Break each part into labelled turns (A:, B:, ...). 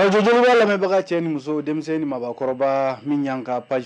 A: Arajo Joliba lamɛnbaga cɛ ni muso, denmisɛn ni mabakɔrɔba, min y'an ka page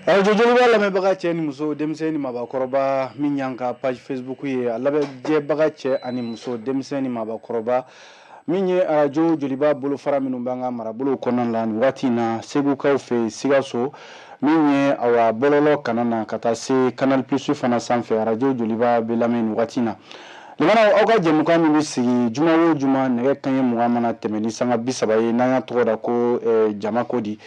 A: Arajo Joliba lamɛnbaga cɛ ni muso, denmisɛn ni mabakɔrɔba, min y'an ka page Facebook ye, a lamɛnjɛbaga cɛ ani muso, denmisɛn ni mabakɔrɔba, min ye arajo Joliba bolofara minnu b'an ka marabolow kɔnɔna la nin waati in na, Segukaw fɛ yen, Sikaso, min ye awa bɔlɔlɔ kana na ka taa se Canal Plus fana sanfɛ, arajo Joliba bɛ lamɛn nin waati in na. Limanaw, aw ka jɛmukan min bɛ sigi juma o juma nɛgɛ kanɲɛ 20 mana tɛmɛ ni sanga 30 ye, n'an y'a tɔgɔ da ko jama ko di,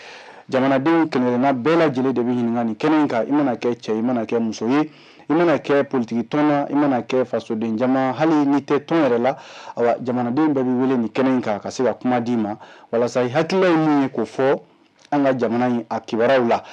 A: jamanadenw kelenkelenna bɛɛ lajɛlen de bɛ ɲininka nin kɛnɛ in kan. I mana kɛ cɛ, i mana kɛ muso ye, i mana kɛ politiki tɔn na, i mana kɛ fasoden jama, hali n'i tɛ tɔn yɛrɛ la, awa jamanaden bɛɛ bɛ wele nin kɛnɛ in kan ka se ka kuma d'i ma walasa i hakilila ye mun ye k'o fɔ an ka jamana in a kibaruyaw la.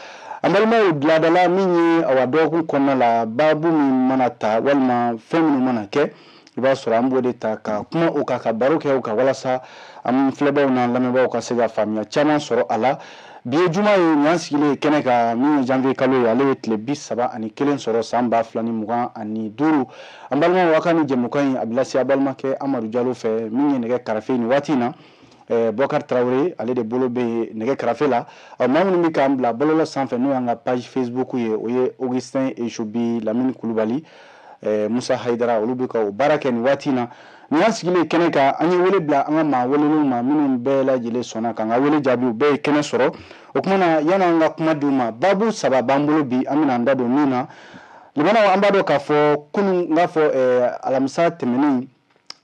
A: An balimaw, laadala min ye awa dɔgɔkun kɔnɔna la baabu min mana ta walima fɛn minnu mana kɛ, i b'a sɔrɔ an b'o de ta ka kuma o kan, ka baro kɛ o kan, walasa an filɛbaw n'an lamɛnbaaw ka se ka faamuya caman sɔrɔ a la. Bi ye juma ye, nin y'an sigilen ye kɛnɛ kan, min ye janvier kalo ye, ale ye tile 31 sɔrɔ san 2025. An balimaw, aw ka nin jɛmukan in a bɛ lase a balimakɛ Amadu Jalo fɛ, min ye nɛgɛ karafe nin waati in na. Bɔkari Tarawele, ale de bolo bɛ nɛgɛ karafe la. Maa minnu bɛ k'an bila bɔlɔlɔ sanfɛ, n'o y'an ka page Facebook ye, o ye Augustin Ejobi, Lamini Kulubali, Musa Hayidara, olu bɛ ka o baara kɛ nin waati in na. Nin y'an sigilen kɛnɛ kan, an ye wele bila an ka maa welelenw ma, minnu bɛɛ lajɛlen sɔnna k'an ka wele jaabi, u bɛɛ ye kɛnɛ sɔrɔ. O tuma na, yan'an ka kuma di u ma, baabu saba b'an bolo bi, an bɛna an da don min na. Limanaw, an b'a dɔn k'a fɔ kunun, n k'a fɔ alamisa tɛmɛnen,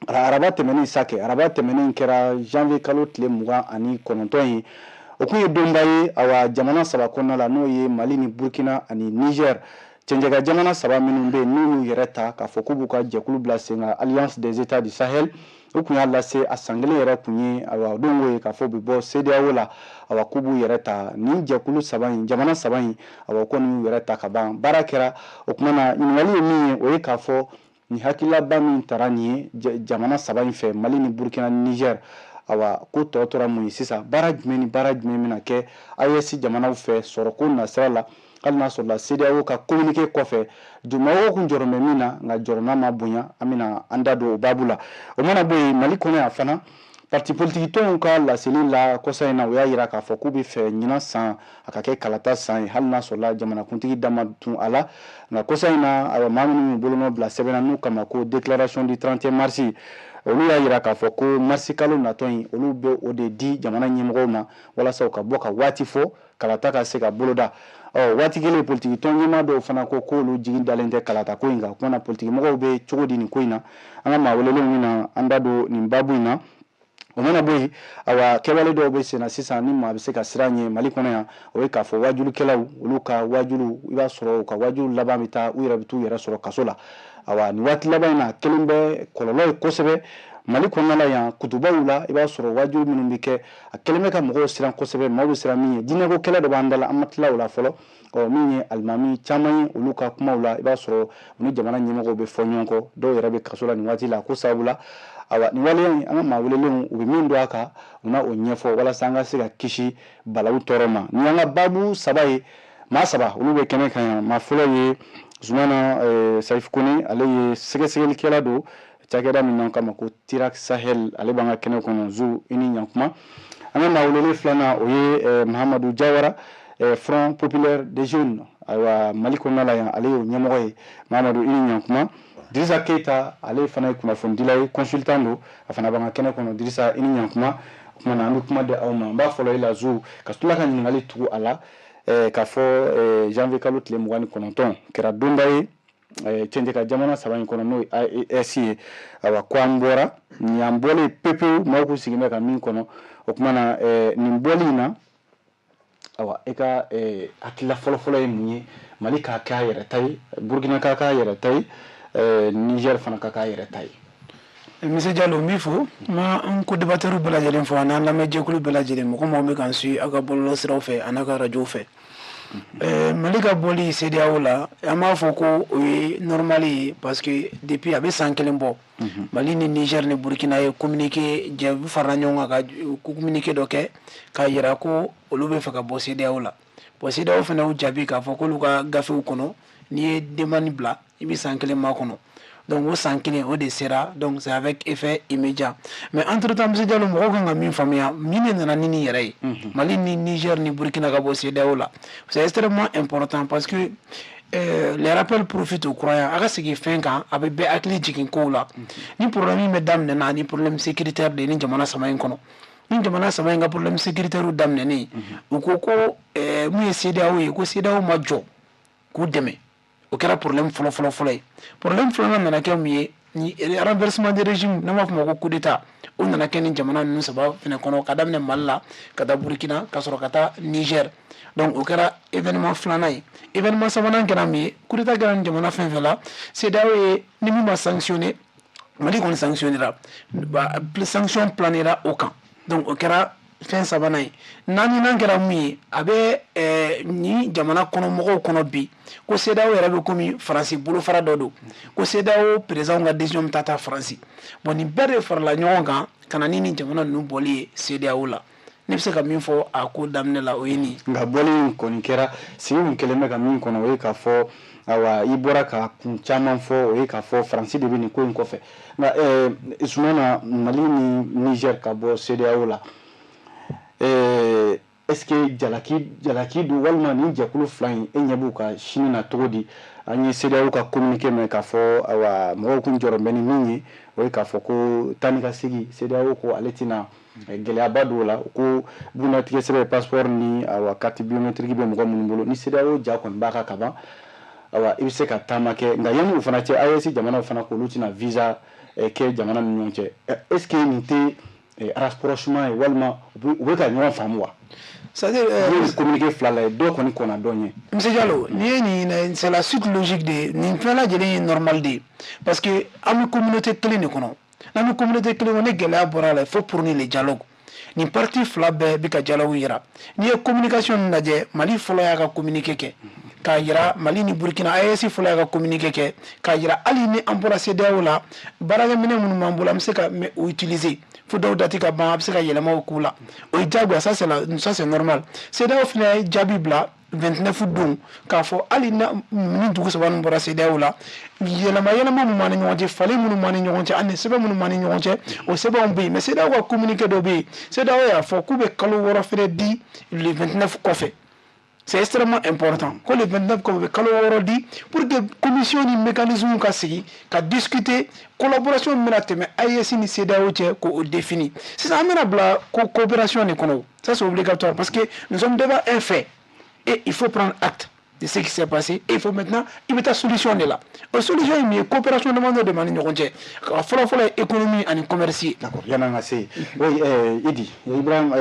A: araba tɛmɛnen sa kɛ, araba tɛmɛnen kɛra janvier kalo tile 29 ye. O kun ye donba ye awa jamana saba kɔnɔna la, n'o ye Mali ni Burkina ani Niger, cɛncɛka jamana saba minnu bɛ yen n'u y'u yɛrɛ ta k'a fɔ k'u b'u ka jɛkulu bila sen kan, Alliance des États du Sahel. U kun y'a lase a san kelen yɛrɛ kun ye awa don ye k'a fɔ u bɛ bɔ CEDEAO la, awa k'u b'u yɛrɛ ta. Nin jɛkulu saba in, jamana saba in, awa kɔni y'u yɛrɛ ta ka ban, baara kɛra. O tuma na, ɲininkali ye min ye, o ye k'a fɔ nin hakililaba min tara nin ye jamana saba in fɛ, Mali ni Burkina ni Niger, awa ko tɔ tora mun ye sisan? Baara jumɛn ni baara jumɛn bɛna kɛ AES jamanaw fɛ sɔrɔko nasira la, hali n'a sɔrɔla CEDEAO ka communiqué kɔfɛ mɔgɔw kun jɔrɔ bɛ min na, nka jɔrɔna ma bonya. An bɛna an da don o baabu la. O mana bɔ yen, Mali kɔnɔ yan fana, Parti politique tɔnw ka laseli la kɔsa in na, u y'a jira k'a fɔ k'u bɛ fɛ ɲinan san a ka kɛ kalata san ye, hali n'a sɔrɔla jamanakuntigi da ma tun a la. Nka kɔsa in na, ayiwa, maa minnu y'u bolonɔ bila sɛbɛn na n'u kama ko déclaration du 31 mars, olu y'a jira k'a fɔ ko marisi kalo natɔ in, olu bɛ o de di jamana ɲɛmɔgɔw ma walasa u ka bɔ ka waati fɔ kalata ka se ka boloda. Ɔ, waati kelen, politiki tɔn ɲɛmaa dɔw fana ko k'olu jigi dalen tɛ kalata ko in kan. O kuma na, politiki mɔgɔw bɛ cogo di nin ko in na? An ka maa welelenw bɛna an da don nin baabu in na. O mana bɔ yen, awa, kɛwale dɔw bɛ senna sisan ni maa bɛ se ka siran ɲɛ Mali kɔnɔ yan, o ye k'a fɔ wajulikɛlaw, olu ka wajulu, i b'a sɔrɔ u ka wajulu laban bɛ taa, u yɛrɛ bɛ t'u yɛrɛ sɔrɔ kaso la. Awa, nin waati laban in na, kelen bɛ kɔlɔlɔ ye kosɛbɛ Mali kɔnɔna la yan, kutubaw la, i b'a sɔrɔ wajulu minnu bɛ kɛ, a kɛlen bɛ ka mɔgɔw siran kosɛbɛ. Maaw bɛ siran min ye, diinɛko kɛlɛ dɔ b'an da la, an ma tila o la fɔlɔ. Ɔ, min ye alimami caman ye, olu ka kumaw la, i b'a sɔrɔ u ni jamana ɲɛmɔgɔw bɛ fɔ ɲɔgɔn kɔ, dɔw yɛrɛ bɛ kaso la nin waati la ko sababu la. Awa, nin waleya in, an ka maa welelenw, u bɛ min dɔn a kan, u na o ɲɛfɔ walasa an ka se ka kisi balawu tɔɔrɔ ma. Nin y'an ka baabu saba ye. Maa saba, olu bɛ kɛnɛ kan yan. Maa fɔlɔ ye Zumana Sayifu Kone, ale ye sɛgɛsɛgɛlikɛla don cakɛda min n'an kama ko Tirak Sahel, ale b'an ka kɛnɛ kɔnɔ. Zu, i ni ɲankuma. An ka maa welelen filanan, o ye Mahamadu Jawara, Front Populaire des Jeunes, ayiwa, Mali kɔnɔna la yan, ale y'o ɲɛmɔgɔ ye. Mahamadu, i ni ɲankuma. Dirisa Keyita, ale fana ye kunnafonidila ye, consultant don, a fana b'an ka kɛnɛ kɔnɔ. Dirisa, i ni ɲankuma. O tuma na, an bɛ kuma di aw ma. N b'a fɔlɔ i la, Zu, ka tila ka ɲininkali tugu a la, k'a fɔ janvier kalo tile 29 kɛra donba ye cɛncɛn ka jamana saba in kɔnɔ, n'o ye AES ye. Ayiwa, ko an bɔra nin y'an bɔlen pepewu, maaw k'u sigilen bɛ ka min kɔnɔ. O tuma na, nin bɔli in na, awa, e ka hakilila fɔlɔfɔlɔ ye mun ye? Mali k'a kɛ a yɛrɛ ta ye, Burukina k'a k'a yɛrɛ ta ye, Niger fana ka k'a yɛrɛ ta ye.
B: Monsieur Diallo, n b'i fo, n ma n ko débatteur bɛɛ lajɛlen fo, ani an lamɛnjɛkulu bɛɛ lajɛlen, mɔgɔ mɔgɔ bɛ k'an suit aw ka bɔlɔlɔ siraw fɛ ani aw ka radio fɛ. Mali ka bɔli CEDEAO la, an b'a fɔ ko o ye normal ye, parce que depuis a bɛ san kelen bɔ, Mali ni Niger ni Burkina ye communiqué jɛ, u farala ɲɔgɔn kan ka communiqué dɔ kɛ k'a yira ko olu bɛ fɛ ka bɔ CEDEAO la. Bon, CEDEAO fana y'u jaabi k'a fɔ k'olu ka gafew kɔnɔ, n'i ye demande bila, i bɛ san kelen makɔnɔ. Donc o san kelen o de sera, donc c'est avec effet immédiat. Mais entre temps, Monsieur Diallo, mɔgɔw kan ka min faamuya, min de nana ni nin yɛrɛ ye, Mali ni Niger ni Burkina ka bɔ CEDEAO la, c'est extrêmement important, parce que les rappels profitent aux croyants. A ka segin fɛn kan, a bɛ bɛɛ hakili jigin kow la. Ni problème bɛ daminɛ na ni problème sécuritaire de ye ni jamana saba in kɔnɔ, ni jamana saba in ka problème sécuritaire daminɛnen, u ko ko mun ye CEDEAO ye, ko CEDEAO ma jɔ k'u dɛmɛ. O kɛra problème fɔlɔ fɔlɔ fɔlɔ ye. Problème filanan nana kɛ mun ye? Ni renversement de régime, n'an b'a fɔ o ma ko coup d'état, o nana kɛ ni jamana ninnu saba fɛnɛ kɔnɔ, ka daminɛ Mali la ka taa Burkina, ka sɔrɔ ka taa Niger. Donc o kɛra événement filanan ye. Événement sabanan kɛra mun ye? Coup d'état kɛra ni jamana fɛn fɛn la, CEDEAO ye ni min ma sanctionné, Mali kɔni sanctionné ra, sanction planera o kan. Donc o kɛra fɛn sabanan ye. Naaninan kɛra mun ye? A bɛ ni jamana kɔnɔ mɔgɔw kɔnɔ bi ko CEDEAO yɛrɛ bɛ komi Faransi bolofara dɔ don, ko CEDEAO président ka décision bɛ taa ta Faransi. Bon, nin bɛɛ de farala ɲɔgɔn kan ka na ni nin jamana ninnu bɔli ye CEDEAO la. Ne bɛ se ka min fɔ a ko daminɛ la, o ye nin ye.
A: Nka bɔli in kɔni kɛra, sigi kun kɛlen bɛ ka min kɔnɔ, o ye k'a fɔ, ayiwa, i bɔra ka kun caman fɔ, o ye k'a fɔ Faransi de bɛ nin ko in kɔfɛ. Nka Zumana, Mali ni Niger ka bɔ CEDEAO la, est-ce que jalaki don, walima nin jɛkulu fila in, e ɲɛ b'u ka sini na cogo di? An ye CEDEAO ka communiqué mɛn k'a fɔ, ayiwa, mɔgɔw kun jɔrɔ bɛ ni min ye, o ye k'a fɔ ko taa ni ka segin, CEDEAO ko ale tɛna gɛlɛyaba don o la, ko bugunnatigɛ sɛbɛn, passeport ni, ayiwa, carte biométrique bɛ mɔgɔ minnu bolo, ni CEDEAO ja kɔni b'a kan ka ban, ayiwa, i bɛ se ka taama kɛ. Nka yanni o fana cɛ, AES jamanaw fana ko olu tɛna visa kɛ jamana ni ɲɔgɔn cɛ. Est ce que nin tɛ rapprochement ye, walima u bɛ ka ɲɔgɔn faamu wa?
B: C'est-à-dire,
A: N'i ye communiqué fila lajɛ, dɔw kɔni kɔnna dɔ ɲɛ.
B: Monsieur Diallo, nin ye nin, c'est la suite logique de nin fɛn lajɛlen ye, normal de ye, parce que an bɛ communauté kelen de kɔnɔ. N'an bɛ communauté kelen kɔnɔ, ni gɛlɛya bɔra a la, il faut prôner le dialogue. Nin parti fila bɛɛ bɛ ka dialogue yira. N'i ye communication nin lajɛ, Mali fɔlɔ y'a ka communiqué kɛ k'a yira, Mali ni Burkina, AES fɔlɔ y'a ka communiqué kɛ k'a yira, hali ni an bɔra CEDEAO la, baarakɛminɛ minnu b'an bolo, an bɛ se ka o utiliser fo dɔw date ka ban, a bɛ se ka yɛlɛmaw k'u la. O ye diyagoya, ça c'est normal. CEDEAO fana ye jaabi bila. 29 don k'a fɔ hali na ni dugu saba ninnu bɔra CEDEAO la, yɛlɛma yɛlɛma min b'an ni ɲɔgɔn cɛ, falen minnu b'an ni ɲɔgɔn cɛ ani sɛbɛn minnu b'an ni ɲɔgɔn cɛ, o sɛbɛnw bɛ yen. Mais CEDEAO ka communiqué dɔ bɛ yen, CEDEAO y'a fɔ k'u bɛ kalo 6 fɛnɛ di le 29 kɔfɛ. C'est extrêmement important ko le 29 kɔfɛ, u bɛ kalo 6 di pour que commission ni mécanisme ka sigi ka discuter collaboration min bɛna tɛmɛ AES ni CEDEAO cɛ, k'o définir. Sisan an bɛna bila ko coopération de kɔnɔ, ça c'est obligatoire, parce que nous sommes devant un fait et il faut prendre acte de ce qui s'est passé et il faut maintenant, i bɛ taa solution de la. O solution ye min ye? Coopération damadɔ de b'an ni ɲɔgɔn cɛ. A fɔlɔ fɔlɔ ye économie ani commerce ye.
A: D'accord, yan'an ka se yen, oui, Idi Ibrahim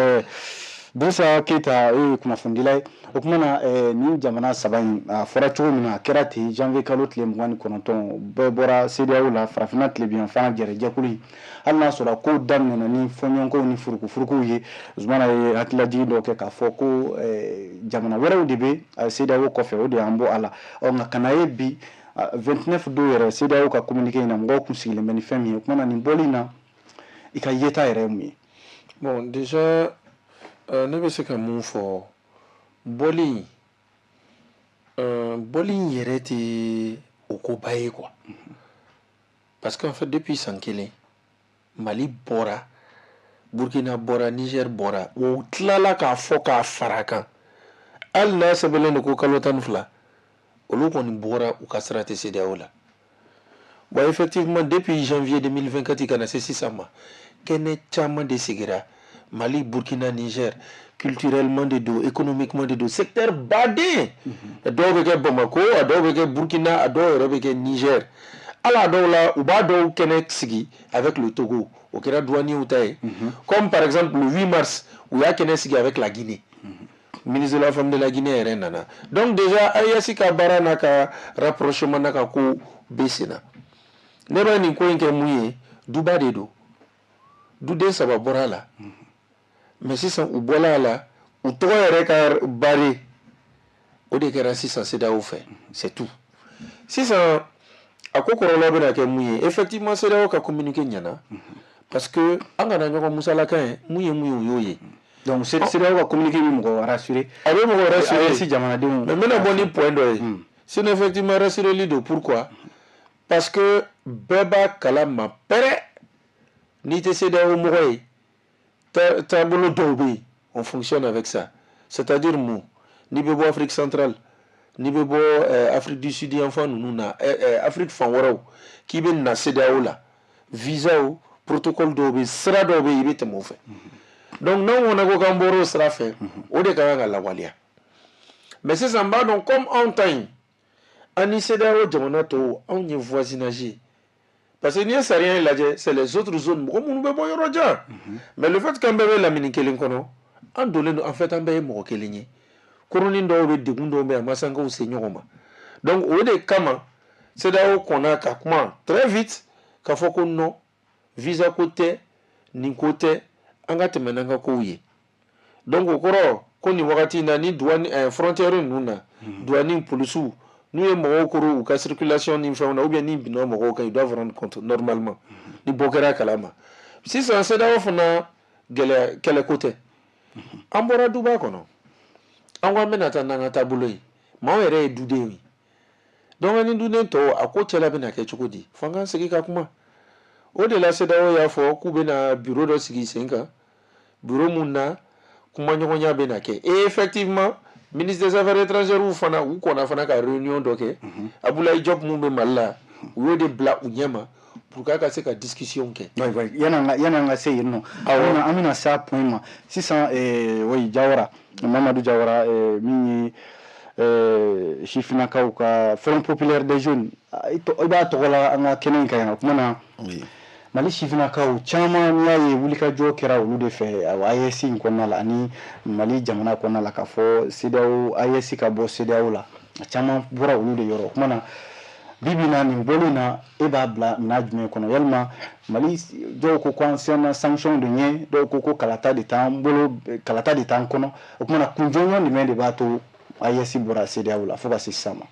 A: Drissa Keita, e ye kunnafonidila ye. O tuma na, nin jamana saba in, a fɔra cogo min na, a kɛra ten. Janvier kalo tile 29, bɛɛ bɔra CEDEAO la, farafinna tilebinyanfan jɛrɛjɛkulu in. Hali n'a sɔrɔ kow daminɛna ni fɔɲɔgɔnkɔw ni furukufurukuw ye, Zumana ye hakililajigin dɔ kɛ k'a fɔ ko jamana wɛrɛw de bɛ CEDEAO kɔfɛ, o de y'an bɔ a la. Ɔ nka ka na ye bi 29 don yɛrɛ, CEDEAO ka communiqué in na, mɔgɔw kun sigilen bɛ ni fɛn min ye. O tuma na, nin bɔli in na, i ka yeta yɛrɛ ye mun ye?
C: Bon, déjà, ne bɛ se ka mun fɔ? Bɔli bɔli in yɛrɛ tɛ o koba ye quoi, parce qu'en fait, depuis san kelen, Mali bɔra, Burkina bɔra, Niger bɔra, o tilala k'a fɔ k'a fara a kan. Hali n'a sɛbɛnlen don ko kalo 12, olu kɔni bɔra, u ka sira tɛ CEDEAO la. Bon, effectivement, depuis janvier 2024 ka na se sisan ma, kɛnɛ caman de sigira Mali, Burkina, Niger. Culturellement de don, économiquement de don, secteur baden. A dɔw bɛ kɛ Bamako, a dɔw bɛ kɛ Burkina, a dɔw yɛrɛ bɛ kɛ Niger. Hali a dɔw la, u b'a dɔw kɛnɛ sigi avec le Togo, o kɛra douaniers ta ye. Comme par exemple le 8 mars, u y'a kɛnɛ sigi avec la Guinée, ministre de la Femme de la Guinée yɛrɛ nana. Donc déjà, AES ka baara n'a ka rapprochement n'a ka ko bɛ sen na. Ne bɛ nin ko in kɛ mun ye? Duba de don, duden saba bɔra a la. Mais sisan u bɔla a la, u tɔgɔ yɛrɛ ka barrer, o de kɛra sisan CEDEAO fɛ, c'est tout. Sisan a ko kɔlɔlɔ bɛna kɛ mun ye? Effectivement, CEDEAO ka communiqué ɲɛna, parce que an kana ɲɔgɔn musalakan ye. Mun ye mun ye, o y'o ye.
A: Donc CEDEAO ka communiqué bɛ mɔgɔ rassurer?
C: A bɛ mɔgɔ rassurer.
A: AES jamanadenw.
C: Mais n bɛna bɔ ni point dɔ ye. Sinon, effectivement, rassureli don. Pourquoi? Parce que bɛɛ b'a kalama pɛrɛ, n'i tɛ CEDEAO mɔgɔ ye, taabolo dɔw bɛ yen, on fonctionne avec ça. C'est-à-dire mun? N'i bɛ bɔ Afrique centrale, n'i bɛ bɔ Afrique du Sud yanfan ninnu na, Afrique fan wɛrɛw, k'i bɛ na CEDEAO la, visa o protocole dɔw bɛ yen, sira dɔw bɛ yen, i bɛ tɛmɛ o fɛ. Donc n'anw kɔni ko k'an bɔra o sira fɛ, o de ka kan ka lawaleya. Mais sisan n b'a dɔn, comme anw ta in, an ni CEDEAO jamana tɔw, anw ye voisinage ye, parce que n'i ye sariya in lajɛ, c'est les autres zones, mɔgɔ minnu bɛ bɔ yɔrɔ jan. Mais le fait qu'an bɛɛ bɛ lamini kelen kɔnɔ, an donnen don, en fait an bɛɛ ye mɔgɔ kelen ye. Koronin dɔw bɛ, degun dɔw bɛ yen, a ma sankaw se ɲɔgɔn ma. Donc o de kama CEDEAO kɔnna ka kuma très vite k'a fɔ ko non, visa ko tɛ, nin ko tɛ, an ka tɛmɛ n'an ka kow ye. Donc o kɔrɔ ko nin wagati in na, ni douane frontière ninnu na, douane, polisiw, n'u ye mɔgɔw koro u ka circulation ni fɛnw na, ou bien ni binna mɔgɔw kan, ils doivent rendre compte normalement ni bɔ kɛra a kalama. Sisan CEDEAO fana, gɛlɛya kɛlɛko tɛ. An bɔra duba kɔnɔ, an ko an bɛna taa n'an ka taabolo ye, maaw yɛrɛ ye dudenw ye. Donc ani duden tɔw, a ko cɛla bɛna kɛ cogo di? F'an k'an sigi ka kuma. O de la CEDEAO y'a fɔ k'u bɛna bureau dɔ sigi sen kan, bureau mun na kumaɲɔgɔnya bɛna kɛ. Et effectivement, ministre des Affaires étrangères fana, u kɔnna fana ka réunion dɔ kɛ. Abdoulaye Diop mun bɛ Mali la, u y'o de bila u ɲɛma pour que a ka se ka discussion kɛ.
A: Oui, yan'an ka se yen nɔ, an bɛna se a point ma sisan. Oui, Jawara, Mamadu Jawara, min ye sifinnakaw ka Front populaire des jeunes, i b'a tɔgɔ la an ka kɛnɛ in kan yan. O kuma na, Mali sifinnakaw caman, n'i y'a ye wulikajɔ kɛra olu de fɛ AES in kɔnɔna la ani Mali jamana kɔnɔna la, k'a fɔ CEDEAO, AES ka bɔ CEDEAO la, a caman bɔra olu de yɔrɔ. O kuma na, bi bi in na, nin bɔli in na, e b'a bila minɛn jumɛn kɔnɔ? Yalima Mali, dɔw ko ko an siranna sanction de ɲɛ, dɔw ko ko kalata de t'an bolo, kalata de t'an kɔnɔ. O kuma na, kun jɔnjɔn jumɛn de b'a to AES bɔra CEDEAO la fo ka se sisan ma?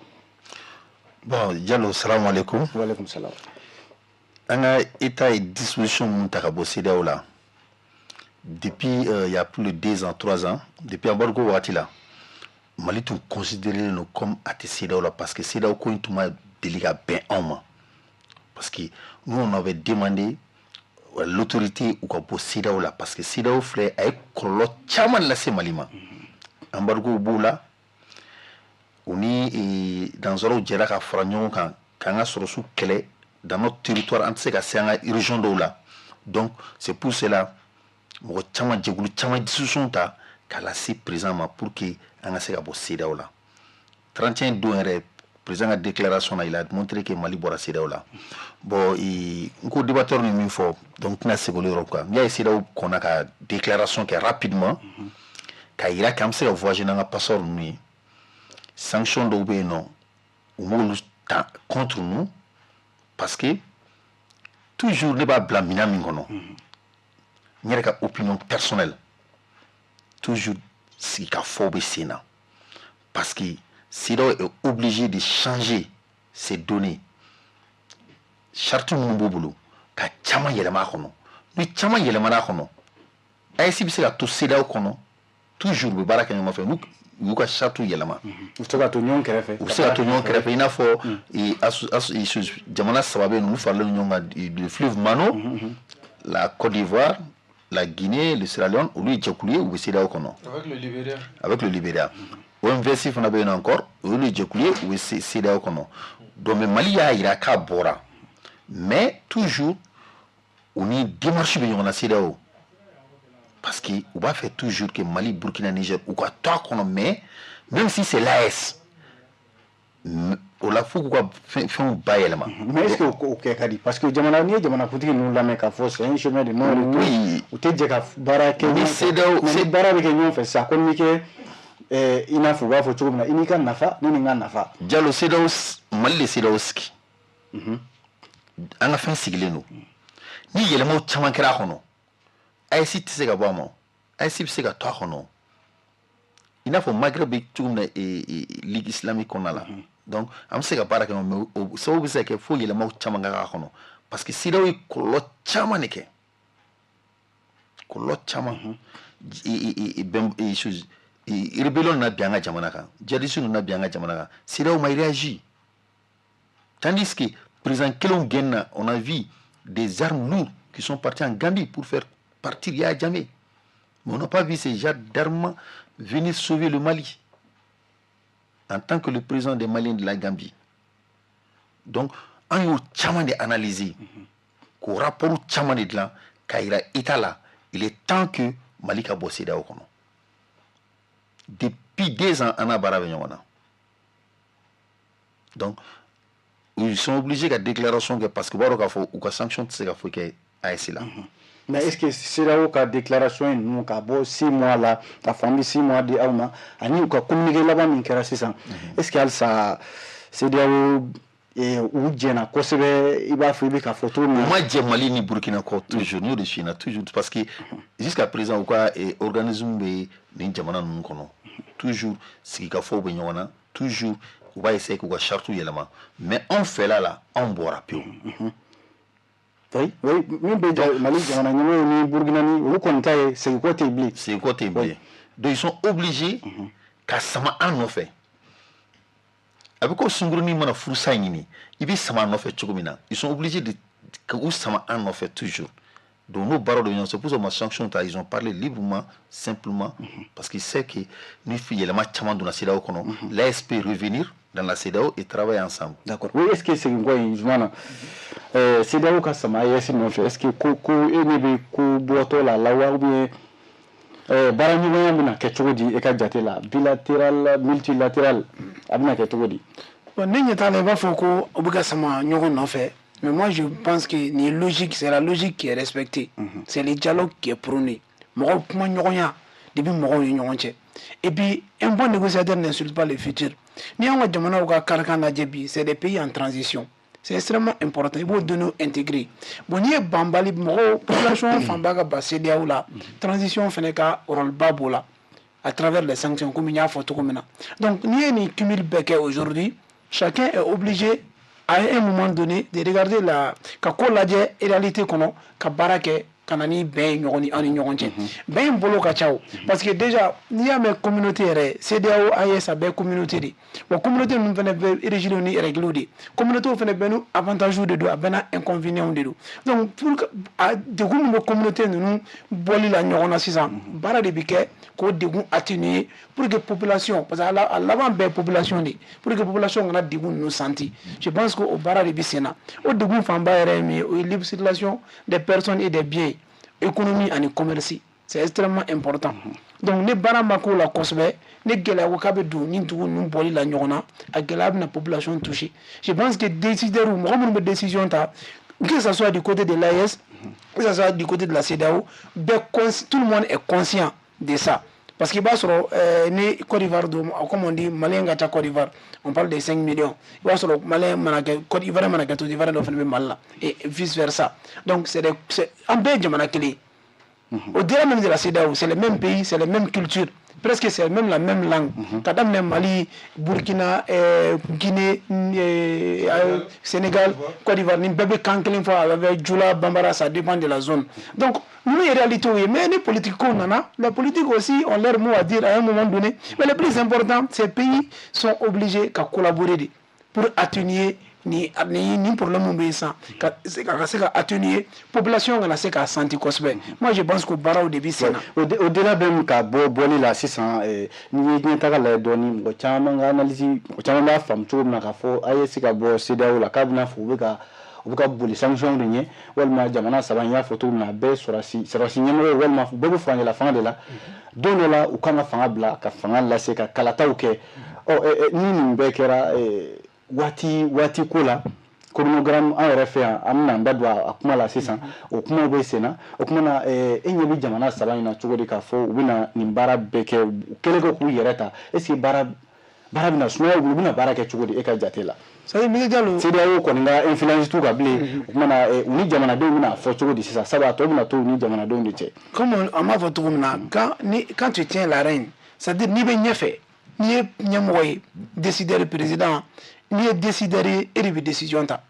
D: Bon, Diallo, salam alaikum.
A: Waaleykum salam.
D: An ka État ye disposition mun ta ka bɔ CEDEAO la depuis il y a plus de 2 ans, 3 ans, depuis embargo wagati la. Mali tun considéré don comme a tɛ CEDEAO la, parce que CEDEAO ko in tun ma deli ka bɛn anw ma, parce que nous, on avait demandé l'autorité u ka bɔ CEDEAO la, parce que CEDEAO filɛ, a ye kɔlɔlɔ caman lase Mali ma. Embargo b'o la, u ni dansɔrɔw jɛra ka fara ɲɔgɔn kan k'an ka sɔrɔsiw kɛlɛ dans notre territoire, an tɛ se ka se an ka région dɔw la. Donc c'est pour cela mɔgɔ caman, jɛkulu caman, décision ta k'a lase président ma pour que an ka se ka bɔ CEDEAO la. 31 don yɛrɛ, président ka déclaration na, il a montré que Mali bɔra CEDEAO la. Bon, n ko débatteur ni min fɔ, donc n tɛna segin olu yɔrɔ kan. N'i y'a ye CEDEAO kɔnna ka déclaration kɛ rapidement k'a yira k'an bɛ se ka voyager n'an ka passeport ninnu ye, sanction dɔw bɛ yen nɔ, u m'olu ta contre nous, parce que toujours ne b'a bila minɛn min kɔnɔ, n yɛrɛ ka opinion personnelle, toujours sigikafɔ bɛ sen na, parce que CEDEAO est obligé de changer ses données, charte minnu b'u bolo, ka caman yɛlɛma a kɔnɔ. Ni caman yɛlɛmana a kɔnɔ, AES bɛ se ka to CEDEAO kɔnɔ toujours, u bɛ baara kɛ ɲɔgɔn fɛ n'u y'u ka charte yɛlɛma.
A: U bɛ se ka to ɲɔgɔn kɛrɛfɛ.
D: U bɛ se ka to ɲɔgɔn kɛrɛfɛ, i n'a fɔ jamana saba bɛ yen, olu faralen ɲɔgɔn kan, le fleuve Mano, la Côte d'Ivoire, la Guinée, le Sierra Leone, olu ye jɛkulu ye, u bɛ CEDEAO kɔnɔ.
C: Avec le Libéria.
D: Avec le Libéria. OMVS fana bɛ yen encore, olu ye jɛkulu ye, u bɛ CEDEAO kɔnɔ. Donc mais Mali y'a yira k'a bɔra, mais toujours u ni démarche bɛ ɲɔgɔn na CEDEAO, parce que u b'a fɛ toujours que Mali, Burkina, Niger u ka to a kɔnɔ, mais même si c'est l'AES, o la fo k'u ka fɛnw bayɛlɛma.
A: Mais est ce que o kɛ ka di? Parce que jamana, n'i ye jamanakuntigi ninnu lamɛn k'a fɔ c'est un chemin de non retour. U tɛ jɛ ka baara kɛ
D: Ni
A: ɲɔgɔn fɛ.
D: CEDEAO
A: Mais ni baara bɛ kɛ ɲɔgɔn fɛ sisan, ko n'i kɛ i n'a fɔ u b'a fɔ cogo min na, i n'i ka nafa, ne ni n ka nafa.
D: Jalo, CEDEAO, Mali de CEDEAO sigi, an ka fɛn sigilen don. Ni yɛlɛmaw caman kɛra a kɔnɔ, AES tɛ se ka bɔ a ma, AES bɛ se ka to a kɔnɔ, i n'a fɔ Maghreb bɛ cogo min na, Ligue islamique kɔnɔna la. Donc an bɛ se ka baara kɛ, mais o sababu bɛ se ka kɛ fo yɛlɛmaw caman ka k'a kɔnɔ, parce que CEDEAO ye kɔlɔlɔ caman de kɛ, kɔlɔlɔ caman. Bɛn chose, rébellion nana bin an ka jamana kan, djihadistes nana bin an ka jamana kan, CEDEAO ma réagi, tandis que président kelenw gɛnna, on a vu des armes lourdes qui sont parties en Gambie pour faire partir Yahya Jammeh, mais on n'a pas vu ces genres d'armes venir sauver le Mali en tant que le président des Maliens de la Gambie. Donc an y'o caman de analyser, k'o rapport caman de dilan k'a yira État la, il est temps que Mali ka bɔ CEDEAO kɔnɔ. Depuis 2 ans, an n'a baara bɛ ɲɔgɔn na. Donc ils sont obligés ka déclaration kɛ, parce que u b'a dɔn k'a fɔ u ka sanction tɛ se ka foyi kɛ AES la.
A: Mais est ce que CEDEAO ka déclaration in ninnu ka bɔ 6 mois la, k'a fɔ an bɛ 6 mois di aw ma, ani u ka communiqué laban min kɛra sisan, est ce que halisa CEDEAO u jɛna kosɛbɛ, i b'a fɔ i bɛ k'a fɔ cogo min
D: U
A: na?
D: ma jɛ Mali ni Burkina kɔ toujours, n y'o de f'i ɲɛna toujours, parce que jusqu'à présent u ka organisme bɛ nin jamana ninnu kɔnɔ toujours, sigikafɔw bɛ ɲɔgɔn na toujours, u b'a essayer k'u ka charte yɛlɛma, mais anw fɛla la, anw bɔra pewu.
A: Oui, min bɛ Mali jamana ɲɛmɔgɔw ni Burkina ni olu kɔni ta ye, segin kɔ tɛ yen bilen.
D: Segin kɔ tɛ yen bilen. Donc ils sont obligés ka sama an nɔfɛ. A bɛ ko sunkurunin mana furusa ɲini, i bɛ sama a nɔfɛ cogo min na, ils sont obligés de k'u sama an nɔfɛ toujours. Donc n'o baara dɔ ɲɔgɔn, c'est pour ça ma sanction ta, ils ont parlé librement, simplement, parce qu'ils savent que ni yɛlɛma caman donna CEDEAO kɔnɔ, l'AES peut revenir dans la CEDEAO et travailler ensemble.
A: D'accord. Oui, est-ce que segin kɔ in jumɛn na, CEDEAO ka sama AES nɔfɛ, est-ce que ko e ɲɛ bɛ ko bɔtɔ la wa, ou bien baara ɲɔgɔnya bɛna kɛ cogo di e ka jate la, bilatéral, multilatéral, a bɛna kɛ cogo di?
B: Bon, ne ɲɛ t'a la i b'a fɔ ko u bɛ ka sama ɲɔgɔn nɔfɛ, mais moi je pense que nin logique, c'est la logique qui est respectée, c'est le dialogue qui est prôné. Mɔgɔw kuma ɲɔgɔnya de bɛ mɔgɔw ni ɲɔgɔn cɛ. Et puis un bon négociateur n'insulte pas le futur. N'i y'anw ka jamanaw ka karikan lajɛ bi, c'est des pays en transition, c'est extrêmement important, i b'o données intégrer. Bon, n'i ye banbali mɔgɔw, population fanba ka ban CEDEAO la, transition fana ka rôle ba b'o la à travers les sanctions, comme n y'a fɔ cogo min na. Donc n'i ye nin cumul bɛɛ kɛ, aujourd'hui chacun est obligé à un moment donné de regarder la ka ko lajɛ réalité kɔnɔ, ka baara kɛ. Ka na ni bɛn ye ɲɔgɔn ni an ni ɲɔgɔn cɛ. Bɛn in bolo ka ca o, parce que déjà n'i y'a mɛn communauté yɛrɛ, CEDEAO, AES, a bɛɛ communauté de. Bon, communauté ninnu fana bɛ régir ni règles de. Communauté fana bɛɛ n'u avantage de don, a bɛɛ n'a inconvénients de don. Donc pour que a degun min bɛ communauté ninnu bɔli la ɲɔgɔn na sisan, baara de bɛ kɛ k'o degun atténuer pour que population, parce que a laban bɛɛ population de, pour que population kana degun ninnu senti. Je pense que o baara de bɛ sen na. O degun fanba yɛrɛ ye min ye, o ye libre circulation des personnes et des biens, économie ani commerce. C'est extrêmement important. Donc ni baara ma k'o la kosɛbɛ, ni gɛlɛya ko k'a bɛ don ni dugu ninnu bɔli la ɲɔgɔn na, a gɛlɛya bɛna population toucher. Je pense que décideurs, mɔgɔ minnu bɛ décision ta, que ça soit du côté de l'AES, que ça soit du côté de la CEDEAO, bɛɛ, tout le monde est conscient de ça. Parce qu'il b'a sɔrɔ ni Côte d'Ivoire don, comme on dit, Malien ka ca Côte d'Ivoire, on parle de 5 millions. I b'a sɔrɔ Malien mana kɛ Côte d'Ivoire, mana kɛ Côte d'Ivoire dɔ fana bɛ Mali la et vice versa. Donc c'est des c'est an bɛɛ ye jamana kelen ye. Au-delà même de la CEDEAO, c'est les mêmes pays, c'est les mêmes cultures, presque c'est même la même langue. Ka daminɛ Mali, Burkina, Guinée, Sénégal, Côte d'Ivoire, nin bɛɛ bɛ kan kelen fɔ, a bɛ Jula, Bambara, ça dépend de la zone. Donc ninnu ye réalité ye. Mais ni politique ko nana, les politiques aussi ont leur mot à dire à un moment donné. Mais le plus important, ces pays sont obligés ka collaborer de pour atténuer ni problème min bɛ yen sisan, ka se ka atténuer, population kana se k'a senti kosɛbɛ. Moi, je pense que baaraw de bɛ sen na.
A: Au-delà même ka bɔ bɔli la sisan, n'i ye ɲɛtaga lajɛ dɔɔni, mɔgɔ caman ka analyse, mɔgɔ caman b'a faamu cogo min na k'a fɔ AES ka bɔ CEDEAO la, k'a bɛna fɔ u bɛ ka boli sanction de ɲɛ, walima jamana saba in y'a fɔ cogo min na, a bɛɛ sɔrɔsi ɲɛmɔgɔ, walima bɛɛ bɛ furancɛla fanga de la. Don dɔ la, u kan ka fanga bila ka fanga lase ka kalataw kɛ. Ɔ ni nin bɛɛ kɛra waati ko la, chronogramme an yɛrɛ fɛ yan, an bɛna an da don a kuma la sisan, o kumaw bɛ sen na. O kuma na, e ɲɛ bɛ jamana saba in na cogo di k'a fɔ u bɛna nin baara bɛɛ kɛ, u kɛlen kɔ k'u yɛrɛ ta? Est ce que baara bɛna sumaya, u bɛna baara kɛ cogo di e ka jate la?
B: C'est à Diallo.
A: CEDEAO kɔni ka influence t'u kan bilen. O kuma na, u ni jamanadenw bɛna fɔ cogo di sisan? Sabu a tɔ bɛna to u ni jamanadenw de cɛ.
B: Comme an b'a fɔ cogo min na, quand tu tiens la règne, c'est à dire n'i bɛ ɲɛfɛ, n'i ye ɲɛmɔgɔ ye, décideur, président, n'i ye décideur ye, e de bɛ décision ta.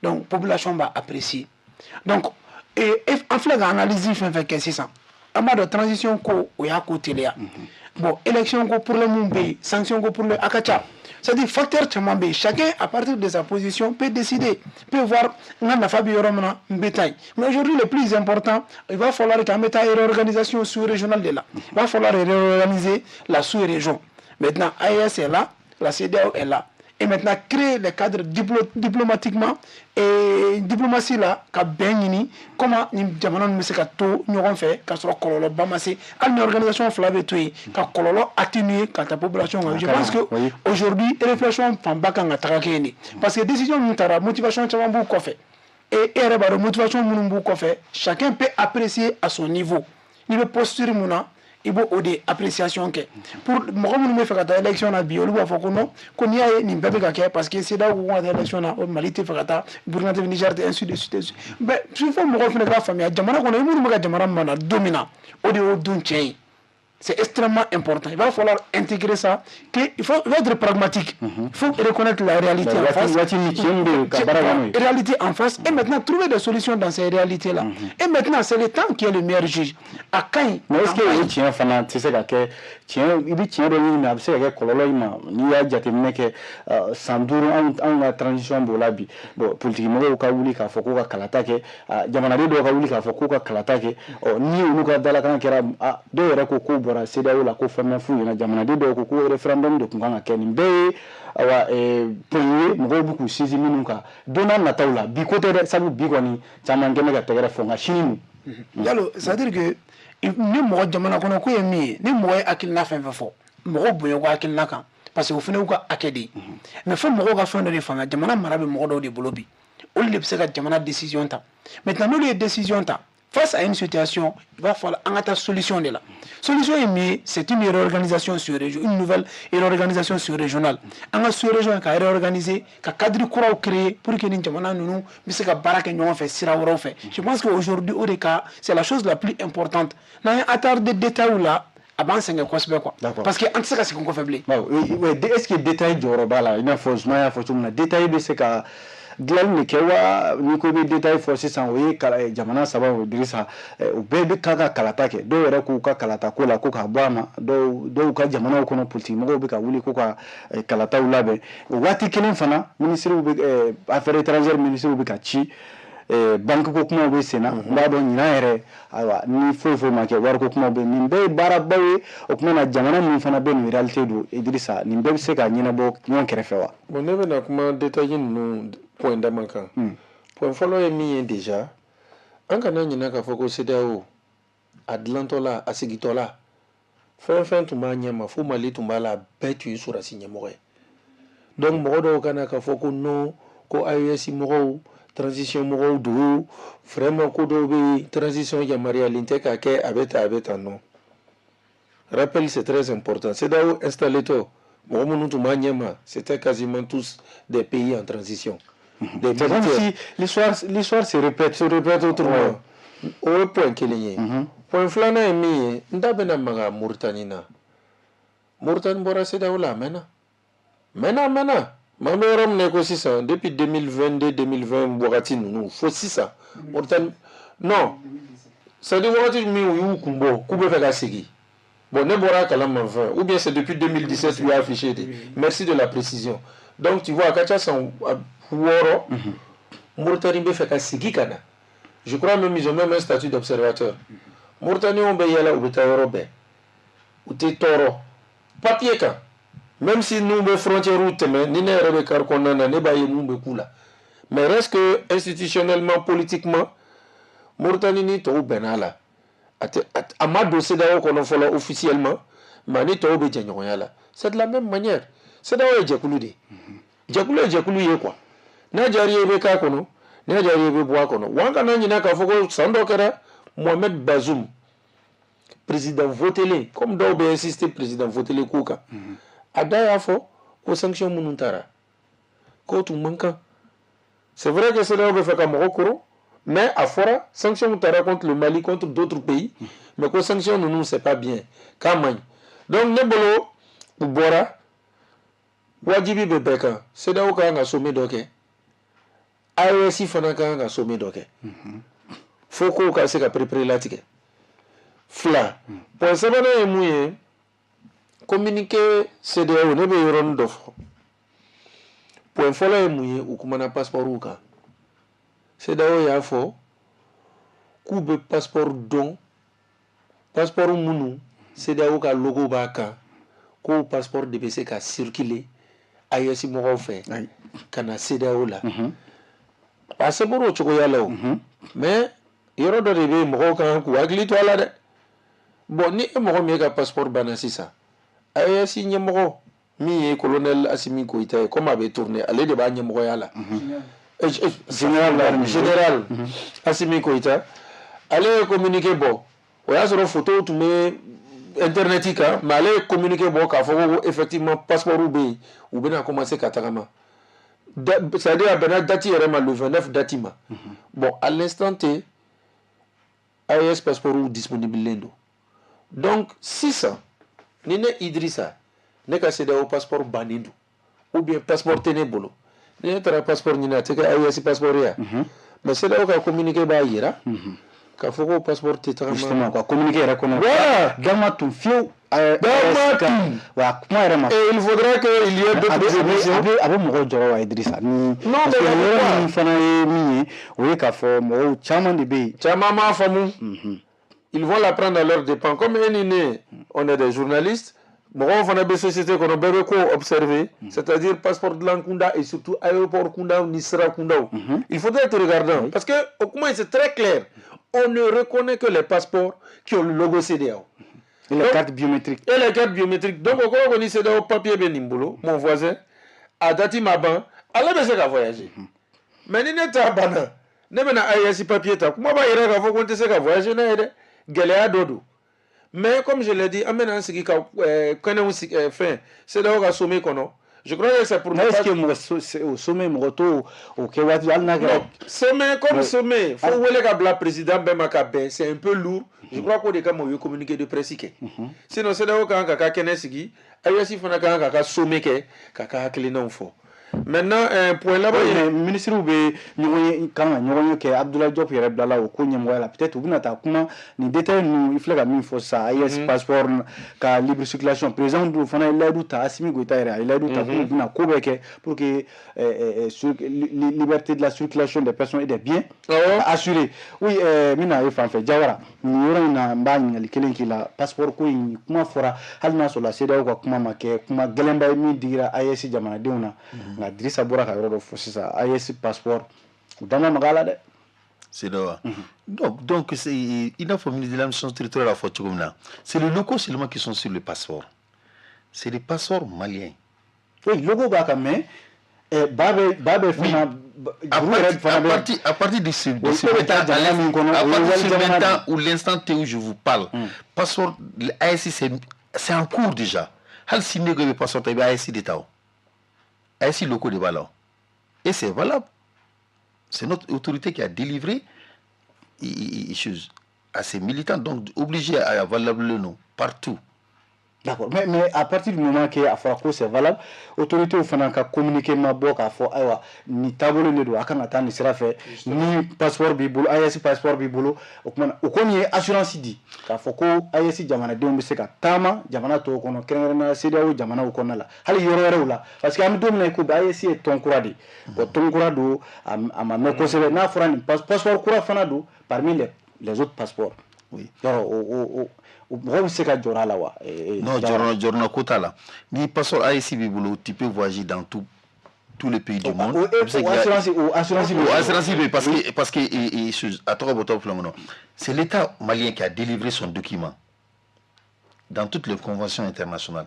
B: Donc population b'a apprécier. Donc an filɛ ka analyse fɛn fɛn kɛ sisan, an b'a dɔn transition ko, o y'a ko teliya. Bon, élection ko problème bɛ yen, sanction ko problème a ka ca, c'est-à-dire facteur caman bɛ yen. Chacun, à partir de sa position, peut décider, peut voir n ka nafa bɛ yɔrɔ min na, n bɛ taa yen. Mais aujourd'hui, le plus important, il va falloir qu'an bɛ taa réorganisation sous-régionale de la. Il va falloir réorganiser la sous-région. Maintenant, AES est là, la CEDEAO est là, et maintenant créer les cadres diplomatiquement et diplomatie la ka bɛn ɲini, comment ni jamana ninnu bɛ se ka to ɲɔgɔn fɛ k'a sɔrɔ kɔlɔlɔba ma se, hali ni organisation fila bɛ to yen, ka kɔlɔlɔ atténuer ka taa population kan. Je pense que aujourd'hui, réflexion fanba kan ka taga kɛ yen de, parce que décision min taara, motivation caman b'u kɔfɛ. Et e yɛrɛ b'a dɔn motivation minnu b'u kɔfɛ, chacun peut apprécier à son niveau. N'i bɛ posture mun na, i b'o o de appréciation kɛ. Pour mɔgɔ minnu bɛ fɛ ka taa élection na bi, olu b'a fɔ ko non, ko n'i y'a ye nin bɛɛ bɛ ka kɛ, parce que CEDEAO ko ka taa élection na, Mali tɛ fɛ ka taa, Burkina tɛ fɛ, Niger tɛ, ainsi de suite. Mais fo mɔgɔw fana k'a faamuya, jamana kɔnɔ, i minnu bɛ ka jamana mara don min na, o de y'o don tiɲɛ ye. C'est extrêmement important. Il va falloir intégrer ça. Que il faut être pragmatique. Il faut reconnaître la réalité en face. Réalité en face. Et maintenant, trouver des solutions dans ces réalités-là. Et maintenant, c'est le temps qui est le meilleur juge. À quand.
A: Mais est-ce que o tiɲɛ fana tɛ se ka kɛ tiɲɛ? I bɛ tiɲɛ dɔ ɲini, mais a bɛ se ka kɛ kɔlɔlɔ i ma. N'i y'a jateminɛ kɛ, san 5, anw ka transition b'o la bi. Bon, politique mɔgɔw ka wuli k'a fɔ k'u ka kalata kɛ, jamanaden dɔw ka wuli k'a fɔ k'u ka kalata kɛ. Ɔ ni olu ka dalakan kɛra, dɔw yɛrɛ ko k'u bɔra CEDEAO la, ko fɛn ma f'u ɲɛna. Jamanaden dɔw ko ko référendum de tun kan ka kɛ. Nin bɛɛ ye ayiwa point ye mɔgɔw bɛ k'u sinsin minnu kan don n'a nataw la. Bi ko tɛ dɛ, sabu bi kɔni caman kɛn bɛ ka tɛgɛrɛ fɔ, nka sini dun?
B: Diallo, c'est à dire que ni mɔgɔ jamana kɔnɔ ko ye min ye, ni mɔgɔ ye hakilina fɛn fɛn fɔ, mɔgɔw bonya ko hakilina kan, parce que o fana y'u ka hakɛ de ye. Mais fo mɔgɔw ka fɛn dɔ de faamuya, jamana mara bɛ mɔgɔ dɔw de bolo bi, olu de bɛ se ka jamana décision ta. Maintenant, n'olu ye décision ta face à une situation, il va falloir an ka taa solution de la. Solution ye min ye, c'est une réorganisation sur région, une nouvelle réorganisation sur régionale. An ka sous région ka réorganiser, ka cadre kuraw créer pour que ni jamana ninnu bɛ se ka baara kɛ ɲɔgɔn fɛ sira wɛrɛw fɛ. Je pense que aujourd'hui, o de ka c'est la chose la plus importante. N'an ye attardé détail la, A b'an sɛgɛn kosɛbɛ quoi, parce que an tɛ se ka segin kɔfɛ bilen.
A: Est ce que détail jɔyɔrɔ b'a la? I n'a fɔ Zuma y'a fɔ cogo min na, détail bɛ se ka dilanni de kɛ wa? N'i ko i bɛ détail fɔ sisan, o ye jamana saba o, Dirisa, o bɛɛ bɛ ka kalata kɛ. Dɔw yɛrɛ k'u ka kalata ko la ko k'a bɔ a ma, dɔw ka jamanaw kɔnɔ, politique mɔgɔw bɛ ka wuli ko ka kalataw labɛn. O waati kelen fana, minisiriw bɛ, affaires étrangères minisiriw bɛ ka ci, banque ko kumaw bɛ sen na. N b'a dɔn ɲinan yɛrɛ, ayiwa, ni foyi foyi ma kɛ, wariko kumaw bɛ. Nin bɛɛ ye baarabaw ye. O tuma na, jamana min fana bɛ nin réalité don, Idrissa, nin bɛɛ bɛ se ka ɲɛnabɔ ɲɔgɔn kɛrɛfɛ wa?
C: Bon, ne bɛna kuma détail ninnu point dama kan. Point fɔlɔ ye min ye, déjà, an kana ɲinɛ k'a fɔ ko CEDEAO a dilantɔ la, a sigitɔ la, fɛn fɛn tun b'a ɲɛma fo Mali tun b'a la, a bɛɛ tun ye sɔrɔdasi ɲɛmɔgɔ ye. Donc mɔgɔ dɔw kana k'a fɔ ko non, ko AES mɔgɔw, transition mɔgɔw don, vraiment ko dɔw bɛ yen, transition yamaruyalen tɛ k'a kɛ, a bɛ tan, a bɛ tan. Non, rappel, c'est très important. CEDEAO installé tɔ, mɔgɔ minnu tun b'a ɲɛma, c'était quasiment tous des pays en transition.
A: Des C'est comme si l'histoire se répète.
C: Se répète autrement. O ye point kelen ye. Point filanan ye min ye, n da bɛna maga Moritani na. Moritani bɔra CEDEAO la, a mɛnna, mɛnna, a mɛnna. Maa bɛ yɔrɔ min na i ko sisan, depuis 2022, 2020 wagati ninnu fo sisan, Moritani, non, c'est à dire wagati min u y'u kun bɔ k'u bɛ fɛ ka segin. Bon, ne bɔra a kalama fɛn, ou bien c'est depuis 2017 u y'a affiché de. Merci de la précision. Donc tu vois, a ka ca san 6, Mauritanie bɛ fɛ ka segin ka na. Je crois même ils ont même un statut d'observateur. Mauritaniens bɛ yɛlɛ, u bɛ taa yɔrɔ bɛɛ, u tɛ tɔɔrɔ papier kan, même si n'u bɛ frontière tɛmɛ. Ni ne yɛrɛ bɛ car kɔnɔna na, ne b'a ye mun bɛ k'u la. Mais reste que institutionnellement, politiquement, Mauritanie ni tɔw bɛnna a la. A tɛ, a ma don CEDEAO kɔnɔ fɔlɔ officiellement, mais ni tɔw bɛ jɛɲɔgɔnya la. C'est de la même manière, CEDEAO ye jɛkulu de ye. Jɛkulu ye jɛkulu ye quoi. N'a diyara i ye, i bɛ k'a kɔnɔ, n'a diyara i ye, i bɛ bɔ a kɔnɔ. Wa an kana ɲinɛ k'a fɔ ko san dɔ kɛra, Mohamed Bazoum, président votelen, comme dɔw bɛ insister président votelen ko kan, a da y'a fɔ ko sanction minnu taara, k'o tun man kan. C'est vrai que CEDEAO bɛ fɛ ka mɔgɔ koron, mais a fɔra sanction taara contre le Mali, contre d'autres pays, mais ko sanction ninnu, c'est pas bien, k'a man ɲi. Donc ne bolo, u bɔra, wajibi bɛ bɛɛ kan. CEDEAO ka kan ka sommet dɔ kɛ, AES fana ka kan ka sommet dɔ kɛ, fo kow ka se ka perepere latigɛ. Fila, point sabanan ye mun ye? Communiqué CEDEAO, ne bɛ yɔrɔnin dɔ fɔ. Point fɔlɔ ye mun ye? U kumana passeport kan. CEDEAO y'a fɔ k'u bɛ passeport dɔn, passeport minnu CEDEAO ka logo b'a kan, k'o passeport de bɛ se ka circuler AES mɔgɔw fɛ ka na CEDEAO la. A sɛbɛnna o cogoya la o, mais yɔrɔ dɔ de bɛ yen, mɔgɔw kan k'u hakili to a la dɛ. Bon, ni e mɔgɔ min ye ka passeport banna sisan, AES ɲɛmɔgɔ min ye colonel Assimi Goïta ye, comme a bɛ tourner, ale de b'a ɲɛmɔgɔya la,
A: général.
C: Général Assimi Goïta, ale ye communiqué bɔ. O y'a sɔrɔ photo tun bɛ internet kan, mais ale ye communiqué bɔ k'a fɔ ko effectivement passeport bɛ yen, u bɛna commencer ka tagama, c'est à dire a bɛnna date yɛrɛ ma, le 29 date ma. Bon, à l'instant T, AES passeport disponible don. Donc sisan, ni ne Idrissa, ne ka CEDEAO passeport bannen don, ou bien passeport tɛ ne bolo, ni ne taara passeport ɲini, a tɛ kɛ AES passeport ye. Mais CEDEAO ka communiqué b'a yira k'a fɔ ko passeport tɛ tagama.
A: Justement quoi, communiqué yɛrɛ kɔnɔ.
C: Voilà.
A: Dama tun fiyewu.
C: Dama tun.
A: Wa kuma yɛrɛ ma.
C: Et il faudra que il y ait d'autres émissions.
A: A bɛ mɔgɔw jɔrɔ wa, Idrissa, ni
C: Non,
A: parce que
C: mais
A: yɔrɔ min fana ye min ye, o ye k'a fɔ mɔgɔw caman de bɛ yen.
C: Caman m'a faamu. Ils vont l'apprendre à leurs dépens. Comme e ni ne, on est des journalistes, mɔgɔw fana bɛ société kɔnɔ, bɛɛ bɛ ko observer, c'est-à-dire passeport dilan kunda et surtout aéroport kunda ni sira kundaw. Il faudrait être regardant parce que au kuma, c'est très clair, on ne reconnaît que les passeports qui ont le logo CEDEAO.
A: Et les
C: Donc,
A: cartes biométriques.
C: Et les cartes biométriques. Donc o kɔrɔ ko ni CEDEAO papier bɛ nin bolo, mon voisin, a date ma ban, ale bɛ se ka voyager. Mais ni ne ta banna, ne bɛna AES papier ta, kuma b'a yira k'a fɔ ko n tɛ se ka voyager n'a ye dɛ. Gɛlɛya dɔ don. Mais comme je l'ai dit, an bɛna an sigi ka kɛnɛw sigi, fɛn CEDEAO ka sommet kɔnɔ. Je crois que c'est pour
A: Mais
C: ne
A: est-ce
C: pas
A: que mɔgɔ o sommet, mɔgɔ t'o o kɛ waati hali n'a kɛra
C: Non, sommet comme
A: Ouais.
C: sommet, fo wele ka bila président bɛɛ ma ka bɛn, c'est un peu lourd. Je crois k'o de kama u ye communiqué de presse kɛ. Sinon CEDEAO kan k'a ka kɛnɛ sigi, AES fana kan k'a ka sommet kɛ k'a ka hakilinaw fɔ. Maintenant, point laban ye,
A: mais ministres bɛ ɲɔgɔn ye, kan ka ɲɔgɔn ye kɛ. Abdoulaye Diop yɛrɛ bilala o ko ɲɛmɔgɔya la. Peut-être u bɛna taa kuma nin détail ninnu, i filɛ ka min fɔ sisan, AES passeport ka libre circulation. Président dun fana ye layidu ta, Assimi Goïta yɛrɛ a ye layidu ta k'u bɛna ko bɛɛ kɛ pour que liberté de la circulation des personnes et des biens assurée. Oui, n bɛna e fan fɛ, Jawara, nin yɔrɔ in na, n b'a ɲininkali kelen k'i la. Passeport ko in kuma fɔra, hali n'a sɔrɔ la CEDEAO ka kuma ma kɛ kuma gɛlɛnba ye min digira AES jamanadenw na, nka Dirisa bɔra ka yɔrɔ dɔ fɔ sisan, AES passeport, u da ma maga a la dɛ.
D: CEDEAO. Donc c'est i n'a fɔ ministre de l'administration territoriale a fɔ cogo min na, c'est les locaux seulement qui sont sur le passeport. C'est des passeports maliens.
A: Oui, logo b'a kan, mais ba bɛ fɛn na.
D: À partir de ce moment, à partir de ce maintenant où l'instant T où je vous parle, passeport AES, c'est en cours déjà. Hali sini ne ko i bɛ passeport ta, i bɛ AES de ta o. AES locaux de b'a la o. Et c'est valable. C'est notre autorité qui a délivré à ses militants, donc obligé à valable le nom partout.
A: D'accord, mais à partir du moment que a fɔra ko c'est valable, autorité fana ka communiqué ma bɔ k'a fɔ ayiwa, nin taabolo de don, a kan ka taa nin sira fɛ, ni passeport b'i bolo, AES passeport b'i bolo. O kuma o kɔni ye assurance di k'a fɔ ko AES jamanadenw bɛ se ka taama jamana tɔw kɔnɔ, kɛrɛnkɛrɛnnenya CEDEAO jamanaw kɔnɔna la, hali yɔrɔ wɛrɛw la, parce que an bɛ don min na i ko bi, AES ye tɔn kura de ye. Bon, tɔn kura don, a ma mɛn kosɛbɛ. N'a fɔra nin passeport kura fana don parmi les autres passeports.
D: Oui.
A: Yɔrɔ o mɔgɔw bɛ se ka jɔrɔ a la wa?
D: Non, jɔrɔ jɔrɔna ko t'a la. Ni passeport AES b'i bolo, tu peux voyager dans tous les pays du monde.
A: O assurance, o assurance
D: bɛ, o assurance bɛ, parce que a tɔgɔ bɔtɔ filɛ kɔnɔ, c'est l'État malien qui a délivré son document dans toutes les conventions internationales.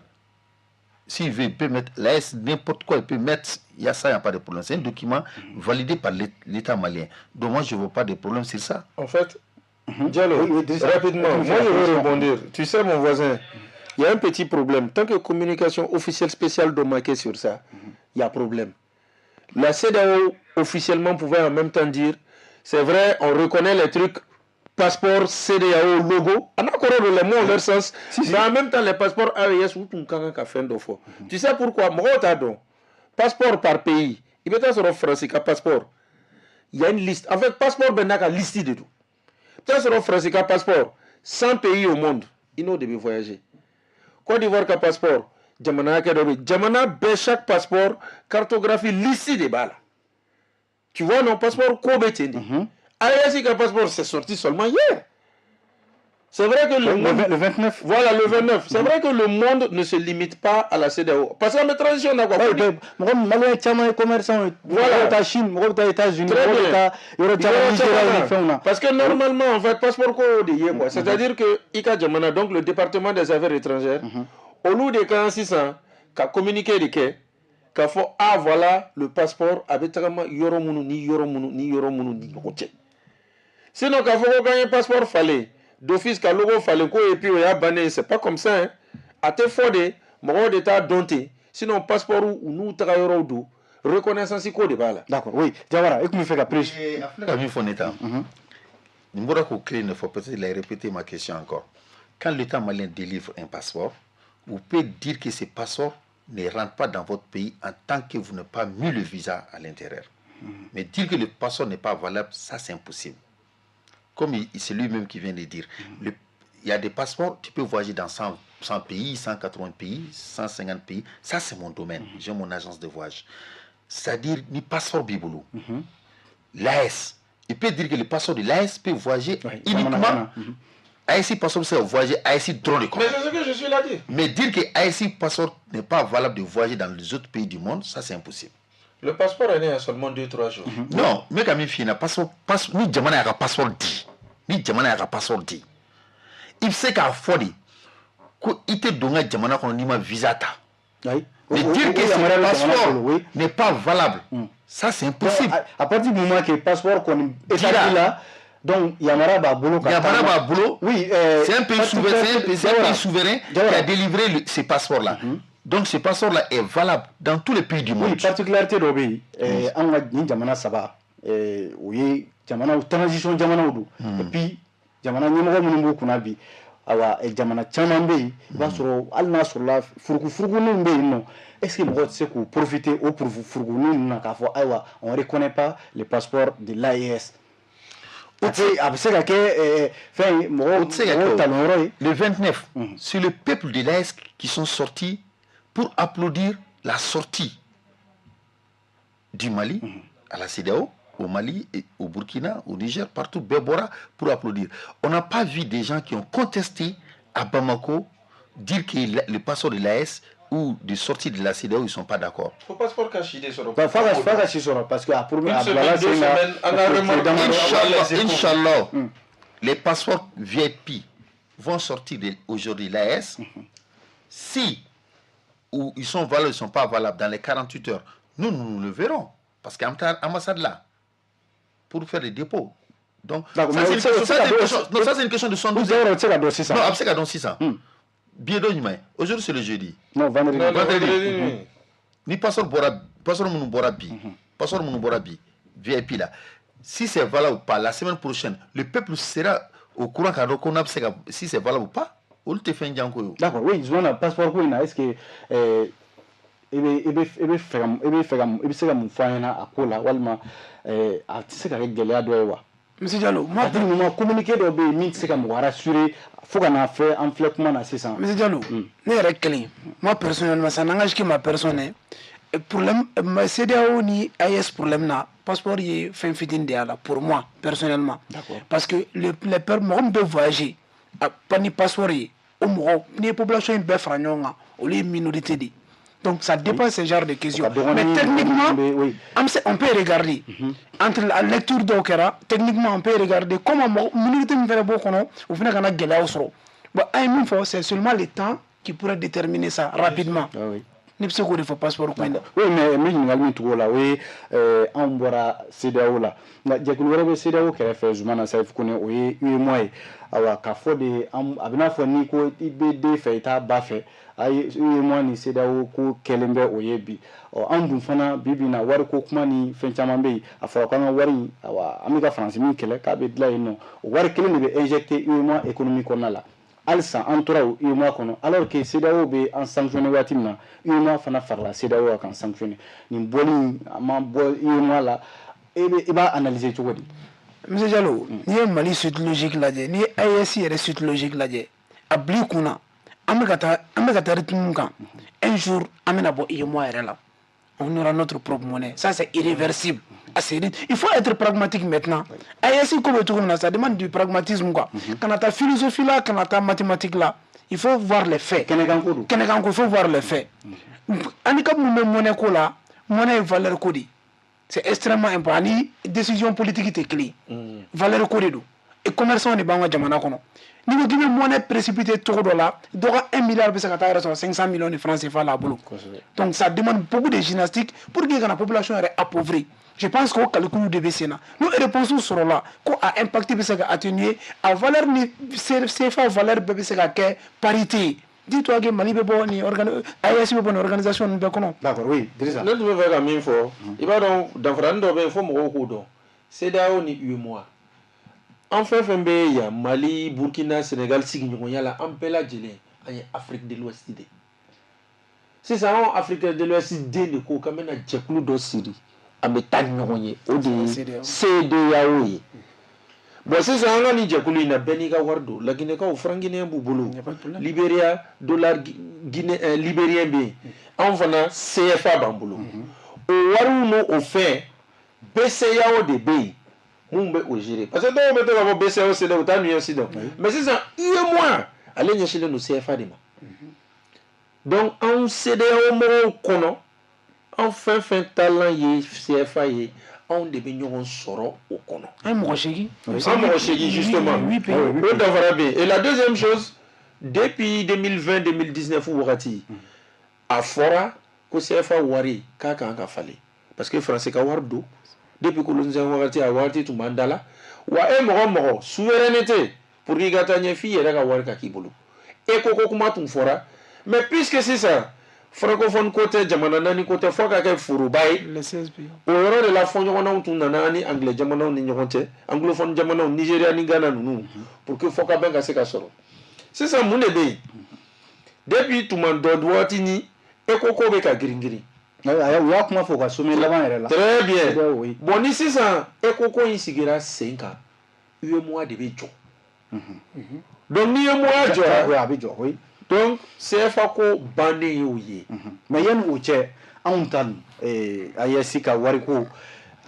D: S'il veut, il peut mettre l'AES, n'importe quoi, il peut mettre, il y a ça, il n'y a pas de problème. C'est un document validé par l'État malien. Donc moi, je ne vois pas de problème sur ça.
C: En fait, Diallo, oui, rapidement, moi je veux rebondir. Tu sais, mon voisin, il y a un petit problème. Tant que communication officielle spéciale doit marquer sur ça, il y a problème. La CEDEAO officiellement pouvait en même temps dire, c'est vrai, on reconnaît les trucs, passeport CEDEAO logo, on a encore les mots ont leur sens, si, si. Mais en même temps les passeports AES ou tout ka fɛn dɔ fɔ. Tu sais pourquoi? Mɔgɔw t'a dɔn. Passeport par pays, i bɛ taa sɔrɔ Faransi ka passeport, il y a une liste. En fait, passeport bɛɛ n'a ka liste de don. I bɛ taa sɔrɔ Faransi ka passeport, 100 pays au monde, i n'o de bɛ voyager. Côte d'Ivoire ka passeport, jamana hakɛ dɔ bɛ, jamana bɛɛ, chaque passeport cartographie liste de b'a la. Tu vois, non? Passeport ko bɛ ten de. AES ka passeport, c'est sorti seulement hier. C'est vrai que le monde,
A: le 29.
C: Voilà, le 29. C'est vrai que le monde ne se limite pas à la CEDEAO. Parce que la transition n'a quoi.
A: Mɔgɔ malien caman ye commerçant ye. Mɔgɔ bɛ taa Chine, mɔgɔ bɛ taa États-Unis, mɔgɔ bɛ taa yɔrɔ caman, Nigéria ni fɛnw na.
C: Parce que normalement, en fait, passeport ko de ye quoi. C'est-à-dire que i ka jamana, donc le département des affaires étrangères, olu de kan sisan ka communiquer de kɛ k'a fɔ ah voilà, le passeport a bɛ tagama yɔrɔ minnu ni yɔrɔ minnu ni yɔrɔ minnu ni ɲɔgɔn cɛ. Sinon k'a fɔ ko k'an ye passeport falen d'office, ka logo falen ko et puis o y'a bannen, c'est pas comme ça hein. A tɛ fɔ de, mɔgɔw de t'a dɔn ten. Sinon passeport u n'u taga yɔrɔw don, reconnaissance ko de b'a la.
A: D'accord, oui, Jawara, i tun bɛ fɛ ka plus.
D: A filɛ ka min fɔ ne ta nin bɔra k'o kelen de fɔ, peut-être il a répété ma question encore. Quand l'État malien délivre un passeport, vous pouvez dire que ce passeport ne rentre pas dans votre pays en tant que vous n'avez pas mis le visa à l'intérieur. Mais dire que le passeport n'est pas valable, ça, c'est impossible. Comme c'est lui-même qui vient de dire. Il y a des passeports, tu peux voyager dans 100, 100 pays, 180 pays, 150 pays. Ça, c'est mon domaine. J'ai mon agence de voyage. C'est-à-dire, ni passeport b'i bolo. L'AES, il peut dire que le passeport de l'AES peut voyager uniquement. AES passeport, c'est voyager AES dɔrɔn de.
C: Mais c'est ce que je suis là dit.
D: Mais dire que AES passeport n'est pas valable de voyager dans les autres pays du monde, ça, c'est impossible.
C: Le passeport est né il y a seulement 2-3 jours.
D: Non, mais comme il finit, passeport, ni jamana y'a ka passeport di, ni jamana y'a ka passeport di, i bɛ se k'a fɔ de ko i tɛ don n ka jamana kɔnɔ n'i ma visa ta. Mais dire que ce passeport n'est pas valable, ça, c'est impossible.
A: À partir du moment que passeport kɔni établi la, donc yamaruya b'a bolo ka
D: Yamaruya b'a bolo.
A: Oui,
D: c'est un pays souverain, c'est un pays souverain qui a délivré ce passeport-là. Donc ce passeport-là est valable dans tous les pays du monde.
A: Oui, particularité dɔ bɛ yen, an ka nin jamana saba, o ye jamanaw transition jamanaw don. Et puis Jamana ɲɛmɔgɔ minnu b'u kunna bi, awa, jamana caman bɛ yen, i b'a sɔrɔ hali n'a sɔrɔla furukufurukuninw bɛ yen nɔ, est ce que mɔgɔ tɛ se k'u profiter o furukufurukunin ninnu na k'a fɔ ayiwa, on reconnaît pas le passeport de l'AES? A bɛ se ka kɛ fɛn ye, mɔgɔw
D: tɛ se ka kɛ
A: talon yɔrɔ ye.
D: Le 29, c'est le peuple de l'AES qui sont sortis pour applaudir la sortie du Mali à la CEDEAO, au Mali, et au Burkina, au Niger, partout, bɛɛ bɔra pour applaudir. On n'a pas vu des gens qui ont contesté à Bamako, dire que le passeport de l'AES ou de sortie de la CEDEAO, ils ne sont pas d'accord.
C: Faut passeport ka si de sɔrɔ.
A: F'a ka si sɔrɔ parce que a pour
C: Une semaine, 2 semaines, an ka remarque.
D: Inch'Allah, Inch'Allah, les passeports VIP vont sortir aujourd'hui l'AES. Si ou ils sont valables, ils ne sont pas valables dans les 48 heures, nous, nous le verrons. Parce qu'en ambassade là, pour faire des dépôts. Donc, ça, c'est une question, non, ça, c'est une question de 112.
A: Non,
D: a bɛ se ka dɔn sisan. Billet dɔ jumɛn? Aujourd'hui, c'est le jeudi.
A: Non, vendredi.
D: Vendredi. Ni passeport bɔra, passeport minnu bɔra bi, passeport minnu bɔra bi, VIP là, si c'est valable ou pas, la semaine prochaine, le peuple sera au courant k'a dɔn ko n'a bɛ se ka, si c'est valable ou pas, olu tɛ fɛn jan ko ye o.
A: D'accord, oui, Zoumana, passeport ko in na, est-ce que e bɛ fɛ ka i bɛ se ka mun fɔ an ɲɛna a ko la, walima a tɛ se ka kɛ gɛlɛya dɔ ye wa?
B: Monsieur Diallo,
A: moi, à communiqué dɔ bɛ yen min tɛ se ka mɔgɔ rassurer fo ka n'a fɛ an filɛ kuma na sisan.
B: Monsieur Diallo, ne yɛrɛ kelen, moi personnellement, ça n'engage que ma personne, hein. Problème CEDEAO ni AES problème na, passeport ye fɛn fitinin de y'a la pour moi personnellement. Parce que les mɔgɔ min bɛ voyager pas ni passeport ye, o mɔgɔ, n'i ye population in bɛɛ fara ɲɔgɔn kan, olu ye minorité de ye. Donc ça dépend, ce genre de questions. Mais techniquement, on peut regarder. Entre la lecture dɔw kɛra, techniquement on peut regarder comment minorité min fɛnɛ b'o kɔnɔ, o fɛnɛ kana gɛlɛyaw sɔrɔ. Bon, an ye min fɔ, c'est seulement le temps qui pourrait déterminer ça rapidement.
A: Ah oui.
B: Ne bɛ se k'o de fɔ passeport ko in na.
A: Oui, mais n bɛ ɲininkali min tugu o la, o ye anw bɔra CEDEAO la, nka jɛkulu wɛrɛ bɛ CEDEAO kɛrɛfɛ, Zumana Sayifu Kone, o ye UEMOA ye. Ayiwa, k'a fɔ de, a bɛ n'a fɔ n'i ko i bɛ den fɛ, i t'a ba fɛ. A ye UEMOA ni CEDEAO ko kɛlen bɛ o ye bi. Ɔ, an dun fana, bi bi in na, wariko kuma ni fɛn caman bɛ yen. A fɔra k'an ka wari in, ayiwa, an bɛ ka Faransi min kɛlɛ k'a bɛ dilan yen nɔ, o wari kelen de bɛ injecté UEMOA économie kɔnɔna la. Halisa an tora o UEMOA kɔnɔ, alors que CEDEAO bɛ an sanctionné waati min na, UEMOA fana farala CEDEAO kan sanctionné. Nin bɔli in, an ma bɔ UEMOA la, e bɛ i b'a analyser cogo di?
B: Monsieur Diallo, n'i ye Mali suite logique lajɛ, n'i ye AES yɛrɛ suite logique lajɛ, a bil'i kunna an bɛ ka taa rythme min kan, un jour an bɛna bɔ UEMOA yɛrɛ la. On aura notre propre monnaie. Ça, c'est irréversible. Ah, il faut être pragmatique maintenant. AES ko bɛ cogo min na, ça demande du pragmatisme, quoi. Kana taa philosophie la, kana taa mathématique la. Il faut voir les faits.
A: Kɛnɛkan ko don.
B: Kɛnɛkan ko, il faut voir les faits. Handicap min bɛ monnaie ko la, monnaie ye valeur ko de ye. C'est extrêmement important. Ani décision politique tɛ kelen ye. Valeur ko de don. Et commerçant de b'an ka jamana kɔnɔ. N'i ko k'i bɛ monnaie précipiter cogo dɔ la, dɔ ka 1 milliard bɛ se ka taa yɛrɛ sɔrɔ 500 millions de francs CFA la a bolo. Donc ça demande beaucoup de gymnastique pour que kana population yɛrɛ appauvrir. Je pense que o calcul de bɛ sen na. N'o réponse sɔrɔla ko a impact bɛ se ka atténuer, a valeur ni CFA valeur bɛɛ bɛ se ka kɛ parité ye. Dis-toi que Mali bɛ bɔ nin AES bɛ bɔ nin organisation ninnu bɛɛ kɔnɔ.
A: D'accord, oui, Drissa.
C: Ne tun bɛ fɛ ka min fɔ, i b'a dɔn, danfaranin dɔ bɛ yen fo mɔgɔw k'o dɔn, CEDEAO ni UEMOA. An fɛn fɛn bɛ yan, Mali, Burkina, Sénégal, sigiɲɔgɔnya la, an bɛɛ lajɛlen, an ye Afrique de l'Ouest de ye. Sisan anw Afrique de l'Ouest den de ko k'an bɛna jɛkulu dɔ siri, an bɛ taa ni ɲɔgɔn ye, o de ye CEDEAO ye. Bon, sisan an ka nin jɛkulu in na, bɛɛ n'i ka wari don. Laginɛkaw, franc guinéen b'u bolo, Libéria, dollar Guinée libérien bɛ yen, anw fana CFA b'an bolo. O wariw n'o o fɛn, BCEAO de bɛ yen mun bɛ o gérer, parce que dɔw bɛ to k'a fɔ BCEAO, CEDEAO, u t'a nuance dɔn. Mais sisan UEMOA, ale ɲɛsinlen don CFA de ma. Donc anw CEDEAO mɔgɔw kɔnɔ, an fɛn fɛn taalan ye CFA ye, anw de bɛ ɲɔgɔn sɔrɔ o kɔnɔ.
B: An ye mɔgɔ 8.
C: An mɔgɔ 8 justement. O danfara bɛ yen. Et la deuxième chose, depuis 2020, 2019 wagati, a fɔra ko CFA wari k'a kan ka falen, parce que français ka wari don depuis colonisation wagati, a wagati tun b'an da la wa. E mɔgɔ mɔgɔ souveraineté, pour que i ka taa ɲɛ, f'i yɛrɛ ka wari ka k'i bolo. E ko kuma tun fɔra, mais puisque sisan Francophone ko tɛ, jamana naani ko tɛ, fo ka kɛ foroba ye.
B: Les 16 pays.
C: O yɔrɔ de la, fɔɲɔgɔnnaw tun nana ni anglais jamanaw ni ɲɔgɔn cɛ, anglophone jamanaw, Nigéria ni Ghana ninnu, pour que fɔkabɛn ka se ka sɔrɔ. Sisan, mun de bɛ yen? Depuis tuma dɔ waati ni ECO ko bɛ ka girin girin.
A: U y'a kuma fɔ u ka sommet laban yɛrɛ la.
C: Très bien.
A: CEDEAO, oui.
C: Bon, ni sisan ECO ko in sigira sen kan, UEMOA de bɛ jɔ. Donc ni UEMOA jɔra,
A: Oui, a bɛ jɔ, oui.
C: donc CFA ko bannen y'o ye.
A: Mais yanni o cɛ, anw ta dun, AES ka wariko.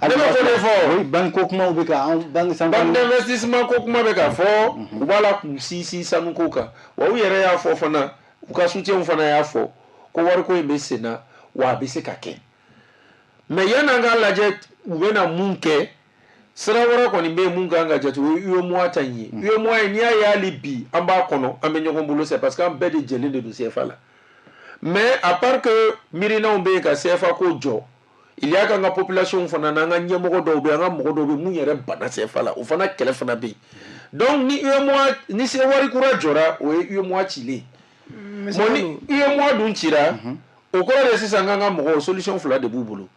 C: Ne bɛ k'o de fɔ.
A: Oui, banque ko kumaw bɛ ka anw banque centrale.
C: Banque d'investissement ko kuma bɛ ka fɔ, u b'a la k'u sinsin sanuko kan. Wa u yɛrɛ y'a fɔ fana, u ka soutien fana y'a fɔ ko wariko in bɛ sen na, wa a bɛ se ka kɛ. Mais yanni an k'a lajɛ u bɛna mun kɛ, sira wɛrɛ kɔni bɛ yen mun kan ka jate, o ye UEMOA ta in ye. UEMOA in, n'i y'a ye hali bi an b'a kɔnɔ, an bɛ ɲɔgɔn bolo, c'est parce que an bɛɛ de jɛlen de don CFA la. Mais à part que miirinaw bɛ yen ka CFA ko jɔ, il y a k'an ka population fana n'an ka ɲɛmɔgɔ dɔw bɛ yen, an ka mɔgɔ dɔw bɛ yen mun yɛrɛ banna CFA la, o fana kɛlɛ fana bɛ yen. Donc ni UEMOA, ni se wari kura jɔra, o ye UEMOA cilen ye. Bon, ni UEMOA dun cira, o kɔrɔ de sisan k'an ka mɔgɔw, solution fila de b'u bolo: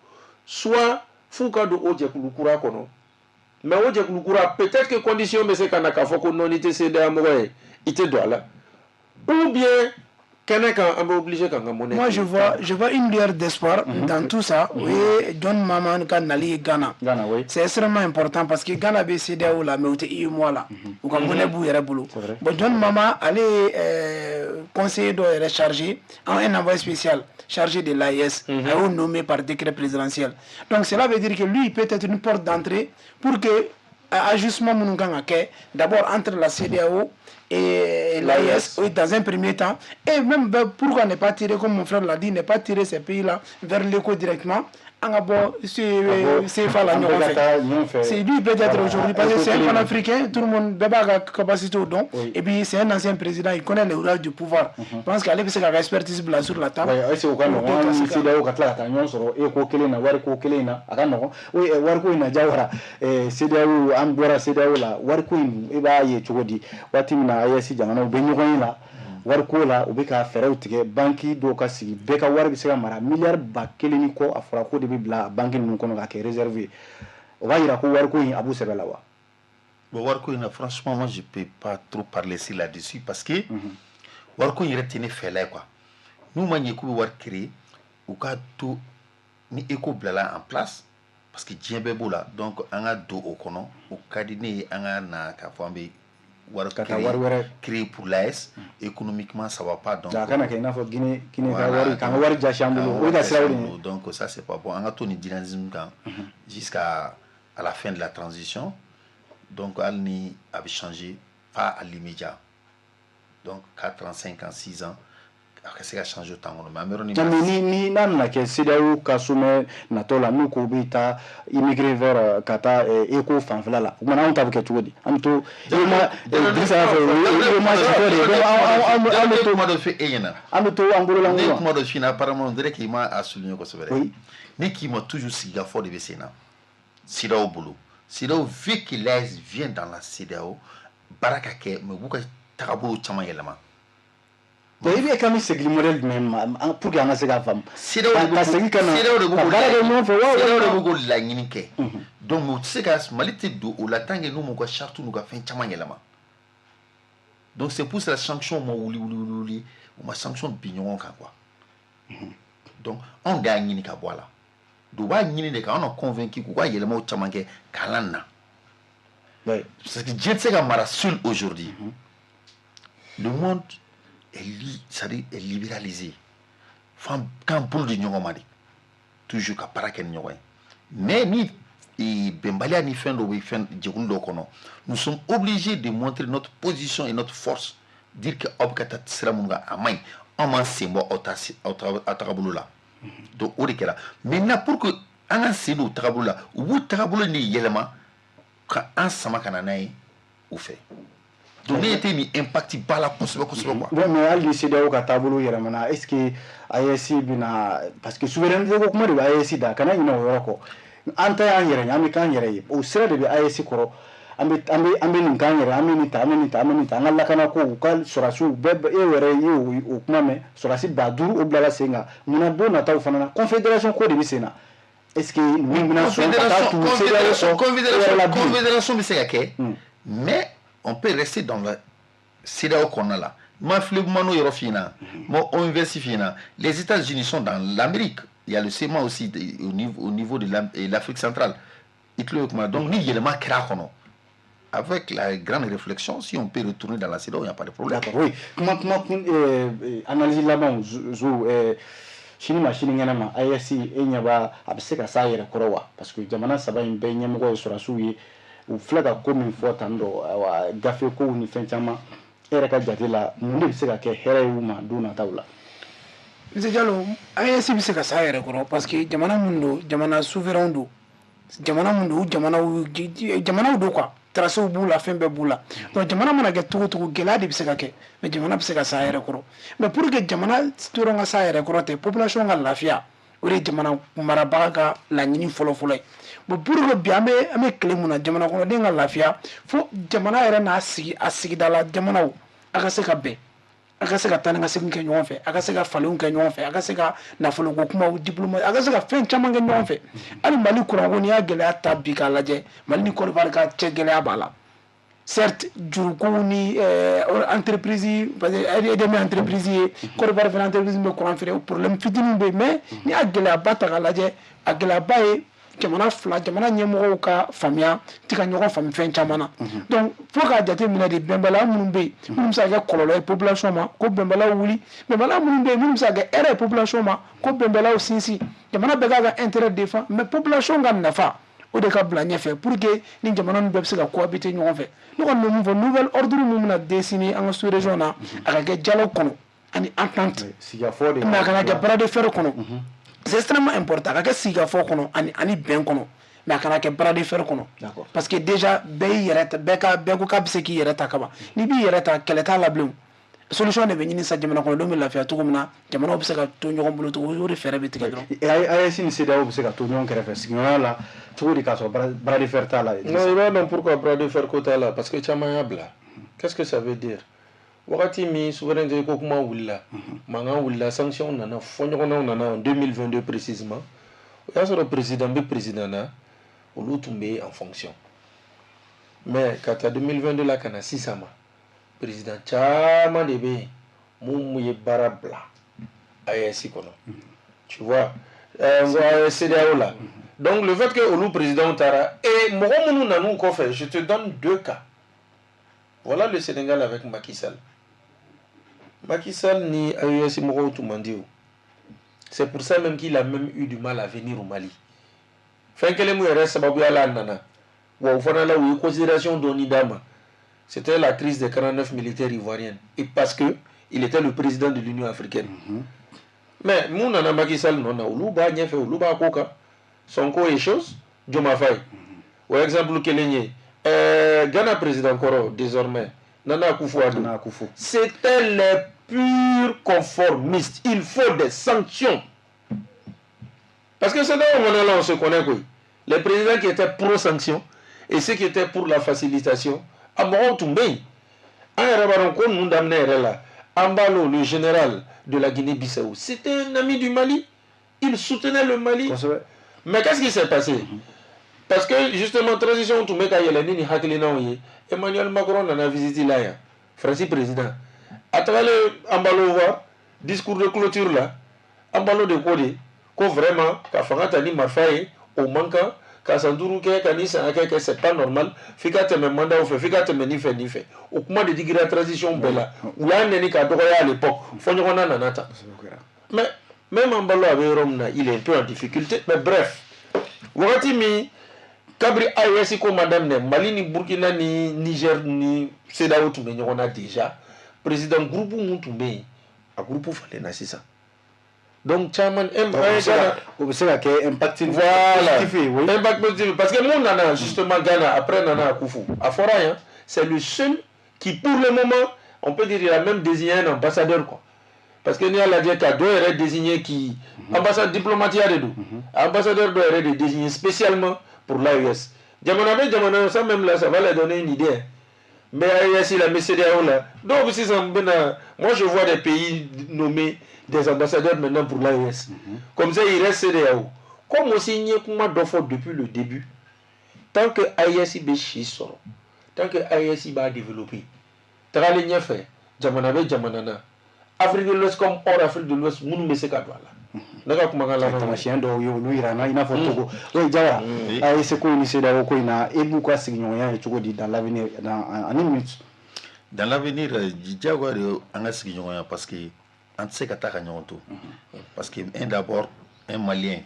C: soit f'u ka don o jɛkulu kura kɔnɔ. Mais o jɛkulu kura, peut-être que condition bɛ se ka na k'a fɔ ko non, n'i tɛ CEDEAO mɔgɔ ye, i tɛ don a la, ou bien kɛnɛ kan, an bɛ obligé k'an ka monnaie.
B: Moi, je vois une lueur d'espoir dans tout ça. Oui, John Mahama ka nali ye Ghana.
A: Ghana, oui.
B: C'est extrêmement important parce que Ghana bɛ CEDEAO la, mais u tɛ UEMOA la. U ka monnaie b'u yɛrɛ bolo.
A: Vrai.
B: Bon, John Mahama, ale ye conseiller dɔ yɛrɛ chargé, un envoyé spécial chargé de l'AES, a y'o nommé par décret présidentiel. Donc cela veut dire que lui, il peut être une porte d'entrée pour que ajustement minnu kan ka kɛ d'abord entre la CEDEAO et l'AES, oui, dans un premier temps, et même ben, pourquoi ne pas tirer, comme mon frère l'a dit, ne pas tirer ces pays-là vers l'ECO directement, an ka bɔ CFA la
A: An bɛɛ
B: ɲɔgɔn
A: ka taa
B: fɛ.
A: ɲɔgɔn fɛ.
B: C'est lui peut-être
A: Voilà,
B: aujourd'hui, parce que
A: ECO
B: c'est un
A: kelen.
B: Panafricain, tout le monde bɛɛ b'a ka capacité dɔn,
A: Oui.
B: et puis c'est un ancien président, il connaît les rouages du pouvoir. Je pense qu'ale bɛ se k'a ka expertise bila sur la table.
A: Ouais, est-ce que o ka
B: Pour
A: nɔgɔn
B: que ka
A: an
B: se
A: ni
B: ka-
A: CEDEAO ka tila ka taa ɲɔgɔn sɔrɔ e ko kelen na, wari ko kelen na, a ka nɔgɔn? Oui, wariko in na, Jawara, CEDEAO, an bɔra CEDEAO la, wariko in, e b'a ye cogo di? Waati min na AES jamanaw bɛ ɲɔgɔn ye la wariko la, u bɛ ka fɛɛrɛw tigɛ, banki dɔw ka sigi, bɛɛ ka wari bɛ se ka mara, miliyari 1000 ni kɔ, a fɔra ko de bɛ bila banki ninnu kɔnɔ ka kɛ réserve ye. O b'a yira ko wariko in a b'u sɛbɛ la wa?
D: Bon, wariko in na, franchement, moi, je peux pas trop parler sur là-dessus parce que wariko in yɛrɛ tɛ ne fɛla ye quoi. N'u ma ɲɛ k'u bɛ wari créer, u ka to ni ECO bilala en place, parce que diɲɛ bɛɛ b'o la. Donc an ka don o kɔnɔ, o ka di ne ye. An ka na k'a fɔ an bɛ wari
A: Ka taa wari wɛrɛ
D: créer pour l'AES, économiquement ça va pas, donc
A: A kana kɛ i n'a fɔ Guinée ka
D: Voilà,
A: wari, k'an ka wari jasi an bolo, o ye ka sira o de ye.
D: Donc ça, c'est pas bon. An ka to ni dynamisme kan jusqu'à à la fin de la transition. Donc hali ni a bɛ changer, pas à l'immédiat. Donc 4 ans, 5 ans, 6 ans, a ka se ka changer o temps kɔnɔ, mais an bɛ yɔrɔ min na.
A: Mais ni n'a nana kɛ CEDEAO ka sommet natɔ la, n'u ko bɛ taa immigrer vers ka taa ECO fanfɛla la, o kumana anw ta bɛ kɛ cogo di? An bɛ to UEMOA, Dirisa y'a fɔ, UEMOA citɔ de ye, donc an bɛ
D: Ne
A: to
D: kuma dɔ fɔ e ɲɛna.
A: An bɛ to an
D: Ne ye
A: bololankolon.
D: kuma dɔ f'i ɲɛna, apparemment on dirait qu'il m'a a souligné kosɛbɛ dɛ.
A: Oui.
D: Ne k'i ma toujours, sigikafɔ de bɛ sen na CEDEAO bolo. CEDEAO veut que l'AES vienne dans la CEDEAO, baara ka kɛ, mais u b'u ka tagabolo caman yɛlɛma.
A: Donc i bɛ kan bɛ segin modèle jumɛn ma pour que an ka se k'a faamu?
D: CEDEAO de
A: Ka
D: b'o
A: segin ka na
D: CEDEAO de b'o
A: ka baara kɛ ɲɔgɔn fɛ wa?
D: CEDEAO de
A: Walima
D: b'o k'o laɲini kɛ. Donc u tɛ se ka, Mali tɛ don o la tant que n'u m'u ka charte n'u ka fɛn caman yɛlɛma. Donc c'est pour cela sanction ma wuli wuli wuli wuli, u ma sanction bin ɲɔgɔn kan quoi. Donc anw de y'a ɲini ka bɔ a la. Donc u b'a ɲini de k'anw na convaincu k'u ka yɛlɛmaw caman kɛ k'an la na, parce que diɲɛ tɛ se ka mara seul aujourd'hui. Le monde est li c'est-à-dire est libéralisé. F'an k'an bolo di ɲɔgɔn ma de, toujours ka baara kɛ ni ɲɔgɔn ye. Mais ni bɛnbaliya ni fɛn dɔw bɛ fɛn jɛkulu dɔw kɔnɔ, nous sommes obligés de montrer notre position et notre force, dire que aw bɛ ka taa sira minnu kan, a man ɲi, anw m'an sen bɔ aw ta aw tagabolo la. Donc o de kɛra. Maintenant, pour que an ka sen don u tagabolo la, u b'u tagabolo de yɛlɛma ka an sama ka na n'a ye u fɛ. Donc ne tɛ nin impact ba la kosɛbɛ kosɛbɛ quoi.
A: Bon, mais hali ni CEDEAO ka taabolo yɛlɛmana, est ce que AES bɛna, parce que souveraineté ko kuma de bɛ AES da, kana ɲinɛ o yɔrɔ kɔ. An ta y'an yɛrɛ ye, an bɛ k'an yɛrɛ ye, o sira de bɛ AES kɔrɔ. An bɛ nin k'an yɛrɛ, an bɛ nin ta, an bɛ nin ta, an bɛ nin ta, an ka lakana ko, u ka sɔrɔdasiw bɛɛ. E yɛrɛ ye o kuma mɛn, sɔrɔdasi 5000 o bilala sen kan. Munna don nataw fana na, confédération ko de bɛ sen na? Est ce que ninnu bɛna sɔn ka taa tugu CEDEAO kɔ?
D: Confédération bɛ se ka kɛ, mais on peut rester dans la CEDEAO kɔnɔna la. Ma fili kuma n'o yɔrɔ f'i ɲɛna, ma OMVS f'i ɲɛna. Les États-Unis sont dans l'Amérique, il y a le CEMA aussi au niveau de l'Afrique centrale. I tulo bɛ kuma. Donc ni yɛlɛma kɛra a kɔnɔ, avec la grande réflexion, si on peut retourner dans la CEDEAO, il n'y a pas de problème.
A: D'accord, oui. Kuma kun analyse laban zo sini ma sinikɛnɛ ma, AES, e ɲɛ b'a, a bɛ se ka s'a yɛrɛ kɔrɔ wa? Parce que jamana saba in bɛɛ ɲɛmɔgɔ ye sɔrɔdasiw ye, u filɛ ka ko min fɔ tan dɔ, ayiwa, gafe kow ni fɛn caman. E yɛrɛ ka jate la, mun de bɛ se ka kɛ hɛrɛ ye u ma don nataw la?
B: Monsieur Diallo, AES bɛ se ka s'a yɛrɛ kɔrɔ, parce que jamana mun don, jamana souverain don, jamana mun don, u jamanaw jamanaw don quoi, tracéw b'u la, fɛn bɛɛ b'u la. Donc jamana mana kɛ cogo o cogo, gɛlɛya de bɛ se ka kɛ, mais jamana bɛ se ka s'a yɛrɛ kɔrɔ. Mais pour que jamana dɔrɔn ka s'a yɛrɛ kɔrɔ tɛ, population ka lafiya, o de ye jamana marabaga ka laɲini fɔlɔ-fɔlɔ ye. Bon, pour que bi an bɛ tile mun na, jamana kɔnɔden ka lafiya, fo jamana yɛrɛ n'a sigi a sigida la jamanaw a ka se ka bɛn, a ka se ka taa ni ka segin kɛ ɲɔgɔn fɛ, a ka se ka falenw kɛ ɲɔgɔn fɛ, a ka se ka nafoloko kumaw, diplôme, a ka se ka fɛn caman kɛ ɲɔgɔn fɛ. Hali Mali kuranko, n'i y'a gɛlɛya ta bi k'a lajɛ, Mali ni Côte d'Ivoire ka cɛ gɛlɛya b'a la. Certes, jurukow ni entreprise, parce que EDM entreprise ye, Côte d'Ivoire fana entreprise bɛ courant feere, problème fitininw bɛ yen. Mais n'i y'a gɛlɛyaba ta k'a lajɛ, a gɛlɛyaba ye jamana fila, jamana ɲɛmɔgɔw ka faamuya ti ka ɲɔgɔn faamu fɛn caman na. Donc fo k'a jate minɛ de, bɛnbaliya minnu bɛ yen, minnu bɛ se ka kɛ kɔlɔlɔ ye population ma, ko bɛnbaliyaw wuli, bɛnbaliya minnu bɛ yen, minnu bɛ se ka kɛ hɛrɛ ye population ma, ko bɛnbaliyaw sinsin. Jamana bɛɛ k'a ka intérêt défend, mais population ka nafa, o de ka bila ɲɛfɛ, pour que ni jamana ninnu bɛɛ bɛ se ka cohabiter ɲɔgɔn fɛ. Ne kɔni bɛ mun fɔ? Nouvel ordre min bɛna dessiner an ka sous région na, a ka kɛ dialogue kɔnɔ ani entente, mais a kana kɛ bras de fer kɔnɔ. C'est extrêmement important, a ka kɛ sigikafɔ kɔnɔ ani bɛn kɔnɔ, mais a kana kɛ bras de fer kɔnɔ, parce que déjà bɛɛ y'i yɛrɛ ta, bɛɛ ka bɛɛ ko k'a bɛ se k'i yɛrɛ ta kaban. N'i b'i yɛrɛ ta, kɛlɛ t'a la bilen. Solution de bɛ ɲini sa, jamana kɔnɔdenw bɛ lafiya cogo min na, jamanaw bɛ se ka to ɲɔgɔn bolo cogo, o de fɛɛrɛ bɛ tigɛ
A: dɔrɔn. AES ni CEDEAO bɛ se ka to ɲɔgɔn kɛrɛfɛ sigiɲɔgɔnya la cogo di, k'a sɔrɔ bras de fer t'a la?
C: Non, i b'a dɔn pourquoi bras de fer ko t'a la? Parce que caman y'a bila. Qu'est-ce que ça veut dire? Wagati min souveraineté ko kuma wulila, mankan wulila, sanction nana, fɔɲɔgɔnnaw nana en 2022 précisément, o y'a sɔrɔ président bɛ président na, olu tun bɛ en fonction. Mais ka taa 2022 la ka na sisan ma, président caman de bɛ yen mun ye baara bila AES kɔnɔ, tu vois, CEDEAO la. Donc le fait que olu président taara et mɔgɔ minnu nan'u kɔfɛ, je te donne deux cas. Voilà, le Sénégal avec Macky Sall. Macky Sall ni AES mɔgɔw tun man di o. C'est pour ça même qu'il a même eu du mal à venir au Mali. Fɛn kelen mun yɛrɛ sababuya la a nana wa, o fana la, u ye considération dɔɔni d'a ma, c'était la crise des 49 militaires ivoiriennes, et parce que il était le président de l'Union africaine. Mais mun nana Macky Sall nɔ na, olu b'a ɲɛfɛ, olu b'a ko kan, Sonko et chose, Diomaye Faye. O exemple kelen ye. Ghana président kɔrɔ désormais, Nana Akufo-Addo.
A: Nana Akufo.
C: C'était les purs conformistes. Il faut des sanctions. Parce que c'est dans moment là, on se connaît quoi. Les présidents qui étaient pro-sanctions et ceux qui étaient pour la facilitation, a mɔgɔw tun bɛ yen. An yɛrɛ b'a dɔn ko ninnu daminɛ yɛrɛ la, Embalo, le général de la Guinée-Bissau, c'était un ami du Mali. Il soutenait le Mali. Mais qu'est-ce qui s'est passé? Parce que justement, transition tun bɛ ka yɛlɛ ni nin hakilinaw ye. Emmanuel Macron nana visite la yan, Faransi président. A tagalen Embalo voir, discours de clôture la, Embalo de ko de ko vraiment ka fanga ta ni marifa ye, o man kan, ka san 5 kɛ ka ni san hakɛ kɛ, c'est pas normal, f'i ka tɛmɛ mandat fɛ, f'i ka tɛmɛ nin fɛ nin fɛ. O kuma de digira transition bɛɛ la, u y'a nɛni k'a dɔgɔya à l'époque, fɔ ɲɔgɔnna nana ta. Mais même Embalo a bɛ yɔrɔ min na, il est un peu en difficulté. Mais bref, wagati min kabiri AES ko ma daminɛ, Mali ni Burkina ni Niger ni CEDEAO tun bɛ ɲɔgɔn na déjà. Président groupe mun tun bɛ yen, a groupe falenna sisan. Donc caman
A: O bɛ se ka kɛ impact
C: voilà
A: positif ye, oui.
C: Impact positif, parce que mun nana justement Ghana après Nana Akufo, a fɔra yan, c'est le seul qui pour le moment, on peut dire, il a même désigné un ambassadeur quoi. Parce que n'i y'a lajɛ, ka dɔ yɛrɛ désigné qui ambassade diplomatiya de don, ambassadeur dɔ yɛrɛ de désigné spécialement pour l'AES. Jamana bɛ jamana, ça même là, ça va leur donner une idée. Mais AES la, mais CEDEAO là. Donc sisan bɛna, moi je vois des pays nommer des ambassadeurs maintenant pour l'AES. Comme ça, il reste CEDEAO. Comme aussi n ye kuma dɔ fɔ depuis le début, tant que AES bɛ si sɔrɔ, tant que AES b'a développer, tagalen ɲɛfɛ, jamana bɛ jamana na, Afrique de l'Ouest comme hors Afrique de l'Ouest, minnu bɛ se ka don a la. Ne ka kumakan laban.
A: Tamasiyɛn dɔw ye, olu yira n na, i n'a fɔ Togo. O Jawara, AES ko in ni CEDEAO ko in na, e b'u ka sigiɲɔgɔnya ye cogo di dans l'avenir, dans en une minute?
D: Dans l'avenir, diyagoya de an ka sigiɲɔgɔnya, parce que an tɛ se ka taa ka ɲɔgɔn to, parce que un, d'abord, un Malien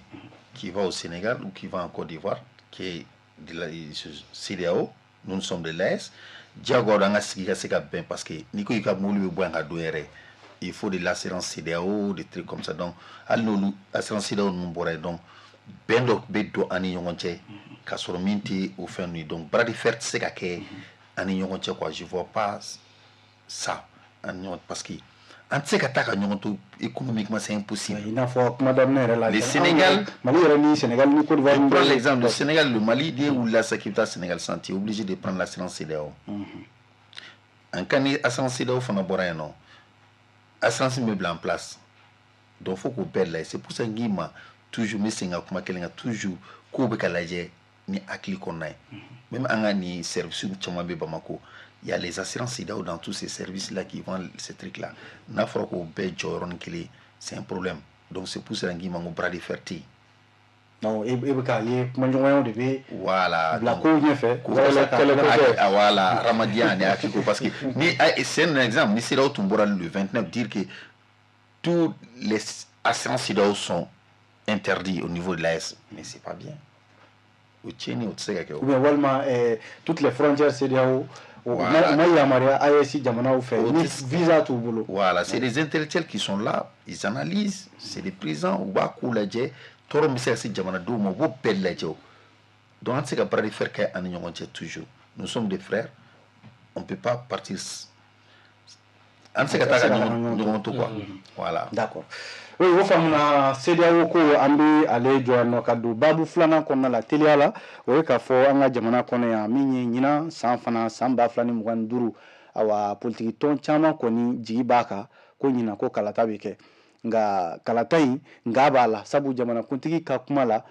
D: qui va au Sénégal ou qui va en Côte d'Ivoire, qui est de la CEDEAO, nous, nous sommes de l'AES, diyagoya don an ka sigi ka se ka bɛn, parce que n'i ko i ka mobili bɛ bɔ yan ka don yɛrɛ, il faut de l'assurance CEDEAO, des trucs comme ça. Donc hali n'olu assurance CEDEAO ninnu bɔra yen, donc bɛn dɔ bɛ don an ni ɲɔgɔn cɛ k'a sɔrɔ min tɛ o fɛn ninnu ye. Donc bras de fer tɛ se ka kɛ an ni ɲɔgɔn cɛ quoi. Je vois pas ça an ni ɲɔgɔn, parce que an tɛ se ka taa ka ɲɔgɔn to économiquement, c'est impossible.
A: I n'a fɔ kuma daminɛ yɛrɛ la.
D: Le Sénégal,
A: Mali yɛrɛ ni Sénégal ni Côte d'Ivoire.
D: Je prends l'exemple, le Sénégal, le Mali, n'i wulila sisan k'i bɛ taa Sénégal sisan, tu es obligé de prendre l'assurance CEDEAO. En cas ni assurance CEDEAO fana bɔra yen nɔ, assurance min bɛ bila en place, donc fo k'o bɛɛ lajɛ. C'est pour ça n k'i ma toujours, n bɛ segin ka kuma kelen kan toujours, kow bɛ ka lajɛ ni hakili kɔnɔna ye. Même an ka nin service caman bɛ Bamako, il y a les assurances CEDEAO dans tous ces services là qui vendent ces trucs là. N'a fɔra k'o bɛɛ jɔ yɔrɔnin kelen, c'est un problème. Donc c'est pour cela n k'i ma ko bras de fer tɛ yen.
A: Non, e bɛ k'a ye kumaɲɔgɔnyaw de bɛ
D: voilà
A: bila kow ɲɛfɛ.
D: Walasa kɛlɛ, voilà, hadamadenya ani hakili ko, parce que ni, c'est un exemple, ni CEDEAO tun bɔra le 29 dire que tous les assurances CEDEAO sont interdits au niveau de l'AES, mais c'est pas bien, o tiɲɛni, o tɛ se ka kɛ o.
A: Ou bien walima toutes les frontières CEDEAO, u ma yamaruya AES jamanaw fɛ ni visa t'u bolo.
D: Voilà, c'est des intellectuels qui sont là, ils analysent, c'est des présidents, u b'a ko lajɛ, tɔɔrɔ min bɛ se ka se jamanadenw ma, u b'o bɛɛ lajɛ o. Donc an tɛ se ka bras de fer kɛ an ni ɲɔgɔn cɛ toujours. Nous sommes des frères, on peut pas partir, an tɛ se ka taa ka ɲɔgɔn to quoi, voilà.
A: D'accord, oui, o faamuna. CEDEAO ko, an bɛ ale jɔ yan nɔ ka don baabu filanan kɔnɔna la teliya la. O ye k'a fɔ an ka jamana kɔnɔ yan, min ye ɲinan san fana, san 2025, awa, politiki tɔn caman kɔni jigi b'a kan ko ɲinan ko kalata bɛ kɛ. Nka kalata in nka b'a la, sabu jamanakuntigi ka kuma la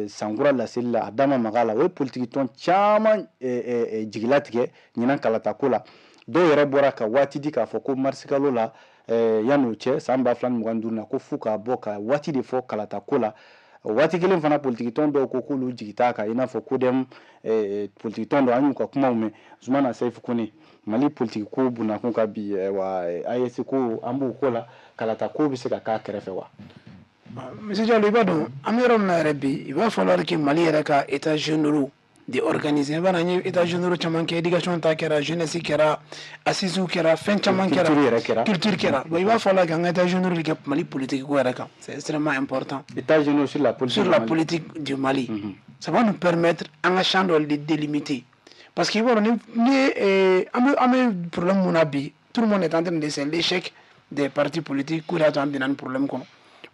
A: sankura laseli la, a da ma maga la. O ye politiki tɔn caman jigilatigɛ ɲinan kalata ko la. Dɔw yɛrɛ bɔra ka waati di k'a fɔ ko marisikalo la, yan'o cɛ, san 2025 na, ko f'u ka bɔ ka waati de fɔ kalata ko la. O waati kelen fana, politiki tɔn dɔw ko k'olu jigi t'a kan, i n'a fɔ CODEM politiki tɔn dɔ. An y'u ka kumaw mɛn. Zumana Sɛyifu Kone, Mali politiki ko bunakun ka bi, wa AES ko, an b'o ko la, kalata ko bɛ se ka k'a kɛrɛfɛ wa?
B: Monsieur Diallo, i b'a dɔn an bɛ yɔrɔ min na yɛrɛ bi, il va falloir que Mali yɛrɛ ka état généraux de organiser. I b'a dɔn an ye état généraux caman kɛ, éducation ta kɛra, jeunesse kɛra, assises kɛra, fɛn caman kɛra.
A: Culture yɛrɛ kɛra.
B: Culture kɛra. Bon, il va falloir qu'an ka état généraux de kɛ Mali politique ko yɛrɛ kan, c'est extrêmement important.
A: État généraux sur la politique.
B: Sur la politique du Mali. Ça va nous permettre an ka champ dɔ de délimiter, parce que i b'a dɔn ni an bɛ problème mun na bi, tout le monde est en train de, c'est l'échec des partis politiques k'o de y'a to an binna nin problème kɔnɔ.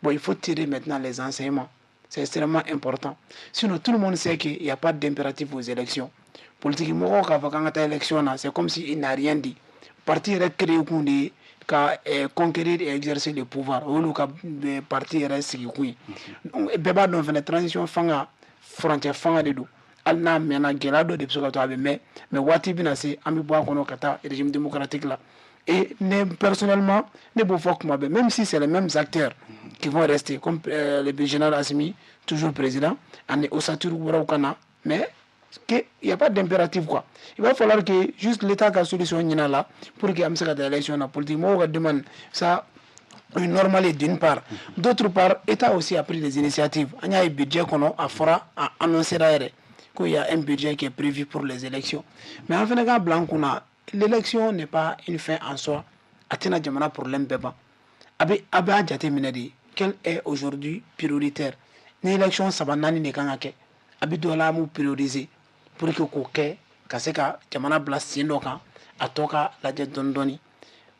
B: Bon, il faut tirer maintenant les enseignements. C'est extrêmement important. Sinon, tout le monde sait qu'il n'y a pas d'impératif aux élections. Politique mɔgɔw k'a fɔ k'an ka taa élection na, c'est comme si il n'a rien dit. Parti yɛrɛ créé kun de ye ka conquérir et exercer le pouvoir. O y'olu ka parti yɛrɛ sigi kun ye. Donc bɛɛ b'a dɔn fɛnɛ, transition fanga, furancɛ fanga de don. Hali n'a mɛnna, gɛlɛya dɔ de bɛ se ka to a bɛ mɛn, mais waati bɛna se, an bɛ bɔ a kɔnɔ ka taa régime démocratique la. Et ne, personnellement, ne b'o fɔ kuma bɛɛ, même si c'est les mêmes acteurs qui vont rester, comme le général Assimi, toujours président, ani ossature wɛrɛw ka na, mais que il y a pas d'impératif quoi. Il va falloir que juste l'État ka solution ɲini a la pour que an bɛ se ka taa élection na. Politique mɔgɔw ka demande, ça est normal d'une part. D'autre part, État aussi a pris des initiatives. An y'a ye budget kɔnɔ, a fɔra, a annoncé yɛrɛ qu'il y a un budget qui est prévu pour les élections. Mais an fana k'a bila an kunna, l'élection n'est pas une fin en soi. A tɛna jamana problème bɛɛ ban. A b'a jateminɛ de quel est aujourd'hui prioritaire. Ni élection saba naani de kan ka kɛ, a bɛ dɔ la, an b'u prioriser pour que k'o kɛ ka se ka jamana bila sen dɔ kan, a tɔ ka lajɛ dɔɔni dɔɔni,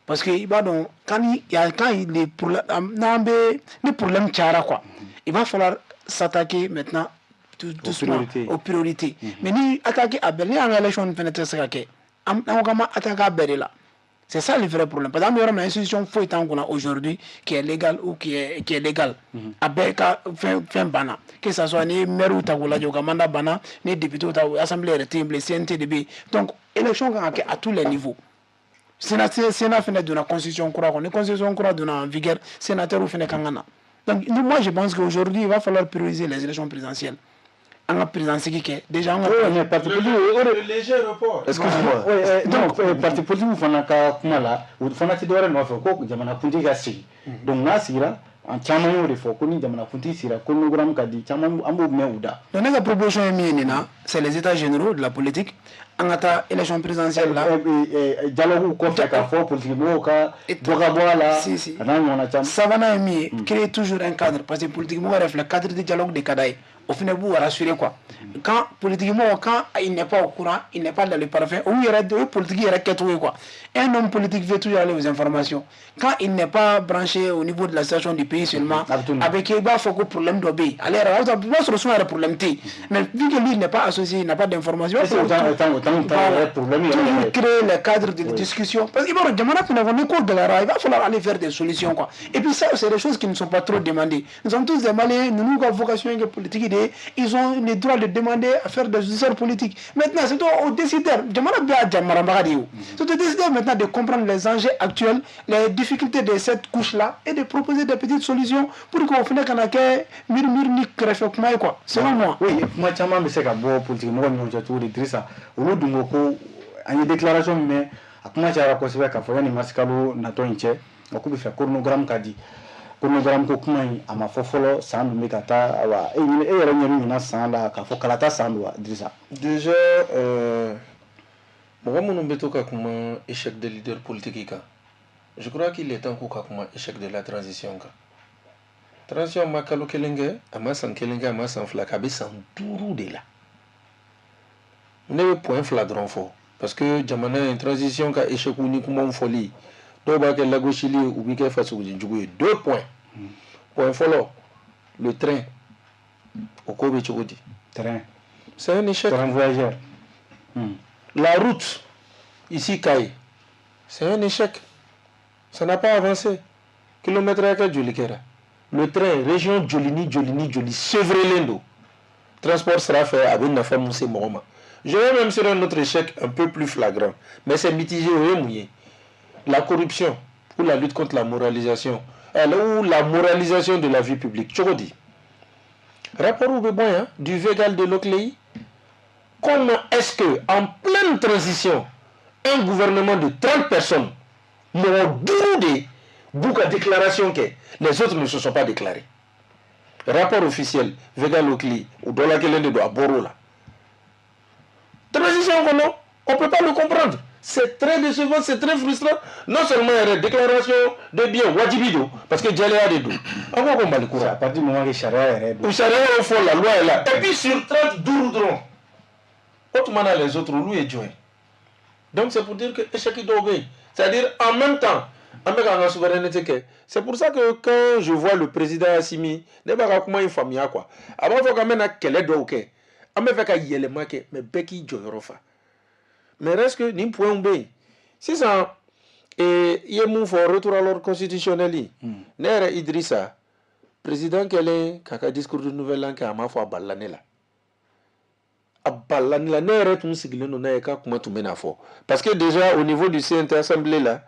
B: parce que i b'a dɔn quand il y a, quand les problèmes, n'an bɛ ni problème cayara quoi, il va falloir s'attaquer maintenant. tout doucement aux priorités. Mais ni attaquer a bɛɛ, ni an ka élection fɛnɛ tɛ se ka kɛ, an ko k'an ma attaquer a bɛɛ de la. C'est ça le vrai problème. Parce que an bɛ yɔrɔ min na, institution foyi t'an kunna aujourd'hui qui est légale ou qui est légale. A bɛɛ ka fɛn banna. Que ça soit ni maire ta k'u lajɛ, u ka mandat banna, ni député ta, assemblée yɛrɛ tɛ yen bilen, CNT de bɛ yen. Donc élection kan ka kɛ à tous les niveaux. Sénat fɛnɛ donna constitution kura kɔnɔ. Ni constitution kura donna en vigueur, sénateur fɛnɛ kan ka na. Donc moi, je pense qu'aujourd'hui, il va falloir prioriser les élections présidentielles. An ka président sigi kɛ déjà, an ka
A: Mais parti politique o de
C: Léger report.
A: Excuse-moi. Oui, donc parti politique fana ka kuma la, o fana tɛ dɔwɛrɛ nɔfɛ ko jamanakuntigi ka sigi. Donc n'a sigira, an caman y'o de fɔ ko ni jamanakuntigi sigira, chronogramme ka di caman, an b'o mɛn u da.
B: Donc ne ka proposition ye min ye nin na, c'est les états généraux de la politique. An ka taa élection présidentielle la.
A: Dialogue kɔfɛ, k'a fɔ politique mɔgɔw ka dɔ ka bɔ a la.
B: Si, si.
A: A n'a ɲɔgɔnna caman.
B: Sabanan ye min ye, créer toujours un cadre, parce que politique mɔgɔ yɛrɛ filɛ, cadre de dialogue de ka d'a ye. O fana b'u rassurer, quoi. Quand politique mɔgɔ, quand il n'est pas au courant, il n'est pas dans le parfum, o yɛrɛ, o ye politique yɛrɛ kɛcogo ye, quoi. Un homme politique veut toujours aller aux informations. Quand il n'est pas branché au niveau de la situation du pays seulement,
A: A bɛ to nin.
B: A bɛ kɛ i b'a fɔ ko problème dɔ bɛ yen. Ale yɛrɛ, i b'a sɔrɔ souvent yɛrɛ problème tɛ yen, mais vu que lui, il n'est pas associé, il n'a pas d'informations.
A: Est-ce que autant yɛrɛ problème yɛrɛ
B: Toujours
A: yɛrɛ.
B: Créer les cadres de discussion, parce que i b'a dɔn, jamana fana kɔnɔ, ni ko gɛlɛyara, il va falloir aller vers des solutions, quoi. Et puis ça, c'est des choses qui ne sont pas trop demandées. Nous sommes tous des Maliens. Ninnu ka vocation ye kɛ politique de ye. Ils ont le droit de demander à faire des histoires politiques. Maintenant, c'est aux décideurs, jamana bɛɛ y'a marabaga de ye o, c'est aux décideurs maintenant de comprendre les enjeux actuels, les difficultés de cette couche là et de proposer des petites solutions pour que o fana kana kɛ murmure ni kɛrɛfɛ kuma ye, quoi, selon moi.
A: Oui, kuma caman bɛ se ka bɔ politique mɔgɔw ni ɲɔgɔn cɛ cogo di, Dirisa? Olu dun ko ko an ye déclaration min mɛn, a kuma cayara kosɛbɛ k'a fɔ yanni mars kalo natɔ in cɛ, o k'u bɛ fɛ chronogramme ka di. Chronogramme ko kuma in, a ma fɔ fɔlɔ. San dun bɛ ka taa. Ayiwa, e yɛrɛ ɲɛ bɛ ɲinan san la k'a fɔ kalata san don wa, Dirisa?
C: Déjà, mɔgɔ minnu bɛ to ka kuma échec de leader politique kan, je crois qu'il est temps k'u ka kuma échec de la transition kan. Transition ma kalo kelen kɛ, a ma san kelen kɛ, a ma san 2 kɛ, a bɛ san 5 de la. Ne bɛ point 2 dɔrɔn fɔ, parce que jamana in transition ka échec ni kumaw fɔli, dɔw b'a kɛ lagosili ye, u b'i kɛ fasoden ye. Deux points. Point fɔlɔ, le train, o ko bɛ cogo di?
A: Train.
C: C'est un échec.
A: Train voyageur.
C: La route ici, Kayes, c'est un échec. Ça n'a pas avancé. Kilomètre hakɛ joli kɛra? Le train, région joli ni joli ni joli sevrelen don transport sira fɛ, a bɛ nafa mun se mɔgɔ ma? Je vais même sur un autre échec un peu plus flagrant, mais c'est mitigé. O ye mun ye? La corruption ou la lutte contre la moralisation, ou la moralisation de la vie publique. Cogo di? Rapport bɛ bɔ yan du Végal, de l'OCLEI. Comment est-ce que en pleine transition, un gouvernement de 30 personnes, mɔgɔ 5 de b'u ka déclaration kɛ, les autres ne se sont pas déclarés? Rapport officiel Végal, OCLEI, o dɔ la kelen de don, a bɔr'o la. Transition kɔnɔ, on peut pas le comprendre. C'est très décevant, c'est très frustrant. Non seulement yɛrɛ, déclaration de bien wajibi don, parce que jɛlenya de don. An ko ko Mali
A: C'est à
C: kura
A: partir du moment que sariya yɛrɛ don.
C: O sariya y'o fɔ, la loi est là. Et puis sur 30, 5 dɔrɔn, o tuma na les autres, olu ye jɔn ye? Donc c'est pour dire que échec dɔw bɛ yen, c'est-à-dire en même temps an bɛ k'an ka souveraineté kɛ. C'est pour ça que quand je vois le président Assimi, ne b'a ka kuma in faamuya, quoi. A b'a fɔ k'an bɛna kɛlɛ dɔw kɛ, an bɛ fɛ ka yɛlɛma kɛ, mais bɛɛ k'i jɔyɔrɔ fa. Mais reste que nin point bɛ yen sisan. I ye mun fɔ, retour à l'ordre constitutionnel, ne yɛrɛ Idrissa, président kɛlen k'a ka discours de nouvel an kɛ, a m'a fɔ, a balila ne la, a balila ne la. Ne yɛrɛ tun sigilen don n'a ye k'a kuma tun bɛna fɔ, parce que déjà au niveau du CNT, assemblée la,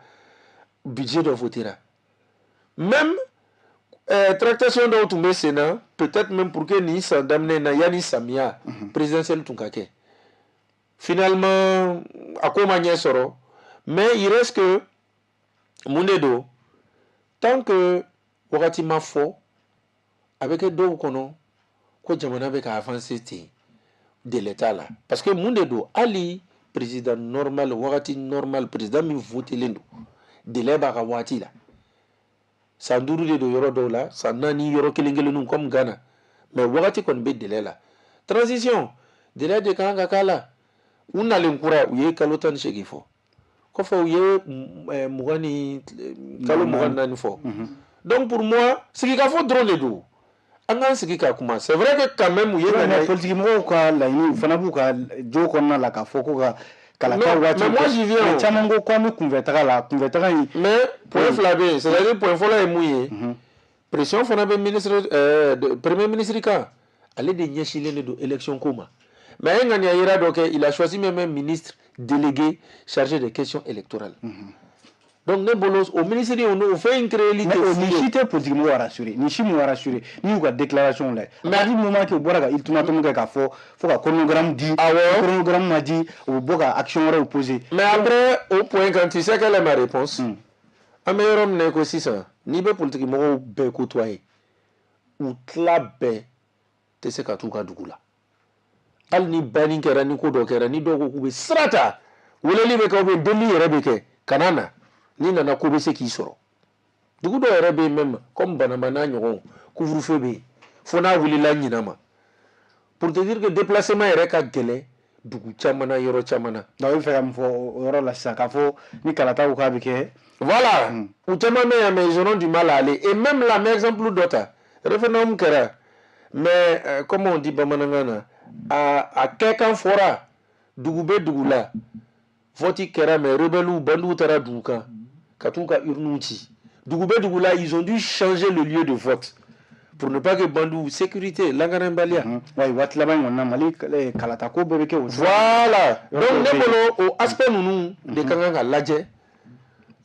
C: budget dɔ votera, même tractation dɔw tun bɛ sen na, peut-être même pour que nin san daminɛ in na, yanni samiya présidentielle tun ka kɛ. Finalement a ko ma ɲɛ sɔrɔ. Mais il reste que mun de don, tant que wagati ma fɔ, a bɛ kɛ dɔw kɔnɔ ko jamana bɛ ka avancer ten, délai t'a la. Parce que mun de don, hali président normal, wagati normal, président min votelen don, délai b'a ka waati la. San 5 de don yɔrɔ dɔw la, san 4 yɔrɔ kelen kelenninw comme Ghana, mais wagati kɔni bɛ délai la. Transition, délai de kan ka k'a la. U nalen kura, u ye kalo 18 fɔ, kɔfɛ u ye 20 ni kalo 24 fɔ. Donc pour moi, sigikafɔ dɔrɔn de don. An k'an sigi ka kuma. C'est vrai que quand même u ye
A: ŋaniya, politique mɔgɔw ka laɲini, u fana b'u ka jo kɔnɔna la k'a fɔ ko ka kalata waati.
C: Mais moi, j'y viens.
A: Mais caman ko k'an bɛ kunfɛ taga la, kunfɛ taga in.
C: Mais point fila bɛ yen, c'est à dire point fɔlɔ ye mun ye? Pression fana bɛ ministre premier ministre kan. Ale de ɲɛsinlen de don élection ko ma. Mais a ye ŋaniya yira dɔ kɛ, il a choisi même un ministre délégué chargé des questions électorales. Donc ne bolo, o ministre o fɛn in créeli
A: tɛ.
C: Mais
A: nin si tɛ politique mɔgɔw rassurer, nin si m'u rassurer. N'i y'u ka déclaration lajɛ, mais à partir du moment que u bɔra ka ultimatum kɛ k'a fɔ fo ka chronogramme di, chronogramme ma di, u bɛ bɔ ka action wɛrɛw poser.
C: Mais après, au point quand tu sais quelle est ma réponse, an bɛ yɔrɔ min na i ko sisan, n'i bɛ politique mɔgɔw bɛɛ côtoyer, u tila bɛɛ tɛ se ka t'u ka dugu la. Hali ni banni kɛra, ni ko dɔ kɛra, ni dɔw ko k'u bɛ sira ta, weleli bɛ kɛ ou bien delili yɛrɛ bɛ kɛ, kana na. N'i nana, ko bɛ se k'i sɔrɔ. Dugu dɔw yɛrɛ bɛ yen même, comme Banamba n'a ɲɔgɔnw, couvre-feu bɛ yen fo n'a wulila ɲinan ma. Pour te dire que déplacement yɛrɛ ka gɛlɛn dugu caman na, yɔrɔ caman na.
A: Donc i bɛ fɛ ka mun fɔ o yɔrɔ la sisan, k'a fɔ ni kalataw k'a bɛ kɛ?
C: Voilà, u caman bɛ yan, mais ils auront du mal à aller. Et même là, n bɛ exemple dɔ ta. Référendum kɛra, mais comme on dit bamanankan na, a kɛkan fɔra dugu bɛ dugu la, vote kɛra, mais rebelles, bandiw taara dugu kan ka t'u ka urnes ci. Dugu bɛ dugu la, ils ont dû changer le lieu de vote pour ne pas que bandiw, sécurité lakanabaliya.
A: Oui, waati laban in kɔni na, Mali kalata ko bɛɛ bɛ kɛ o.
C: Voilà, donc ne bolo, o aspect ninnu de ka kan ka lajɛ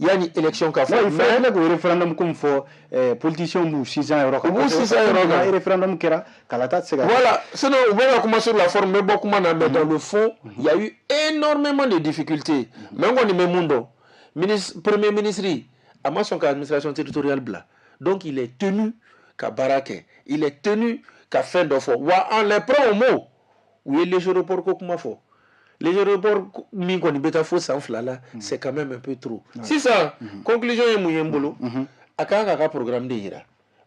C: yanni élection ka fɔ.
A: Mais ne ko référendum ko min fɔ, politiciens b'u sinsin a yɔrɔ kan.
C: U b'u sinsin a yɔrɔ kan.
A: Référendum kɛra, kalata tɛ se ka.
C: Voilà, sinon u bɛ ka kuma sur la forme, n bɛ bɔ kuma na, mais dans le fond, il y a eu énormément de difficultés. Mais n kɔni bɛ mun dɔn, ministre, premier ministre a ma sɔn ka administration territoriale bila, donc il est tenu ka baara kɛ, il est tenu ka fɛn dɔ fɔ. Wa on les prend au mot. U ye léger report ko kuma fɔ, léger report min kɔni bɛ taa fo san 2 la, c'est quand même un peu trop. Sisan, conclusion ye mun ye n bolo? A kan k'a ka programme de yira,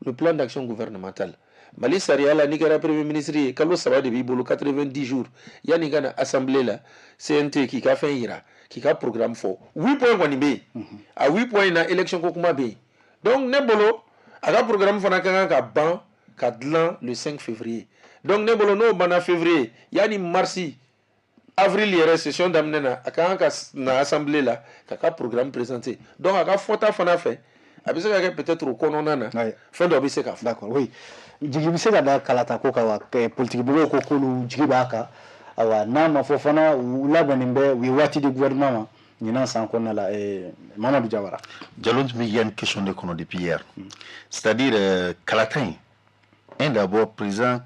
C: le plan d'action gouvernemental. Mali sariya la, n'i kɛra premier ministre ye, kalo 3 de b'i bolo, 90 jours, yanni i ka na assemblée la, CNT, k'i ka fɛn yira, k'i ka programme fɔ. Huit points kɔni bɛ yen. A huit points in na, élection ko kuma bɛ yen. Donc ne bolo, a ka programme fana ka kan ka ban ka dilan le 5 février. Donc ne bolo, n'o banna février, yanni mars, avril yɛrɛ, session daminɛ na, a ka kan ka na assemblée la k'a ka programme présenter. Donc a ka fɔta fana fɛ, a bɛ se ka kɛ peut-être o kɔnɔna na, fɛn dɔ bɛ se ka fɔ.
A: D'accord, oui. Jigi bɛ se ka da kalata ko kan wa? Politique mɔgɔw ko k'olu jigi b'a kan. Awa, n'a ma fɔ fana, u labɛnnen bɛ, u ye waati di gouvernement ma ɲinan san kɔnɔna la. Mamadu Jawara.
D: Jalo tun bɛ yan question de kɔnɔ depuis hier, c'est-à-dire kalata in, un d'abord, président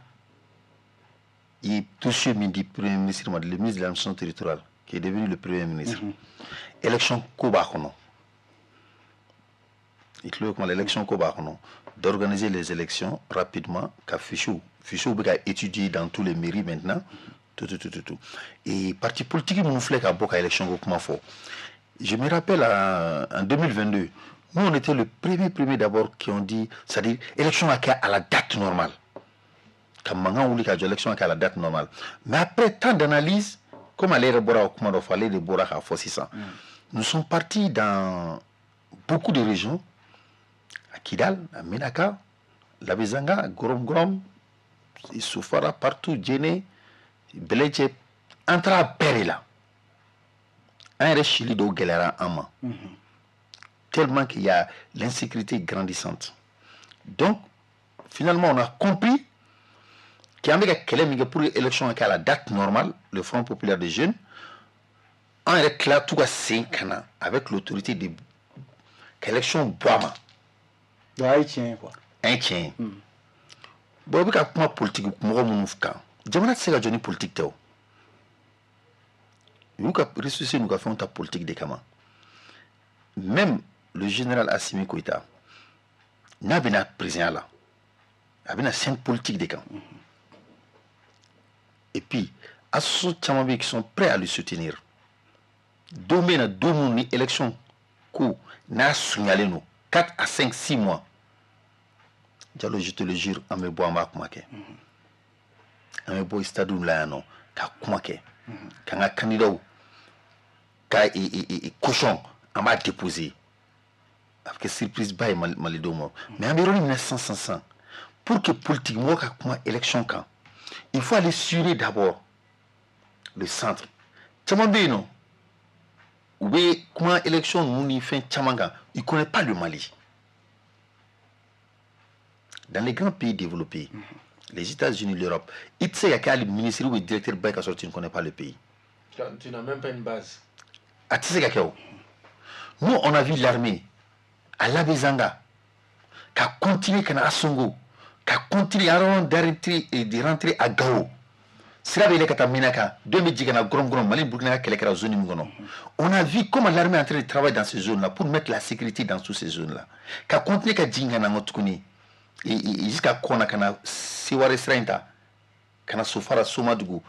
D: ye dossier min di premier ministre ma, le ministre de l'administration territoriale qui est devenu le premier ministre, élection ko b'a kɔnɔ. I tulo bɛ kuma la, élection ko b'a kɔnɔ, d'organiser les élections rapidement, ka fichiers bɛ ka étudier dans tous les mairies maintenant, tout, tout, tout, tout, tout. Et parti politique minnu filɛ ka bɔ ka élection ko kuma fɔ, je me rappelle en 2022, nous, on était le premier d'abord qui ont dit, c'est-à-dire élection ka kɛ à la date normale, ka mankan wuli ka jɔ, élection ka kɛ à la date normale. Mais après tant d'analyse, comme ale yɛrɛ bɔra ka kuma dɔ fɔ, ale de bɔra k'a fɔ sisan, nous sommes partis dans beaucoup de régions, à Kidal, à Menaka, Labezanga, Gorom Gorom, Sofara, partout, Djenné, Bɛlɛcɛ, an taara bɛɛ de la. An yɛrɛ sili dɔw gɛlɛyara an ma, tellement qu'il y a l'insécurité grandissante. Donc finalement, on a compris qu'an bɛ ka kɛlɛ min kɛ pour que élection ka kɛ à la date normale, le Front populaire des jeunes, an yɛrɛ tila t'u ka sen ka na avec l'autorité de ka élection bɔ a ma.
A: Donc a ye tiɲɛ ye quoi.
D: An ye tiɲɛ ye. Bon, i bɛ ka kuma politique mɔgɔ minnu kan, jamana tɛ se ka jɔ ni politique tɛ. O u y'u ka ressources n'u ka fɛnw ta politique de kama. Même le général Assimi Goïta, n'a bɛna président la, a bɛna scène politique de kan. Et puis association caman bɛ yen qui sont prêts à le soutenir. Don bɛ na, don minnu ni élection ko n'a surunyalen don 4 à 5, 6 mois, Jalo, je te le jure, an bɛ bɔ, an b'a kuma kɛ. An bɛ bɔ stade la yan nɔ ka kuma kɛ, k'an ka candidat ka caution, an b'a déposer. A bɛ kɛ surprise ba ye malidenw ma. Mais an bɛ yɔrɔ min na sisan sisan sisan, Pour que politique mɔgɔ ka kuma élection kan, il faut aller sillonner d'abord le centre. Caman bɛ yen nɔ, u bɛ kuma élection ninnu ni fɛn caman kan, ils connaissent pas le Mali. Dans les grands pays développés, les États-Unis, l'Europe, i tɛ se ka kɛ hali ministre ou directeur ba ye ka sɔrɔ tu ne connais pas le pays.
C: Tu n'as même pas une base.
D: A tɛ se ka kɛ o. Nous, on a vu l'armée à Labezanga ka continuer ka na Ansongo, ka continuer avant d'arrêter et de rentrer à Gao. Sira bɛ yɛlɛ ka taa Menaka, dɔ bɛ jigin ka na Gorom-Gorom. Mali ni Burkina ka kɛlɛ kɛra zone min kɔnɔ, on a vu comment l'armée est en train de travailler dans ces zones là pour mettre la sécurité dans toutes ces zones là, ka continuer ka jigin ka na n tuguni jusqu'à Kɔna, ka na Seware sira in ta, ka na Sofara, Somadugu,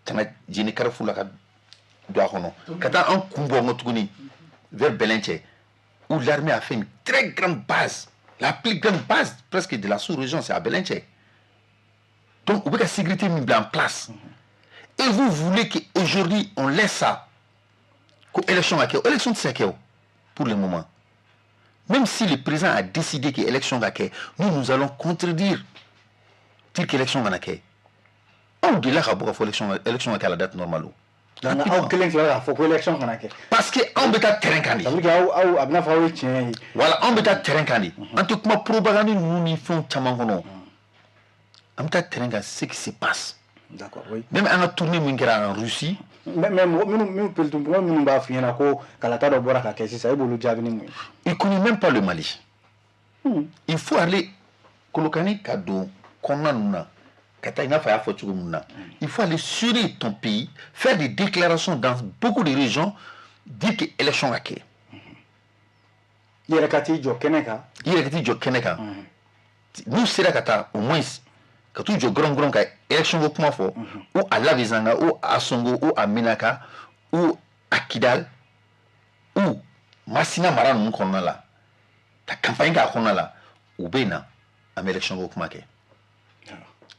D: ka na Jeni Carrefour la, ka don a kɔnɔ, ka taa an kun bɔ n kɔ tuguni vers Bɛlɛncɛ, où l'armée a fait une très grande base, la plus grande base presque de la sous-région, c'est à Bɛlɛncɛ. Donc u bɛ ka sécurité min bila en place, et vous voulez qu'aujourd'hui on laisse ça, ko élection ka kɛ? Élection tɛ se ka kɛ o pour le moment. Même si le président a décidé que élection ka kɛ, nous, nous allons contredire, dire que élection kana kɛ. Anw delila ka bɔ ka fɔ élection ka kɛ à la date normale o.
A: Donc aw kelen tilala k'a fɔ ko élection kana kɛ.
D: Parce que anw bɛ taa terrain kan de.
A: Ça veut dire que aw a bɛna fɔ aw ye tiɲɛ ye.
D: Voilà, anw bɛ taa terrain kan de. An tɛ kuma propagande ninnu ni fɛnw caman kɔnɔ. An bɛ taa terrain kan, ce qui se passe.
A: D'accord, oui.
D: Même an ka tournée min kɛra en Russie.
A: Mais mɔgɔ minnu politique mɔgɔ minnu b'a f'i ɲɛna ko kalata dɔ bɔra ka kɛ sisan, e b'olu jaabi ni mun ye?
D: Il connaît même pas le Mali. Il faut aller Kolokani ka don kɔnɔna ninnu na, ka taa i n'a fɔ a y'a fɔ cogo min na. Il faut aller sillonner ton pays, faire des déclarations dans beaucoup de régions, dire que élection ka kɛ.
A: I yɛrɛ ka t'i jɔ kɛnɛ kan.
D: I yɛrɛ ka t'i jɔ kɛnɛ kan. N'u sera ka taa, au moins ka t'u jɔ gɔrɔn-gɔrɔn ka élection ko kuma fɔ, ou à Labezanga, ou à Ansongo, ou à Menaka, ou à Kidal, ou Masina mara ninnu kɔnɔna la, ka campagne k'a kɔnɔna la, u bɛ na, an bɛ élection ko kuma kɛ.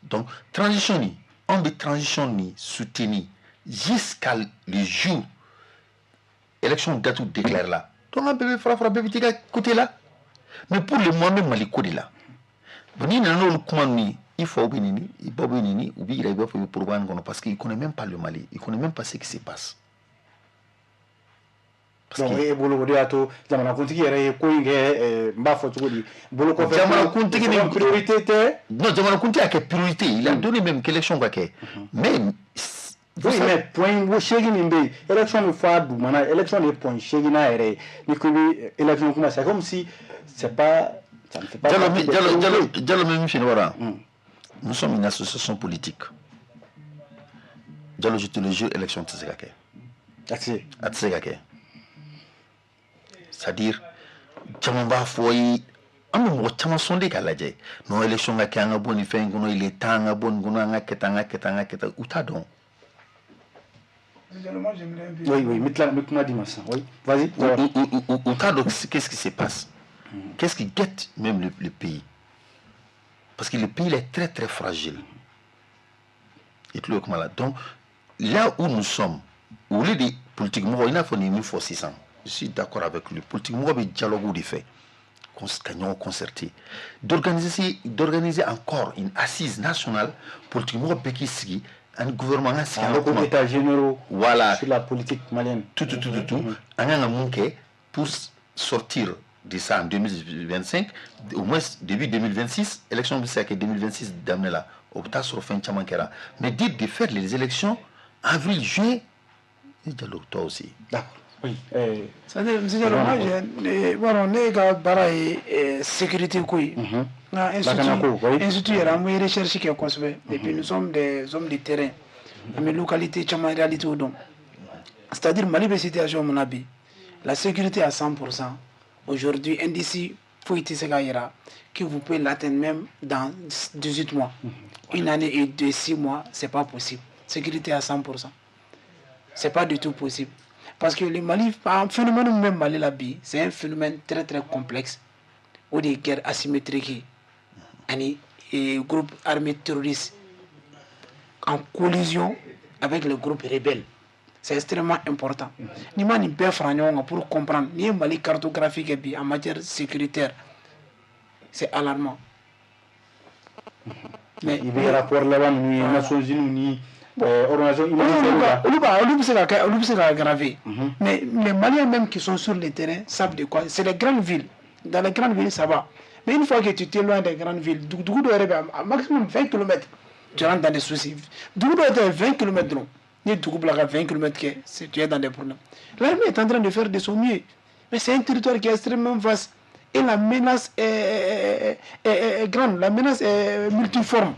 D: Donc transition ni, anw bɛ transition ni soutenir jusqu'à le jour élection date déclarée la. Donc an bɛɛ bɛ fara fara, bɛɛ bɛ t'i ka côté la. Mais pour le moment, an bɛ Mali ko de la. Bon, n'i nana n'olu kuma ninnu ye, i faw bɛ nini, i baw bɛ nini, u b'i yira i b'a fɔ i bɛ propagande kɔnɔ, parce qu'il connaît même pas le Mali, il connaît même pas ce qui se passe.
A: Donc e bolo, o de y'a to jamanakuntigi yɛrɛ ye ko in kɛ, n b'a fɔ cogo di, bolo kɔfɛ?
D: Jamanakuntigi
A: ni priorité tɛ.
D: Non, jamanakuntigi y'a kɛ priorité, il a donné même qu'élection ka kɛ, mais
A: Oui, mais point 8 min bɛ yen, élection bɛ fɔ a dugumana, élection de ye point 8nan yɛrɛ ye. Ni ko i bɛ élection kuma, c'est comme si c'est pas, ça ne fait pas.
D: Diallo, Diallo, Diallo, Diallo, même b'a dɔn, nous sommes une association politique. Diallo, je te le jure, élection tɛ se ka kɛ.
A: A tɛ se.
D: A tɛ se ka kɛ. C'est-à-dire, caman b'a fɔ ye, an bɛ mɔgɔ caman sondé k'a lajɛ, non, élection ka kɛ, an ka bɔ nin fɛn in kɔnɔ, il est temps an ka bɔ nin kɔnɔ, an ka kɛ tan, an ka kɛ tan, an ka kɛ tan, u t'a dɔn.
A: Oui, n bɛ tila, n bɛ kuma d'i ma sisan. Oui, vas-y.
D: U t'a dɔn qu'est-ce qui se passe, qu'est-ce qui guette même le pays, parce que le pays, il est très très fragile. I tulo bɛ kuma la. Donc là où nous sommes, au lieu de politique mɔgɔ, i n'a fɔ nin ye min fɔ sisan, je suis d'accord avec lui, politique mɔgɔ bɛ dialogue de fɛ, ka ɲɔgɔn concerter, d'organiser encore une assise nationale, politique mɔgɔ bɛɛ k'i sigi ani gouvernement, an ka sigi, an ka kuma.
A: États généraux.
D: Voilà.
A: Sur la politique malienne.
D: Tout, tout, tout, tout, tout. An kan ka mun kɛ pour sortir de ça en 2025, au moins début 2026? Élection bɛ se ka kɛ 2026 daminɛ la, o bɛ taa sɔrɔ fɛn caman kɛra. Mais dire de faire les élections avril, juin, Diallo, toi aussi.
A: D'accord, oui.
B: C'est-à-dire, monsieur Diallo, moi, j'ai, bon, ne ka baara ye sécurité ko ye. N ka institut yɛrɛ, an bɛ recherche kɛ kosɛbɛ. Et puis nous sommes des hommes de terrain, an bɛ localité caman réalité dɔn. C'est-à-dire, Mali bɛ situation min na bi, la sécurité à 100% aujourd'hui, indice foyi tɛ se k'a yira que vous pouvez l'atteindre même dans 18 mois, une année et deux, 6 mois, c'est pas possible. Sécurité à 100%, c'est pas du tout possible. Parce que le Mali, un phénomène même Mali la bi, c'est un phénomène très très complexe. O de ye guerre asymétrique ye ani groupe armé terroriste en collision avec le groupe rebelle. C'est extrêmement important. N'i ma nin bɛɛ fara ɲɔgɔn kan pour comprendre, n'i ye Mali cartographie kɛ bi en matière sécuritaire, c'est alarmant. Mais
A: i bɛ rapport laban ninnu ye, Nations Unies ni organisation humanitaire.
B: Olu bɛ se ka kɛ, olu bɛ se ka aggraver. Mais les Maliens même qui sont sur le terrain savent de quoi. C'est les grandes villes. Dans les grandes villes, ça va. Mais une fois que tu t'éloignes des grandes villes, dugu dugu dɔ yɛrɛ bɛ, à maximum 20 km, tu rentres dans des soucis. Dugu dɔ tɛ 20 km dɔrɔn. N'i ye dugu bila ka 20 km kɛ, c'est tu es dans des problèmes. L'armée est en train de faire de son mieux. Mais c'est un territoire qui est extrêmement vaste. Et la menace est grande, la menace est multiforme.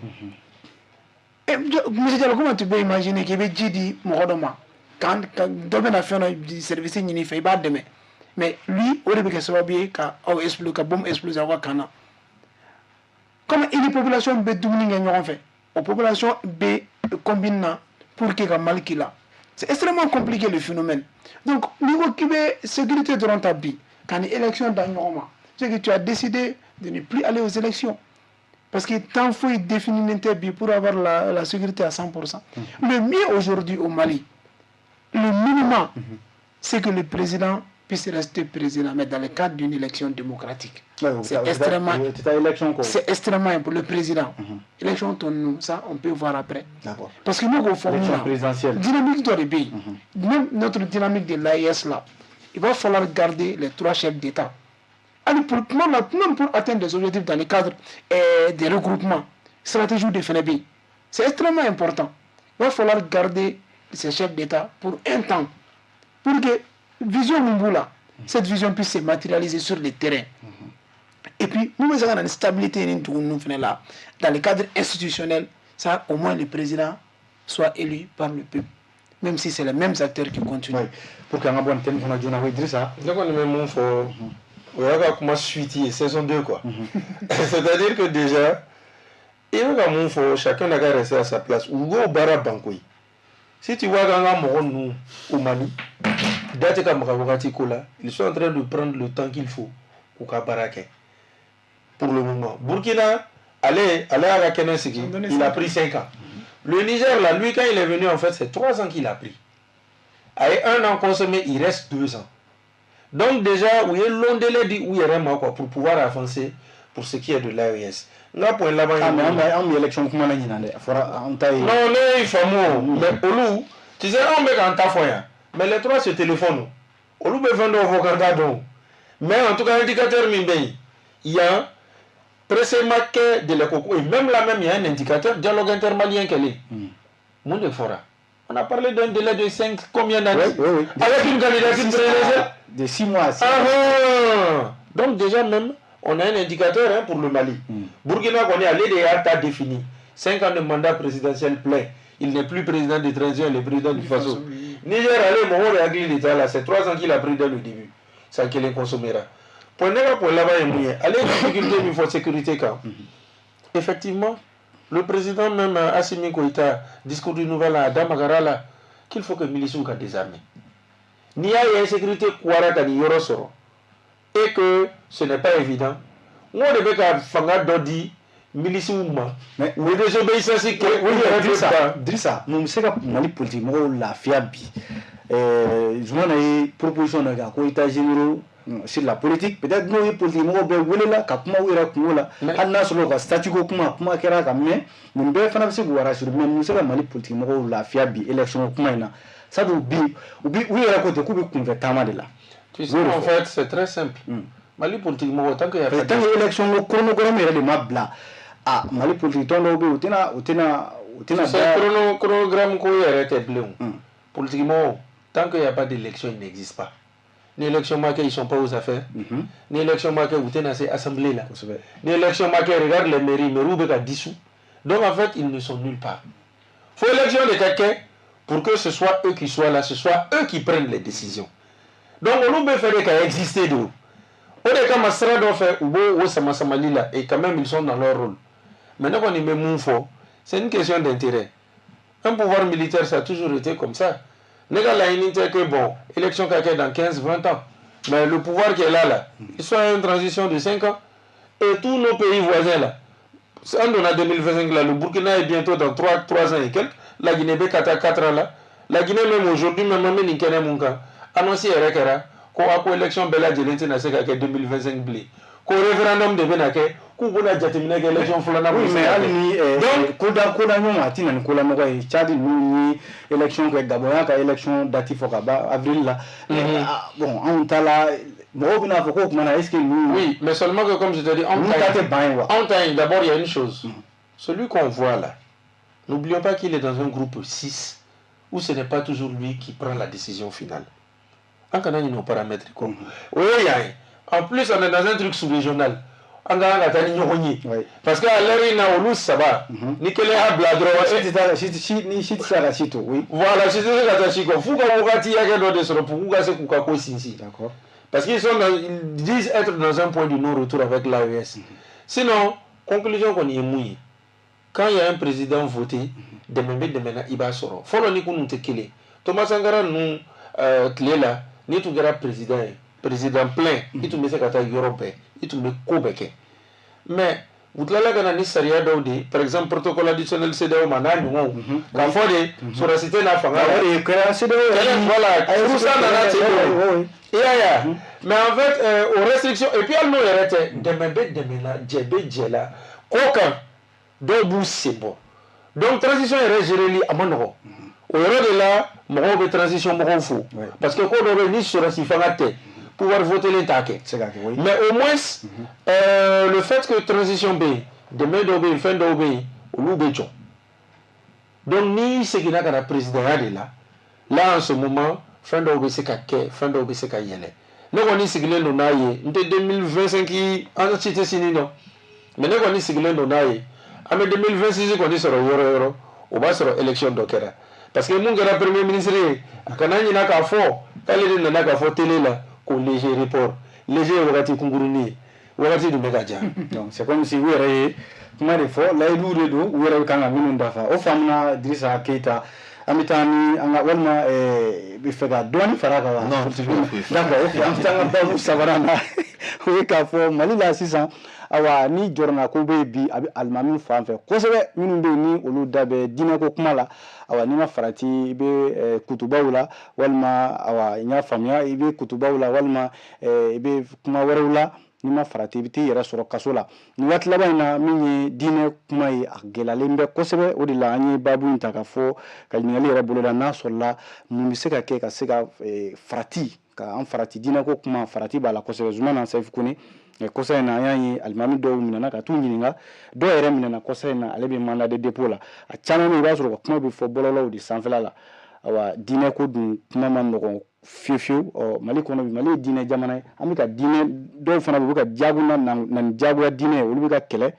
B: Et, monsieur Diallo, comment tu peux imaginer k'i bɛ ji di mɔgɔ dɔ ma, kan dɔ bɛna fɛn dɔ service ɲini i fɛ, i b'a dɛmɛ, mais lui, o de bɛ kɛ sababu ye ka aw exploser, ka bombe exploser aw ka camp na? Comme i ni population bɛ dumuni kɛ ɲɔgɔn fɛ, o population bɛ combine na pour que ka mal k'i la. C'est extrêmement compliqué, le phénomène. Donc n'i ko k'i bɛ sécurité dɔrɔn ta bi ka ni élection da ɲɔgɔn ma, c'est que tu as décidé de ne plus aller aux élections. Parce que tant foyi défini tɛ bi pour avoir la sécurité à 100%. Le mieux aujourd'hui au Mali, le minimum, c'est que le président puisse rester président, mais dans le cadre d'une élection démocratique. C'est extrêmement, c'est extrêmement important. Le président, élection, nous, ça, on peut voir après. Parce que nous, au fond,
A: présidentielle.
B: Dynamique dɔ de bɛ yen. Même notre dynamique de l'AES là, il va falloir garder les trois chefs d'État. Allez, même pour atteindre des objectifs dans le cadre des regroupements, stratégie de fɛnɛ bɛ yen. C'est extrêmement important. Il va falloir garder ces chefs d'État pour un temps, pour que vision min b'u la, cette vision puisse se matérialiser sur le terrain. Et puis, nous avons une stabilité ni dugu ninnu fɛnɛ la, dans le cadre institutionnel, ça, au moins le président soit élu par le peuple, même si c'est les mêmes acteurs qui continuent.
A: Oui. Pour qu'an ka bɔ nin thème kɔnɔ joona ko Idrissa.
C: Ne kɔni bɛ mun fɔ, o y'a ka kuma suite ye, saison 2 quoi. C'est-à-dire que déjà, i bɛ ka mun fɔ, chacun n'a qu'à rester à sa place. U b'o baara ban koyi. Si tu vois k'an ka mɔgɔ ninnu au Mali da tɛ ka maga wagati ko la, ils sont en train de prendre le temps qu'il faut k'u ka baara kɛ. Pour le moment, Burkina, ale y'a ka kɛnɛ sigi, il a pris 5 ans. Le Niger là, lui, quand il est venu, en fait, c'est 3 ans qu'il a pris. A ye un an consommé, il reste 2 ans. Donc déjà, u ye long délai di u yɛrɛ ma quoi, pour pouvoir avancer pour ce qui est de l'AES. N ka point laban ye
A: Ah, mais an bɛ an bɛ élection kuma la ɲinan dɛ, a fɔra an ta ye.
C: Non, ne y'i faamu o, mais olu, tu sais, anw bɛ k'an ta fɔ yan, mais les trois se téléphone, olu bɛ fɛn dɔw fɔ k'an t'a dɔn. Mais en tout cas, indicateur min bɛ yen yan, pressé ma kɛ délai ko, et même là même, il y a un indicateur, dialogue intermalien kɛlen, mun de fɔra? On a parlé d'un délai de 5 combien d'années?
A: Oui.
C: Avec une candidature présidentielle.
A: De 6 mois à 6
C: Ah, ah. Donc déjà même, on a un indicateur, hein, pour le Mali. Burkina kɔni, ale de y'a ta défini. 5 ans de mandat présidentiel plein. Il n'est plus président de transition, il est président du Faso. Niger, ale, mɔgɔw bɛ hakili de t'a la, c'est 3 ans qu'il a pris dès le début. San kelen consommera. Point ne ka point laban ye mun ye? Ale ye difficulté min fɔ sécurité kan. Effectivement, le président même, Assimi Goïta, discours du Nouvel An, a da magara la qu'il faut que milices ka désarmer. N'i y'a ye insécurité kuwara ka nin yɔrɔ sɔrɔ et que ce n'est pas évident, n ko de bɛ ka fanga dɔ di milisiw ma,
A: Mais
C: u ye désobéissance kɛ,
A: oui,
C: u yɛrɛ bɛ
A: Drissa,
C: ban.
A: Drissa, mun bɛ se ka Mali politique mɔgɔw lafiya bi? Zumana ye proposition dɔ kɛ, a ko états généraux sur la politique, peut-être n'o ye politique mɔgɔw bɛɛ welela ka kuma u yɛrɛ kungo la, hali n'a sɔrɔ u ka statu quo kuma kɛra ka mɛn, nin bɛɛ fana bɛ se k'u rassurer. Mais mun bɛ se ka Mali politique mɔgɔw lafiya bi élection kuma in na? Sabu bi u bi u yɛrɛ ko ten k'u bɛ kunfɛ taama de la.
C: Tu sais, en fait, c'est très simple. Mali politique mɔgɔw, tant qu'il y a
A: Parce
C: pas
A: que tant que élection ko chronogramme yɛrɛ de ma bila, ah, Mali politique tɔn dɔw bɛ yen, u tɛna
C: Tu sais, chronogramme ko yɛrɛ tɛ bilen o. Politique mɔgɔw, tant qu'il n'y a pas d'élection, il n'existe pas. Ni élection ma kɛ, ils sont pas aux affaires. Ni élection ma kɛ, u tɛna se assemblée la. Ni élection ma kɛ, regarde les mairies, mairies bɛ ka dissous. Donc en fait, ils ne sont nulle part. Faut élection de ka kɛ pour que ce soit eux qui soient là, ce soit eux qui prennent les décisions. Donc olu bɛ fɛ de ka exister de o. O de kama sira dɔ fɛ, u b'o o sama samali la, et quand même ils sont dans leur rôle. Mais ne kɔni bɛ mun fɔ, c'est une question d'intérêt. Un pouvoir militaire, ça a toujours été comme ça. Ne ka laɲini tɛ que bon, élection ka kɛ dans 15, 20 ans. Mais le pouvoir qui est là, là, ils sont en une transition de 5 ans. Et tous nos pays voisins là, an donna 2025 là, le Burkina est bientôt dans 3 ans et quelques. La Guinée bɛ ka taa 4 ans là. La Guinée même aujourd'hui, même an bɛ nin kɛnɛ mun kan, annonce yɛrɛ kɛra ko a ko élection bɛɛ lajɛlen tɛna se ka kɛ 2025 bilen. Ko référendum de bɛna kɛ. K'u bɛna jateminɛ kɛ élection filanan.
A: Oui, mais hali ni donc ko da ko da ɲɔgɔn, a ti na ni ko la nɔgɔ ye. Tchad ninnu ye élection kɛ, Gabon y'a ka élection date fɔ ka ban avril la. Bon, anw ta la, mɔgɔw bɛna fɔ k'o tuma na, est ce que ninnu.
C: Oui, mais seulement que, comme je te dis,
A: anw ta tɛ ban ye wa.
C: Anw ta in, d'abord, il y a une chose. Celui qu'on voit là, n'oublions pas qu'il est dans un groupe 6 où ce n'est pas toujours lui qui prend la décision finale. An kana ɲinɛ o paramètre kɔ. O ye yan ye. En plus, on est dans un truc sous-régional. An ka kan ka taa ni ɲɔgɔn ye. Parce que à l'heure in na, olu saba, ni kelen y'a bila dɔrɔn.
A: Si tɛ taa si si ni si tɛ se ka si to, oui.
C: Voilà, si tɛ se ka taa si kɔ. F'u ka wagati hakɛ dɔ de sɔrɔ pour k'u ka se k'u ka ko sinsin. Parce qu'ils sont dans, ils disent être dans un point de non-retour avec l'AES. Sinon, conclusion kɔni ye mun ye? Quand il y a un président voté, dɛmɛ bɛ dɛmɛ na, i b'a sɔrɔ. Fɔlɔ ni kunun tɛ kelen. Thomas Sankara ninnu tile la, n'i tun kɛra président ye, président plein, i tun bɛ se ka taa yɔrɔ bɛɛ, i tun bɛ ko bɛɛ kɛ. Mais u tilala ka na ni sariya dɔw de ye, par exemple protocole additionnel CEDEAO ma n'a ɲɔgɔnw, k'a fɔ de sɔrɔdasi tɛ na fanga la.
A: O de kɛra CEDEAO
C: yɛrɛ. Voilà, furusa nana ten de. I y'a ye wa? Mais en fait, o restriction, et puis hali n'o yɛrɛ tɛ, dɛmɛ bɛ dɛmɛ la, jɛ bɛ jɛ la, ko kan dɔw b'u sen bɔ. Donc transition yɛrɛ géreli a ma nɔgɔn. O yɔrɔ de la, mɔgɔw bɛ transition mɔgɔw fo, parce que ko dɔ bɛ yen, ni sɔrɔdasi fanga tɛ, pouvoir voter t'a kɛ. Mais au moins, le fait que transition bɛ yen, dɛmɛ dɔw bɛ yen, fɛn dɔw bɛ yen, olu bɛ jɔ. Donc n'i seginna ka na présidentya de la, là, en ce moment, fɛn dɔw bɛ se ka kɛ, fɛn dɔw bɛ se ka yɛlɛ. Ne kɔni sigilen don n'a ye, n tɛ 2025, an si tɛ sini dɔn, mais ne kɔni sigilen don n'a ye, an bɛ 2026 kɔni sɔrɔ yɔrɔ o yɔrɔ, o b'a sɔrɔ élection dɔ kɛra. Parce que mun kɛra premier ministre ye, a kana ɲinɛ k'a fɔ k'ale de nana k'a fɔ télé la ko léger report. Léger ye wagati kunkurunin ye, wagati dun bɛ ka ja.
A: Donc c'est comme si u yɛrɛ ye kuma de fɔ, layidu de don, u yɛrɛ bɛ kan ka minnu dafa. O faamuna, Dirisa Keyita. An bɛ taa ni an ka, walima bɛ fɛ ka dɔɔni fara a kan wa?
D: Non.
A: D'accord, ok. An bɛ taa an ka baabu sabanan na, o ye k'a fɔ Mali la sisan, awa, ni jɔrɔnako bɛ yen bi, a bɛ alimami fan fɛ kosɛbɛ, minnu bɛ yen ni olu da bɛ diinɛko kuma la. Awa, n'i ma farati, i bɛ kutubaw la, walima, awa, n y'a faamuya, i bɛ kutubaw la, walima i bɛ kuma wɛrɛw la, n'i ma farati, i bɛ t'i yɛrɛ sɔrɔ kaso la. Nin waati laban in na, min ye diinɛ kuma ye, a gɛlɛyalen bɛ kosɛbɛ. O de la an ye baabu in ta ka fɔ, ka ɲininkali yɛrɛ boloda, n'a sɔrɔla mun bɛ se ka kɛ ka se ka farati, ka an farati diinɛko kuma, farati b'a la kosɛbɛ. Zumana Sayifu Kone, kɔsa in na, an y'a ye alimami dɔw minɛna ka t'u ɲininka, dɔw yɛrɛ minɛna kɔsa in na, ale bɛ mandat de dépôt la. A caman bɛ yen, i b'a sɔrɔ ka kuma bɛ fɔ bɔlɔlɔw de sanfɛla la. Awa, diinɛ ko dun kuma ma nɔgɔn fiyewu fiyewu. Ɔ, Mali kɔnɔ bi, Mali ye diinɛ jamana ye, an bɛ ka diinɛ dɔw fana bɛ, u bɛ ka jago na na ni jagoya diinɛ ye, olu bɛ ka kɛlɛ.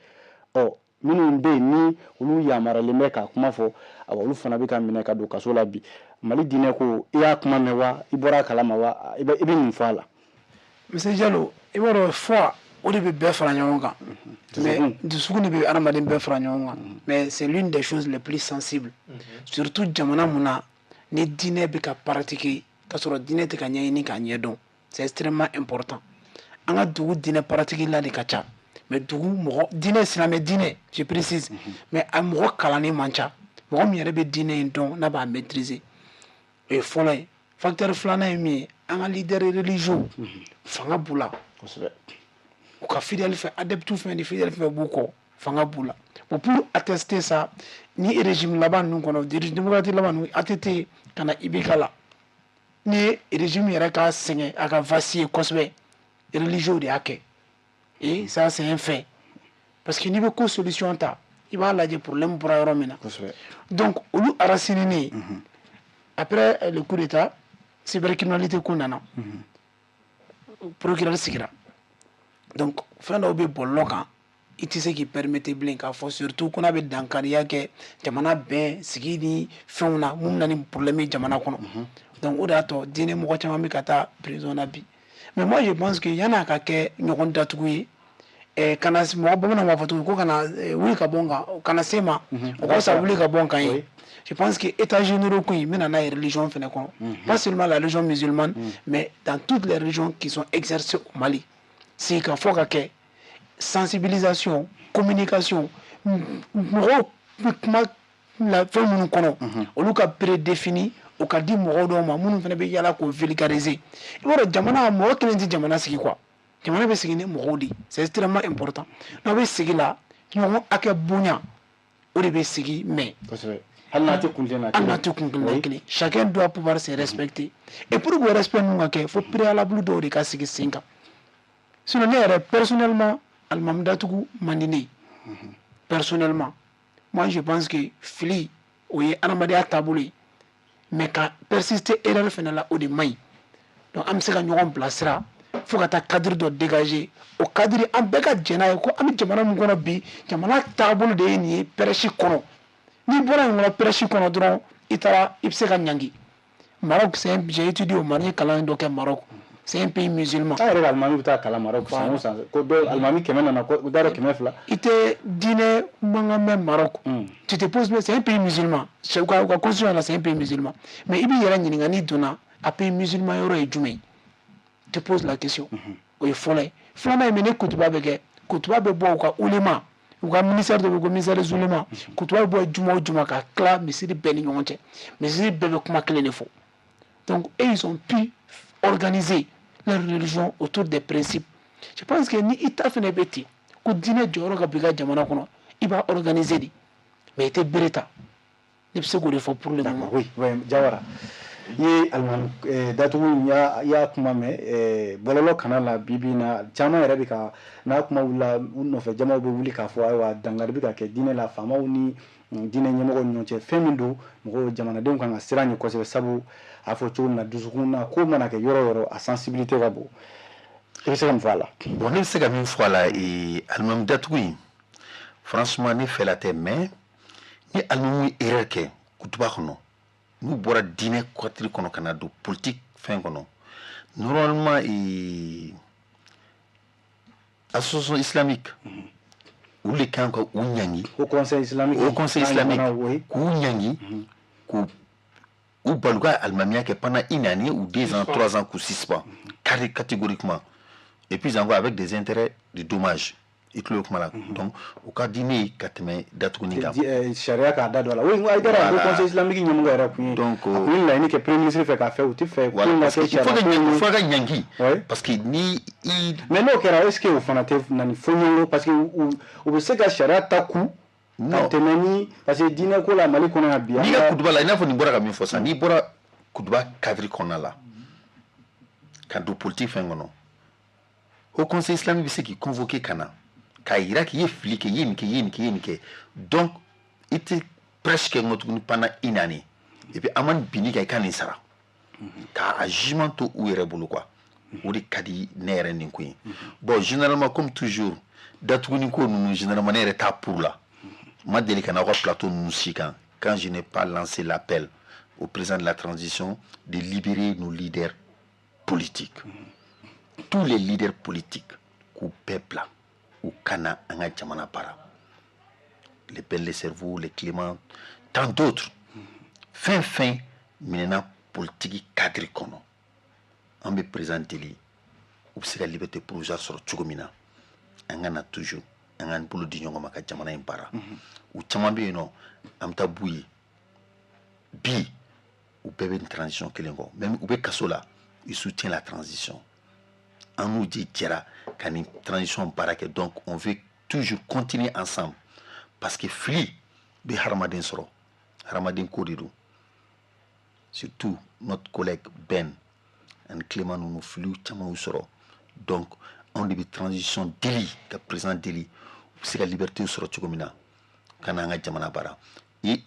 A: Ɔ, minnu bɛ yen ni olu yamaruyalen bɛ ka kuma fɔ, awa, olu fana bɛ ka minɛ ka don kaso la bi. Mali diinɛ ko, i y'a kuma mɛn wa? I bɔra a kalama wa? I bɛ mun fɔ a la?
B: Monsieur Diallo, i b'a dɔn, foi, o de bɛ bɛɛ fara ɲɔgɔn kan, mais dusukun de bɛ adamaden bɛɛ fara ɲɔgɔn kan, mais c'est l'une des choses les plus sensibles, surtout jamana mun na ni diinɛ bɛ ka pratiquer k'a sɔrɔ diinɛ tɛ ka ɲɛɲini k'a ɲɛdɔn. C'est extrêmement important. An ka dugu diinɛ pratiquer la de ka ca, mais dugu mɔgɔ diinɛ, silamɛ diinɛ, je précise, mais a mɔgɔ kalannen man ca, mɔgɔ min yɛrɛ bɛ diinɛ in dɔn, n'a b'a maîtriser. O ye fɔlɔ ye. Facteur filanan ye min ye, an ka leader religieux, fanga b'u la, u ka fidèle fɛ, adeptes fɛn ni fidèle fɛn b'u kɔ, fanga b'u la. Bon, pour attester ça, ni régime laban ninnu kɔnɔ, régime démocratique laban ninnu, ATT ka na IBK la, ni régime yɛrɛ ka sɛgɛn, a ka vaciller kosɛbɛ, religieux de y'a kɛ. Et ça, c'est un fait, parce que n'i bɛ ko solution ta, i b'a lajɛ problème bɔra yɔrɔ min na. Donc olu enraciné. Après le coup d'état, cybercriminalité ko nana, procureur sigira. Donc fɛn dɔw bɛ bɔlɔlɔ kan, i tɛ se k'i permettre bilen k'a fɔ, surtout ko n'a bɛ dankariya kɛ jamana bɛn sigi ni fɛnw na, mun bɛ na ni problème ye jamana kɔnɔ. Donc o de y'a to diinɛ mɔgɔ caman bɛ ka taa prison na bi. Mais moi, je pense que yan'a ka kɛ ɲɔgɔn datugu ye, ka na mɔgɔ, bamananw b'a fɔ cogo ko kana wuli ka bɔ n kan, kana se ma, o ka fisa wuli ka bɔ n kan ye. Je pense que état généraux ko in bɛna n'a ye religion fɛnɛ kɔnɔ, pas seulement la religion musulmane, mais dans toutes les religions qui sont exercées au Mali. Sigikafɔ ka kɛ, sensibilisation, communication, mɔgɔw bɛ kuma la fɛn minnu kɔnɔ, olu ka prédéfini, o ka di mɔgɔw dɔw ma, minnu fana bɛ yala k'o vulgariser. I b'a dɔn, jamana mɔgɔ kelen tɛ jamana sigi quoi. Jamana bɛ sigi ni mɔgɔw de, c'est extrêmement important. N'aw bɛ sigi la, ɲɔgɔn hakɛ bonya, o de bɛ sigi, mais
A: hali n'a tɛ kun tilenna.
B: Hali n'a tɛ kun tilenna kelen, chacun doit pouvoir se respecter. Et pour que o respect ninnu ka kɛ, fo préalable dɔw de ka sigi sen kan. Sinon, ne yɛrɛ personnellement, alimami datugu man di ne ye. Personnellement, moi, je pense que fili, o ye adamadenya taabolo ye, mais ka persister erreur fɛnɛ la, o de man ɲi. Donc an bɛ se ka ɲɔgɔn bilasira fo ka taa cadre dɔ dégager. O cadre, an bɛɛ ka jɛn n'a ye ko an bɛ jamana min kɔnɔ bi, jamana taabolo de ye nin ye. Prêche kɔnɔ, n'i bɔra nin kɔnɔ, prêche kɔnɔ dɔrɔn, i taara, i bɛ se ka ɲangi. Maroc, c'est un, j'ai étudié au Maroc, n ye kalan dɔ kɛ Maroc, c'est un pays musulman.
A: An yɛrɛ ka alimami bɛ taa kalan Maroc san o san, ko dɔw alimami 100 nana, ko dɔw 200.
B: I tɛ diinɛ mankan mɛn Maroc. Tu te poses, mais c'est un pays musulman. U ka constitution la, c'est un pays musulman. Mais i b'i yɛrɛ ɲininka, n'i donna a pays musulman yɔrɔ ye jumɛn ye? Tu te poses la question. O ye fɔlɔ ye. Filanan ye min, ni kutuba bɛ kɛ, kutuba bɛ bɔ u ka ulema, u ka ministère dɔ bɛ ko ministère des oulémas. Kutuba bɛ bɔ juma o juma ka tila misiri bɛɛ ni ɲɔgɔn cɛ. Misiri bɛɛ bɛ kuma kelen de fɔ. Donc eux, ils ont pu organiser leur religion autour des principes. Je pense que ni i ta fɛnɛ bɛ ten ko diinɛ jɔyɔrɔ ka bon i ka jamana kɔnɔ, i b'a organiser de, mais i tɛ bere ta. Ne bɛ se k'o de fɔ pour le moment.
A: Oui, Jawara, i ye alimami datugu in, i y'a kuma mɛn bɔlɔlɔ kana la. Bi bi in na, caman yɛrɛ bɛ ka n'a kuma wulila u nɔfɛ, jamaw bɛ wuli k'a fɔ ayiwa, dankari bɛ ka kɛ diinɛ la, faamaw ni diinɛ ɲɛmɔgɔw ni ɲɔgɔn cɛ. Fɛn min don, mɔgɔw, jamanadenw kan ka siran ɲɛ kosɛbɛ, sabu a fɔ cogo min na, dusukun na ko mana kɛ yɔrɔ o yɔrɔ, a sensibilité ka bon. I bɛ se ka mun fɔ a la?
D: Bon, ne bɛ se ka min fɔ a la, alimami datugu in, franchement, ne fɛla tɛ, mais ni alimami ye erreur kɛ kutuba kɔnɔ, n'u bɔra diinɛ cadre kɔnɔ ka na don politique fɛn kɔnɔ, normalement, association islamique, olu de kan ka u ɲangi.
A: Haut Conseil islamique.
D: Haut Conseil islamique, k'u ɲangi, k'u u bali u ka alimamiya kɛ pendant une année ou 2 ans, 3 ans, k'u suspend catégoriquement, et puis encore avec des intérêts de dommages. I tulo kuma la. Donc o ka di ne ye ka tɛmɛ datuguni kan.
A: Sariya k'a da don a la, oui. Ayidara, Haut Conseil islamique ɲɛmɔgɔ yɛrɛ kun ye,
D: donc
A: a kun ye laɲini kɛ premier ministre fɛ k'a fɛ u tɛ fɛ.
D: Voilà, parce que il faut que faut ka ɲangi, parce que ni i
A: Mais n'o kɛra, est ce que o fana tɛ na ni fɔɲɔgɔnkɔ? Parce que u bɛ se ka sariya ta ku ka tɛmɛ ni, parce que diinɛ ko la Mali kɔnɔ yan bi.
D: N'i ka kutuba la, i n'a fɔ nin bɔra ka min fɔ sisan, n'i bɔra kutuba cadre kɔnɔna la ka don politique fɛn kɔnɔ, Haut Conseil islamique bɛ se k'i convoquer ka na k'a yira k'i ye fili kɛ, i ye nin kɛ, i ye nin kɛ, i ye nin kɛ. Donc i tɛ prêche kɛ n tuguni pendant une année, et puis amende binni kan, i ka nin sara, k'a jugement to u yɛrɛ bolo quoi. O de ka di ne yɛrɛ nin ko ye. Bon, généralement, comme toujours, datuguni ko ninnu, généralement, ne yɛrɛ t'a pour la. Ma deli ka n'aw ka plateau ninnu si kan quand je n'ai pas lancé l'appel au président de la transition de libérer nos leaders politiques, tous les leaders politiques, k'u bɛɛ bila u ka na an ka jamana baara, les Ben le Cerveau, les Clément, tant d'autres. Fɛn fɛn minɛna politique cadre kɔnɔ, an bɛ président deli, u bɛ se ka liberté provisoire sɔrɔ cogo min na, an ka na toujours an k'an bolo di ɲɔgɔn ma ka jamana in baara. U caman bɛ yen nɔ, an bɛ taa b'u ye bi, u bɛɛ bɛ nin transition kelen kɔ. Même u bɛ kaso la, ils soutiennent la transition. An n'u de jɛra ka nin transition baara kɛ. Donc on veut toujours continuer ensemble, parce que fili bɛ hadamaden sɔrɔ, hadamaden ko de don. Surtout notre collègue Ben ani Clément ninnu, filiw caman y'u sɔrɔ. Donc anw de bɛ transition deli, ka président deli, u bɛ se ka liberté sɔrɔ cogo min na ka n'an ka jamana baara. I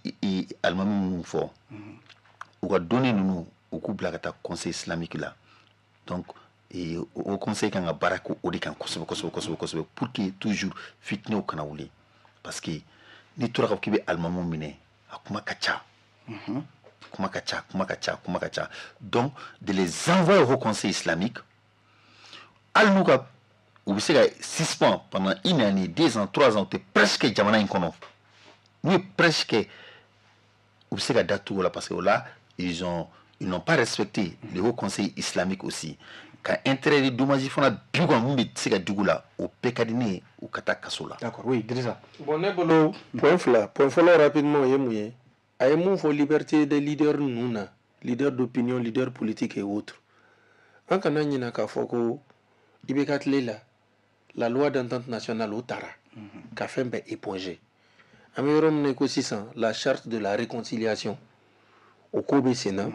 D: alimami minnu fɔ, u ka dɔnni ninnu, u k'u bila ka taa Conseil islamique la. Donc o conseil kan ka baara kɛ o de kan kosɛbɛ kosɛbɛ kosɛbɛ kosɛbɛ, pour que toujours fitinɛw kana wuli, parce que n'i tora ka k'i bɛ alimamu minɛ, a kuma ka ca, kuma ka ca, kuma ka ca, kuma ka ca. Donc de les envoyer au Conseil islamique, hali n'u ka u bɛ se ka suspend pendant une année, 2 ans, 3 ans, u tɛ prêche jamana in kɔnɔ. N'u ye prêche kɛ, u bɛ se ka datugu o la, parce que o la, ils n'ont pas respecté le Haut Conseil islamique aussi. Ka intérêt de dommage fana bi kan min bɛ se ka dugu la, o bɛɛ ka di ne ye, u ka taa kaso la.
A: D'accord, oui, Drissa.
C: Bon, ne bolo, point fila. Point fɔlɔ, rapidement, o ye mun ye? A ye mun fɔ liberté des leaders ninnu na, leader d'opinion, leader politique et autres, an kana ɲina k'a fɔ ko IBK tile la, la loi d'entente nationale o taara ka fɛn bɛɛ éponger. An bɛ yɔrɔ min na i ko sisan, la charte de la réconciliation, o ko bɛ sen na,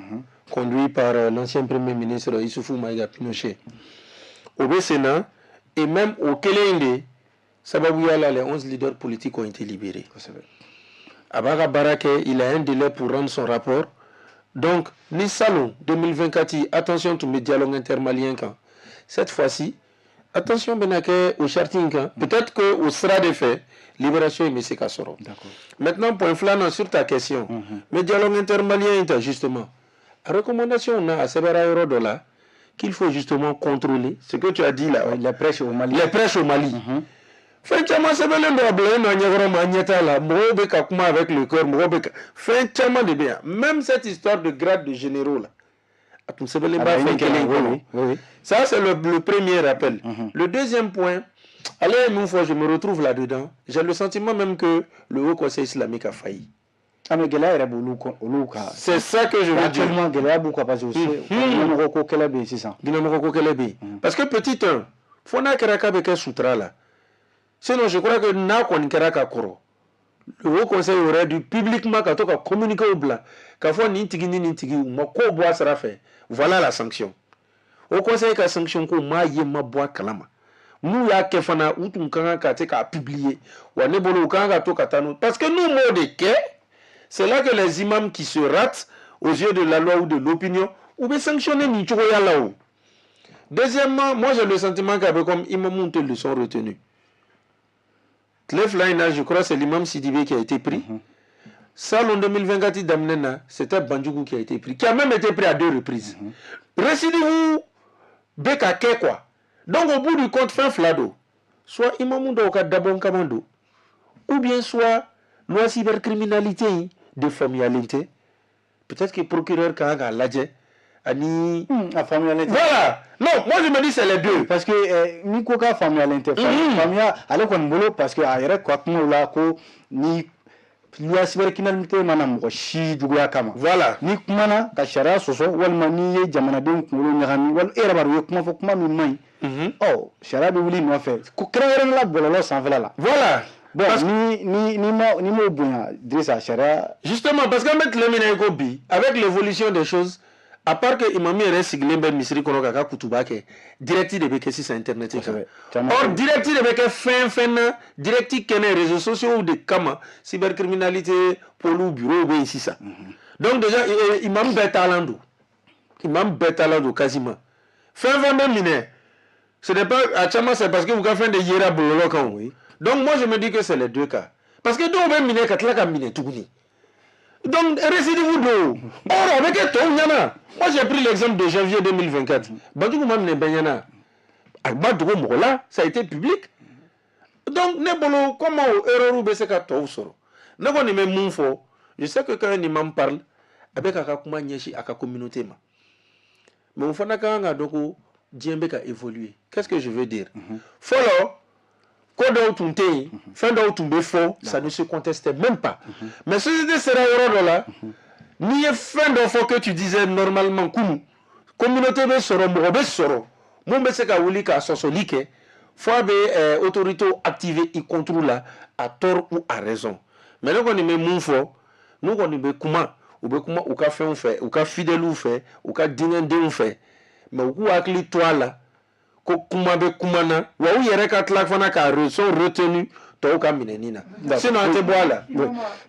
C: conduit par l'ancien premier ministre Issoufou Maïga Pinochet, o bɛ sen na. Et même o kelen in de sababuya la, les 11 leaders politiques ont été libérés. A b'a ka baara kɛ, il a un délai pour rendre son rapport. Donc ni salon 2024, attention tun bɛ dialogue intermalien kan, cette fois-ci attention bɛna kɛ o charte in kan. Peut-être que o sira de fɛ, libération in bɛ se ka sɔrɔ. Maintenant, point filanan sur ta question, mais dialogue intermalien in ta, justement, a recommandation na, a sɛbɛnra yɔrɔ dɔ la qu'il faut justement contrôler ce que tu as dit là.
A: Oui, les prêches au Mali.
C: Les prêches au Mali. Fɛn caman sɛbɛnlen don, a bilalen don a ɲɛkɔrɔ, ma ɲɛ t'a la. Mɔgɔw bɛ ka kuma avec le cœur, mɔgɔw bɛ ka fɛn caman de bɛ yan. Même cette histoire de grade de généraux là, a tun sɛbɛnlen b'a fɛn kelen kɔnɔ. Ça, c'est le premier rappel. Le deuxième point, ale ye min fɔ, je me retrouve là-dedans. J'ai le sentiment même que le Haut Conseil islamique a failli.
A: Ah, mais gɛlɛya yɛrɛ b'olu olu kan.
C: C'est ça que je veux dire.
A: Actuellement, gɛlɛya b'u kan parce que ɲɛmɔgɔ ko kɛlɛ bɛ yen sisan.
C: Ɲɛmɔgɔ ko kɛlɛ bɛ yen. Parce que petit un, fo n'a kɛra k'a bɛ kɛ sutura la. Sinon, je crois que n'a kɔni kɛra ka kɔrɔ, le Haut Conseil aurait dû publiquement ka to ka communiqué bila k'a fɔ nin tigi ni nin tigi, u ma ko bɔ a sira fɛ, voilà la sanction. Haut Conseil ka sanction ko m'a ye, ma bɔ a kalama. N'u y'a kɛ fana, u tun ka kan ka se k'a publier. Wa ne bolo, u ka kan ka to ka taa n'o, parce que n'u m'o de kɛ, c'est là que les imams qui se ratent aux yeux de la loi ou de l'opinion, u bɛ sanctionner nin cogoya la o. Deuxièmement, moi, j'ai le sentiment qu'avec comme imamu tɛ leçon retenue. Tile fila in na, je crois, c'est l'imam Sidibé qui a été pris. Salon 2024 daminɛ na, c'était Bandjougou qui a été pris, qui a même été pris à deux reprises. Récidive bɛ ka kɛ quoi. Donc au bout du compte, fɛn fila don: soit imamu dɔw ka dabɔ kama don, ou bien soit loi cybercriminalité in de faamuyalen tɛ. Peut-être que procureur ka kan k'a lajɛ ani
A: A faamuyalen tɛ.
C: Voilà, non, moi je me dis c'est les deux.
A: Parce que n'i ko k'a faamuyalen tɛ, faamuya ale kɔni bolo, parce que a yɛrɛ ka kumaw la ko ni loi cybercriminalité mana mɔgɔ si juguya kama. Ni kumana ka sariya sɔsɔ, walima n'i ye jamanadenw kunkolo ɲagami, wali e yɛrɛ b'a dɔn u ye kuma fɔ kuma min man ɲi, ɔ sariya bɛ wuli i nɔfɛ, ko kɛrɛnkɛrɛnnenya la bɔlɔlɔ sanfɛla la. Bon, ni ma ni m'o bonya, Dirisa, sariya.
C: Justement, parce que an bɛ tile min na i ko bi, avec l'évolution des choses, à part que imam yɛrɛ sigilen bɛ misiri kɔnɔ k'a ka kutuba kɛ, direct de bɛ kɛ sisan internet kan. Or direct de bɛ kɛ fɛn fɛn na, direct kɛnɛ réseaux sociaux de kama, cybercriminalité pôle bureau bɛ yen sisan. Donc déjà, imam bɛɛ taalan don, imam bɛɛ taalan don quasiment. Fɛn fɛn bɛ minɛ, ce n'est pas a caman, c'est parce que u ka fɛn de yera bɔlɔlɔ kan o. Donc moi je me dis que c'est les deux cas, parce que dɔw bɛ minɛ ka tila ka minɛ tuguni. Donc récidive don. Or a bɛ kɛ tɔw ɲɛna. Moi, j'ai pris l'exemple de janvier 2024, Banjugu ma minɛ bɛɛ ɲɛna, a ma dogo mɔgɔ la, ça a été public. Donc ne bolo, comment o erreur bɛ se ka tɔw sɔrɔ? Ne kɔni bɛ mun fɔ, je sais que quand un imam parle, a bɛ k'a ka kuma ɲɛsin a ka communauté ma, mais o fana ka kan ka dɔn ko diɲɛ bɛ ka évoluer. Qu'est-ce que je veux dire? Fɔlɔ, ko dɔw tun tɛ yen, fɛn dɔw tun bɛ fɔ, ça ne se contestait même pas. Mais société sera yɔrɔ dɔ la, n'i ye fɛn dɔ fɔ que tu disais normalement kunun, communauté bɛ sɔrɔ, mɔgɔ bɛ sɔrɔ mun bɛ se ka wuli ka sɔsɔli kɛ, fo a bɛ autorité activer i contre la, à tort ou à raison. Mais ne kɔni bɛ mun fɔ, n'u kɔni bɛ kuma, u bɛ kuma u ka fɛnw fɛ, u ka fidèles fɛ, u ka diinɛdenw fɛ, mais u k'u hakili to a la ko kuma bɛ kuma na, wa u yɛrɛ ka tila fana ka leçon retenue tɔw ka minɛni na, sinon an tɛ bɔ a la.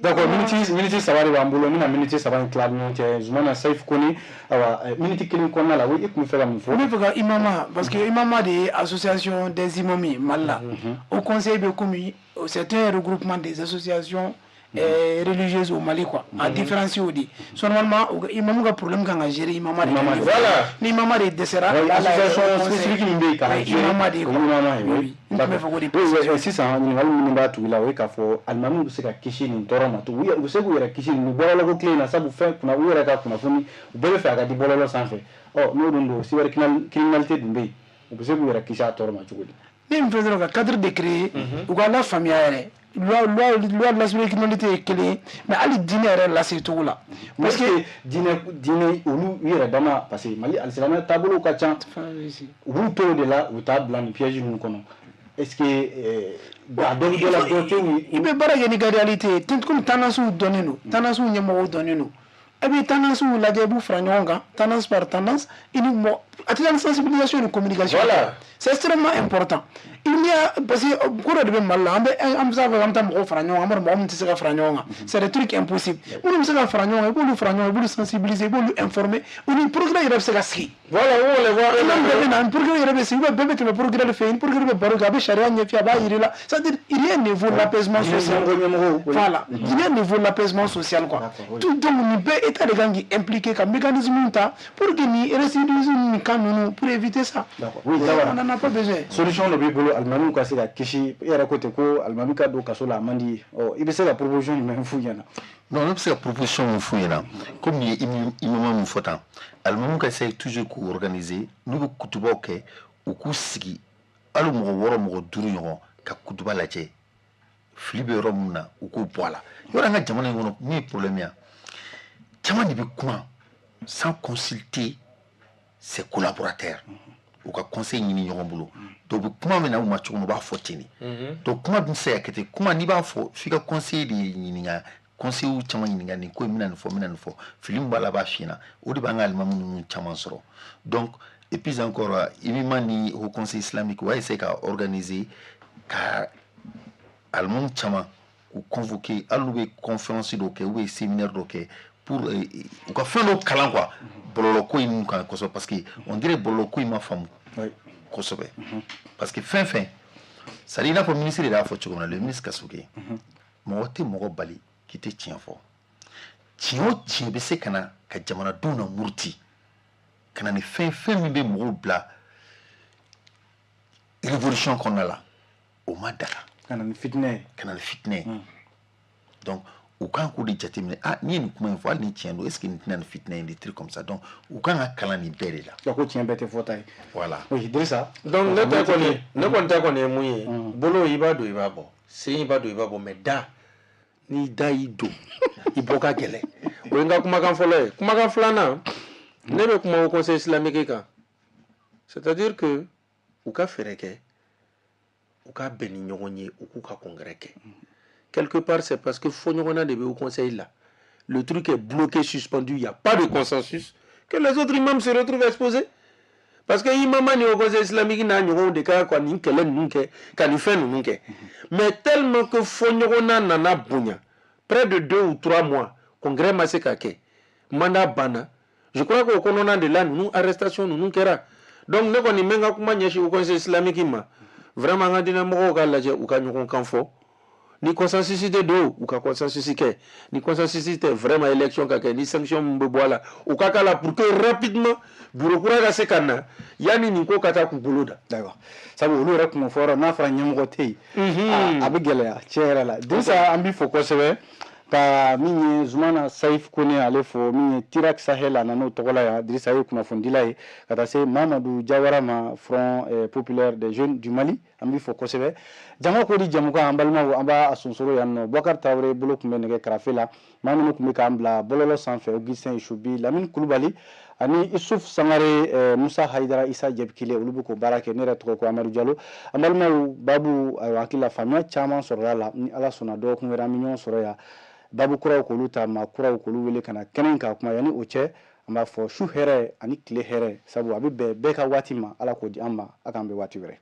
A: D'accord, miniti 3 de b'an bolo. N bɛna miniti 3 in tila ni ɲɔgɔn cɛ. Zumana Sayifu Kone, ayiwa, miniti 1 kɔnɔna la, i tun bɛ fɛ ka mun fɔ?
B: N bɛ fɛ ka imama, parce que imama de ye association des imams ye Mali la. Haut Conseil bɛ komi c'est un regroupement des associations religieuses au Mali quoi, a différencier o de. So normalement, imamu ka problème kan ka gérer imama de.
C: Voilà.
B: Ni imama de dɛsɛra,
A: association spécifique min bɛ yen ka
B: gérer imama de
A: ye
B: quoi.
A: Imama ye, oui.
B: N tun bɛ fɛ k'o de
A: préciser. Sisan, ɲininkali minnu b'a tugu la, o ye k'a fɔ alimamiw bɛ se ka kisi nin tɔɔrɔ ma tugun, u bɛ se k'u yɛrɛ kisi nin bɔlɔlɔ ko tile in na, sabu fɛn kunna u yɛrɛ ka kunnafoni, u bɛɛ bɛ fɛ a ka di bɔlɔlɔ sanfɛ. Ɔ n'o dun don, cybercriminalité dun bɛ yen, u bɛ se k'u yɛrɛ kisi a tɔɔrɔ ma cogo di?
B: Ne min fɛ dɔrɔn, ka cadre de créer, u ka lafaamuya yɛrɛ. Loi de la criminalité ye kelen ye, mais hali diinɛ yɛrɛ lase cogo la.
A: Parce que diinɛ olu u yɛrɛ dama, parce que Mali alisilamɛya taabolow ka ca, u b'u to o de la, u bɛ taa bila nin piège ninnu kɔnɔ. Est-ce que a dɔ bɛ dɔ la, dɔ tɛ yen?
B: I bɛ baara kɛ ni ka réalité ye komi tendance dɔnnen don, tendance ɲɛmɔgɔw dɔnnen don. E bɛ tendance lajɛ, i b'u fara ɲɔgɔn kan tendance par tendance, i ni mɔgɔ a tɛ taa ni sensibilisation ni communication.
C: Voilà.
B: C'est extrêmement important. Il n'y a, parce que ko dɔ de bɛ Mali la, an bɛ se k'a fɔ k'an bɛ taa mɔgɔw fara ɲɔgɔn kan, an b'a dɔn mɔgɔ min tɛ se ka fara ɲɔgɔn kan, c'est des trucs impossibles. Minnu bɛ se ka fara ɲɔgɔn kan, i b'olu fara ɲɔgɔn kan, i b'olu sensibiliser, i b'olu informer, u ni procureur yɛrɛ bɛ se ka sigi.
C: Voilà, on les voit.
B: Imam bɛɛ bɛ na, ni procureur yɛrɛ bɛ sigi, ou bien bɛɛ bɛ tɛmɛ procureur fɛ yen, ni procureur bɛ baro kɛ, a bɛ sariya ɲɛf'i ye, a b'a yir'i la. C'est-à-dire, rien ne vaut l'apaisement social.
A: Ɲɛmɔgɔ.
B: Voilà, rien ne vaut l'apaisement social, quoi.
A: D'accord, oui.
B: Tout, donc nin bɛɛ, état de kan k'i impliquer ka mécanisme ta pour que ni récidivisme ni cas ninnu, pour éviter ça.
A: D'accord. Oui, Jawara.
B: On n'en a pas besoin.
A: Solution dɔ b'i bolo alimamiw ka se ka kisi? E yɛrɛ ko ten ko alimami ka don kaso la, a man di ye. Ɔ, i bɛ se ka proposition jumɛn f'u ɲɛna?
D: Non, ne bɛ se ka proposition min f'u ɲɛna, komi nin ye imama min fɔ tan, alimamiw ka essayer toujours k'u organiser. N'u bɛ kutubaw kɛ, u k'u sigi, hali mɔgɔ 6, mɔgɔ 5 ɲɔgɔn, ka kutuba lajɛ, fili bɛ yɔrɔ min na, u k'o bɔ a la. Yɔrɔ an ka jamana in kɔnɔ, min ye problème ye, caman de bɛ kuma sans consulter ses collaborateurs, u ka conseil ɲini ɲɔgɔn bolo. Dɔw bɛ kuma min na u ma cogo min, u b'a fɔ ten de. Donc kuma dun tɛ se ka kɛ ten. Kuma n'i b'a fɔ, f'i ka conseil de ɲininka, conseil caman ɲininka: nin ko in, bɛna nin fɔ, n bɛna nin fɔ, fili min b'a la, a b'a f'i ɲɛna. O de b'an ka alimami ninnu caman sɔrɔ. Donc, et puis encore, UMIMA ni Haut Conseil islamique, u b'a essayer ka organiser ka alimami caman k'u convoquer, hali n'u bɛ conférence dɔw kɛ ou bɛ séminaire dɔw kɛ, pour u ka fɛn dɔw kalan quoi, bɔlɔlɔ ko in kan kosɛbɛ, parce que on dirait bɔlɔlɔ ko in ma faamu kosɛbɛ, parce que fɛn fɛn, c'est à dire i n'a fɔ ministre yɛrɛ y'a fɔ cogo min na, le ministre Kassogué, mɔgɔ tɛ mɔgɔ bali k'i tɛ tiɲɛ fɔ. Tiɲɛ o tiɲɛ bɛ se ka na ka jamanadenw na muruti, ka na ni fɛn fɛn min bɛ mɔgɔw bila révolution kɔnɔna la, o ma daga.
A: Ka na ni fitinɛ ye.
D: Ka na ni fitinɛ ye. Donc u kan k'o de jateminɛ: ah, n'i ye nin kuma in fɔ, hali ni tiɲɛ don, est ce que nin tɛna nin fitinɛ in, des trucs comme ça. Donc u kan ka kalan nin bɛɛ de la.
A: Ko tiɲɛ bɛɛ tɛ fɔta ye.
D: Voilà.
A: Oui, Dirisa.
C: Donc ne ta kɔni, ne kɔni ta kɔni ye mun ye: bolo, i b'a don, i b'a bɔ, sen, i b'a don, i b'a bɔ, mais da, n'i da y'i don, i bɔ ka gɛlɛn. O ye n ka kumakan fɔlɔ ye. Kumakan filanan, ne bɛ kuma Haut Conseil islamique kan, c'est à dire que u ka fɛɛrɛ kɛ, u ka bɛn ni ɲɔgɔn ye, u k'u ka congrès kɛ. Quelque part, c'est parce que fɔɲɔgɔnna de bɛ Haut Conseil la, le truc est bloqué, suspendu, il y a pas de consensus, que les autres imams se retrouvent exposés, parce que imama ni Haut Conseil islamique n'a ɲɔgɔnw de ka kan nin kɛlɛ ninnu kɛ, ka nin fɛn ninnu kɛ. Mais tellement que fɔɲɔgɔnna nana bonya, près de 2 ou 3 mois, congrès ma se ka kɛ, mandat banna. Je crois que o kɔnɔna de la, ninnu arrestation ninnu kɛra. Donc ne kɔni bɛ n ka kuma ɲɛsin Haut Conseil islamique ma. Vraiment, an ka diinɛmɔgɔw ka lajɛ, u ka ɲɔgɔn kan fɔ. Ni consensus de don, u ka consensus kɛ. Ni consensus tɛ, vraiment, élection ka kɛ. Ni sanction min bɛ bɔ a la, u ka k'a la, pour que rapidement bureau kura ka se ka na, yanni nin ko ka taa k'u bolo da.
A: D'accord, sabu olu yɛrɛ kun fɔ yɔrɔ n'a fɔra ɲɛmɔgɔ tɛ yen, a bɛ gɛlɛya tiɲɛ yɛrɛ la. Dirisa, an b'i fo kosɛbɛ, ka min ye Zumana Sayif Kone, ale fo, min ye Tirak Sahel, a nan'o tɔgɔ la yan. Dirisa ye kunnafonidila ye. Ka taa se Mamadu Jawara ma, Front populaire des jeunes du Mali, an b'i fo kosɛbɛ. Jama ko di jamukan, an balimaw, an b'a sonsoro yan nɔ. Bɔkari Tarawele bolo tun bɛ nɛgɛ karafe la. Maa minnu tun bɛ k'an bila bɔlɔlɔ sanfɛ, Augustin Isubi, Lamini Kulubali ani Isuf Sangare, Musa Hayidara, Isa Jɛbikile, olu bɛ k'o baara kɛ. Ne yɛrɛ tɔgɔ ko Amadu Jalo. An balimaw, babu, ayiwa, hakili la faamuya caman sɔrɔla la. Ni Ala sɔnna, dɔgɔkun wɛrɛ an bɛ ɲɔgɔn sɔrɔ yan, babu kuraw k'olu ta, maa kuraw k'olu wele ka na kɛnɛ in kan kuma. Yanni o cɛ, an b'a fɔ su hɛrɛ ani tile hɛrɛ, sabu a bɛ bɛn bɛɛ ka waati ma. Ala k'o di an ma. A k'an bɛ waati wɛrɛ.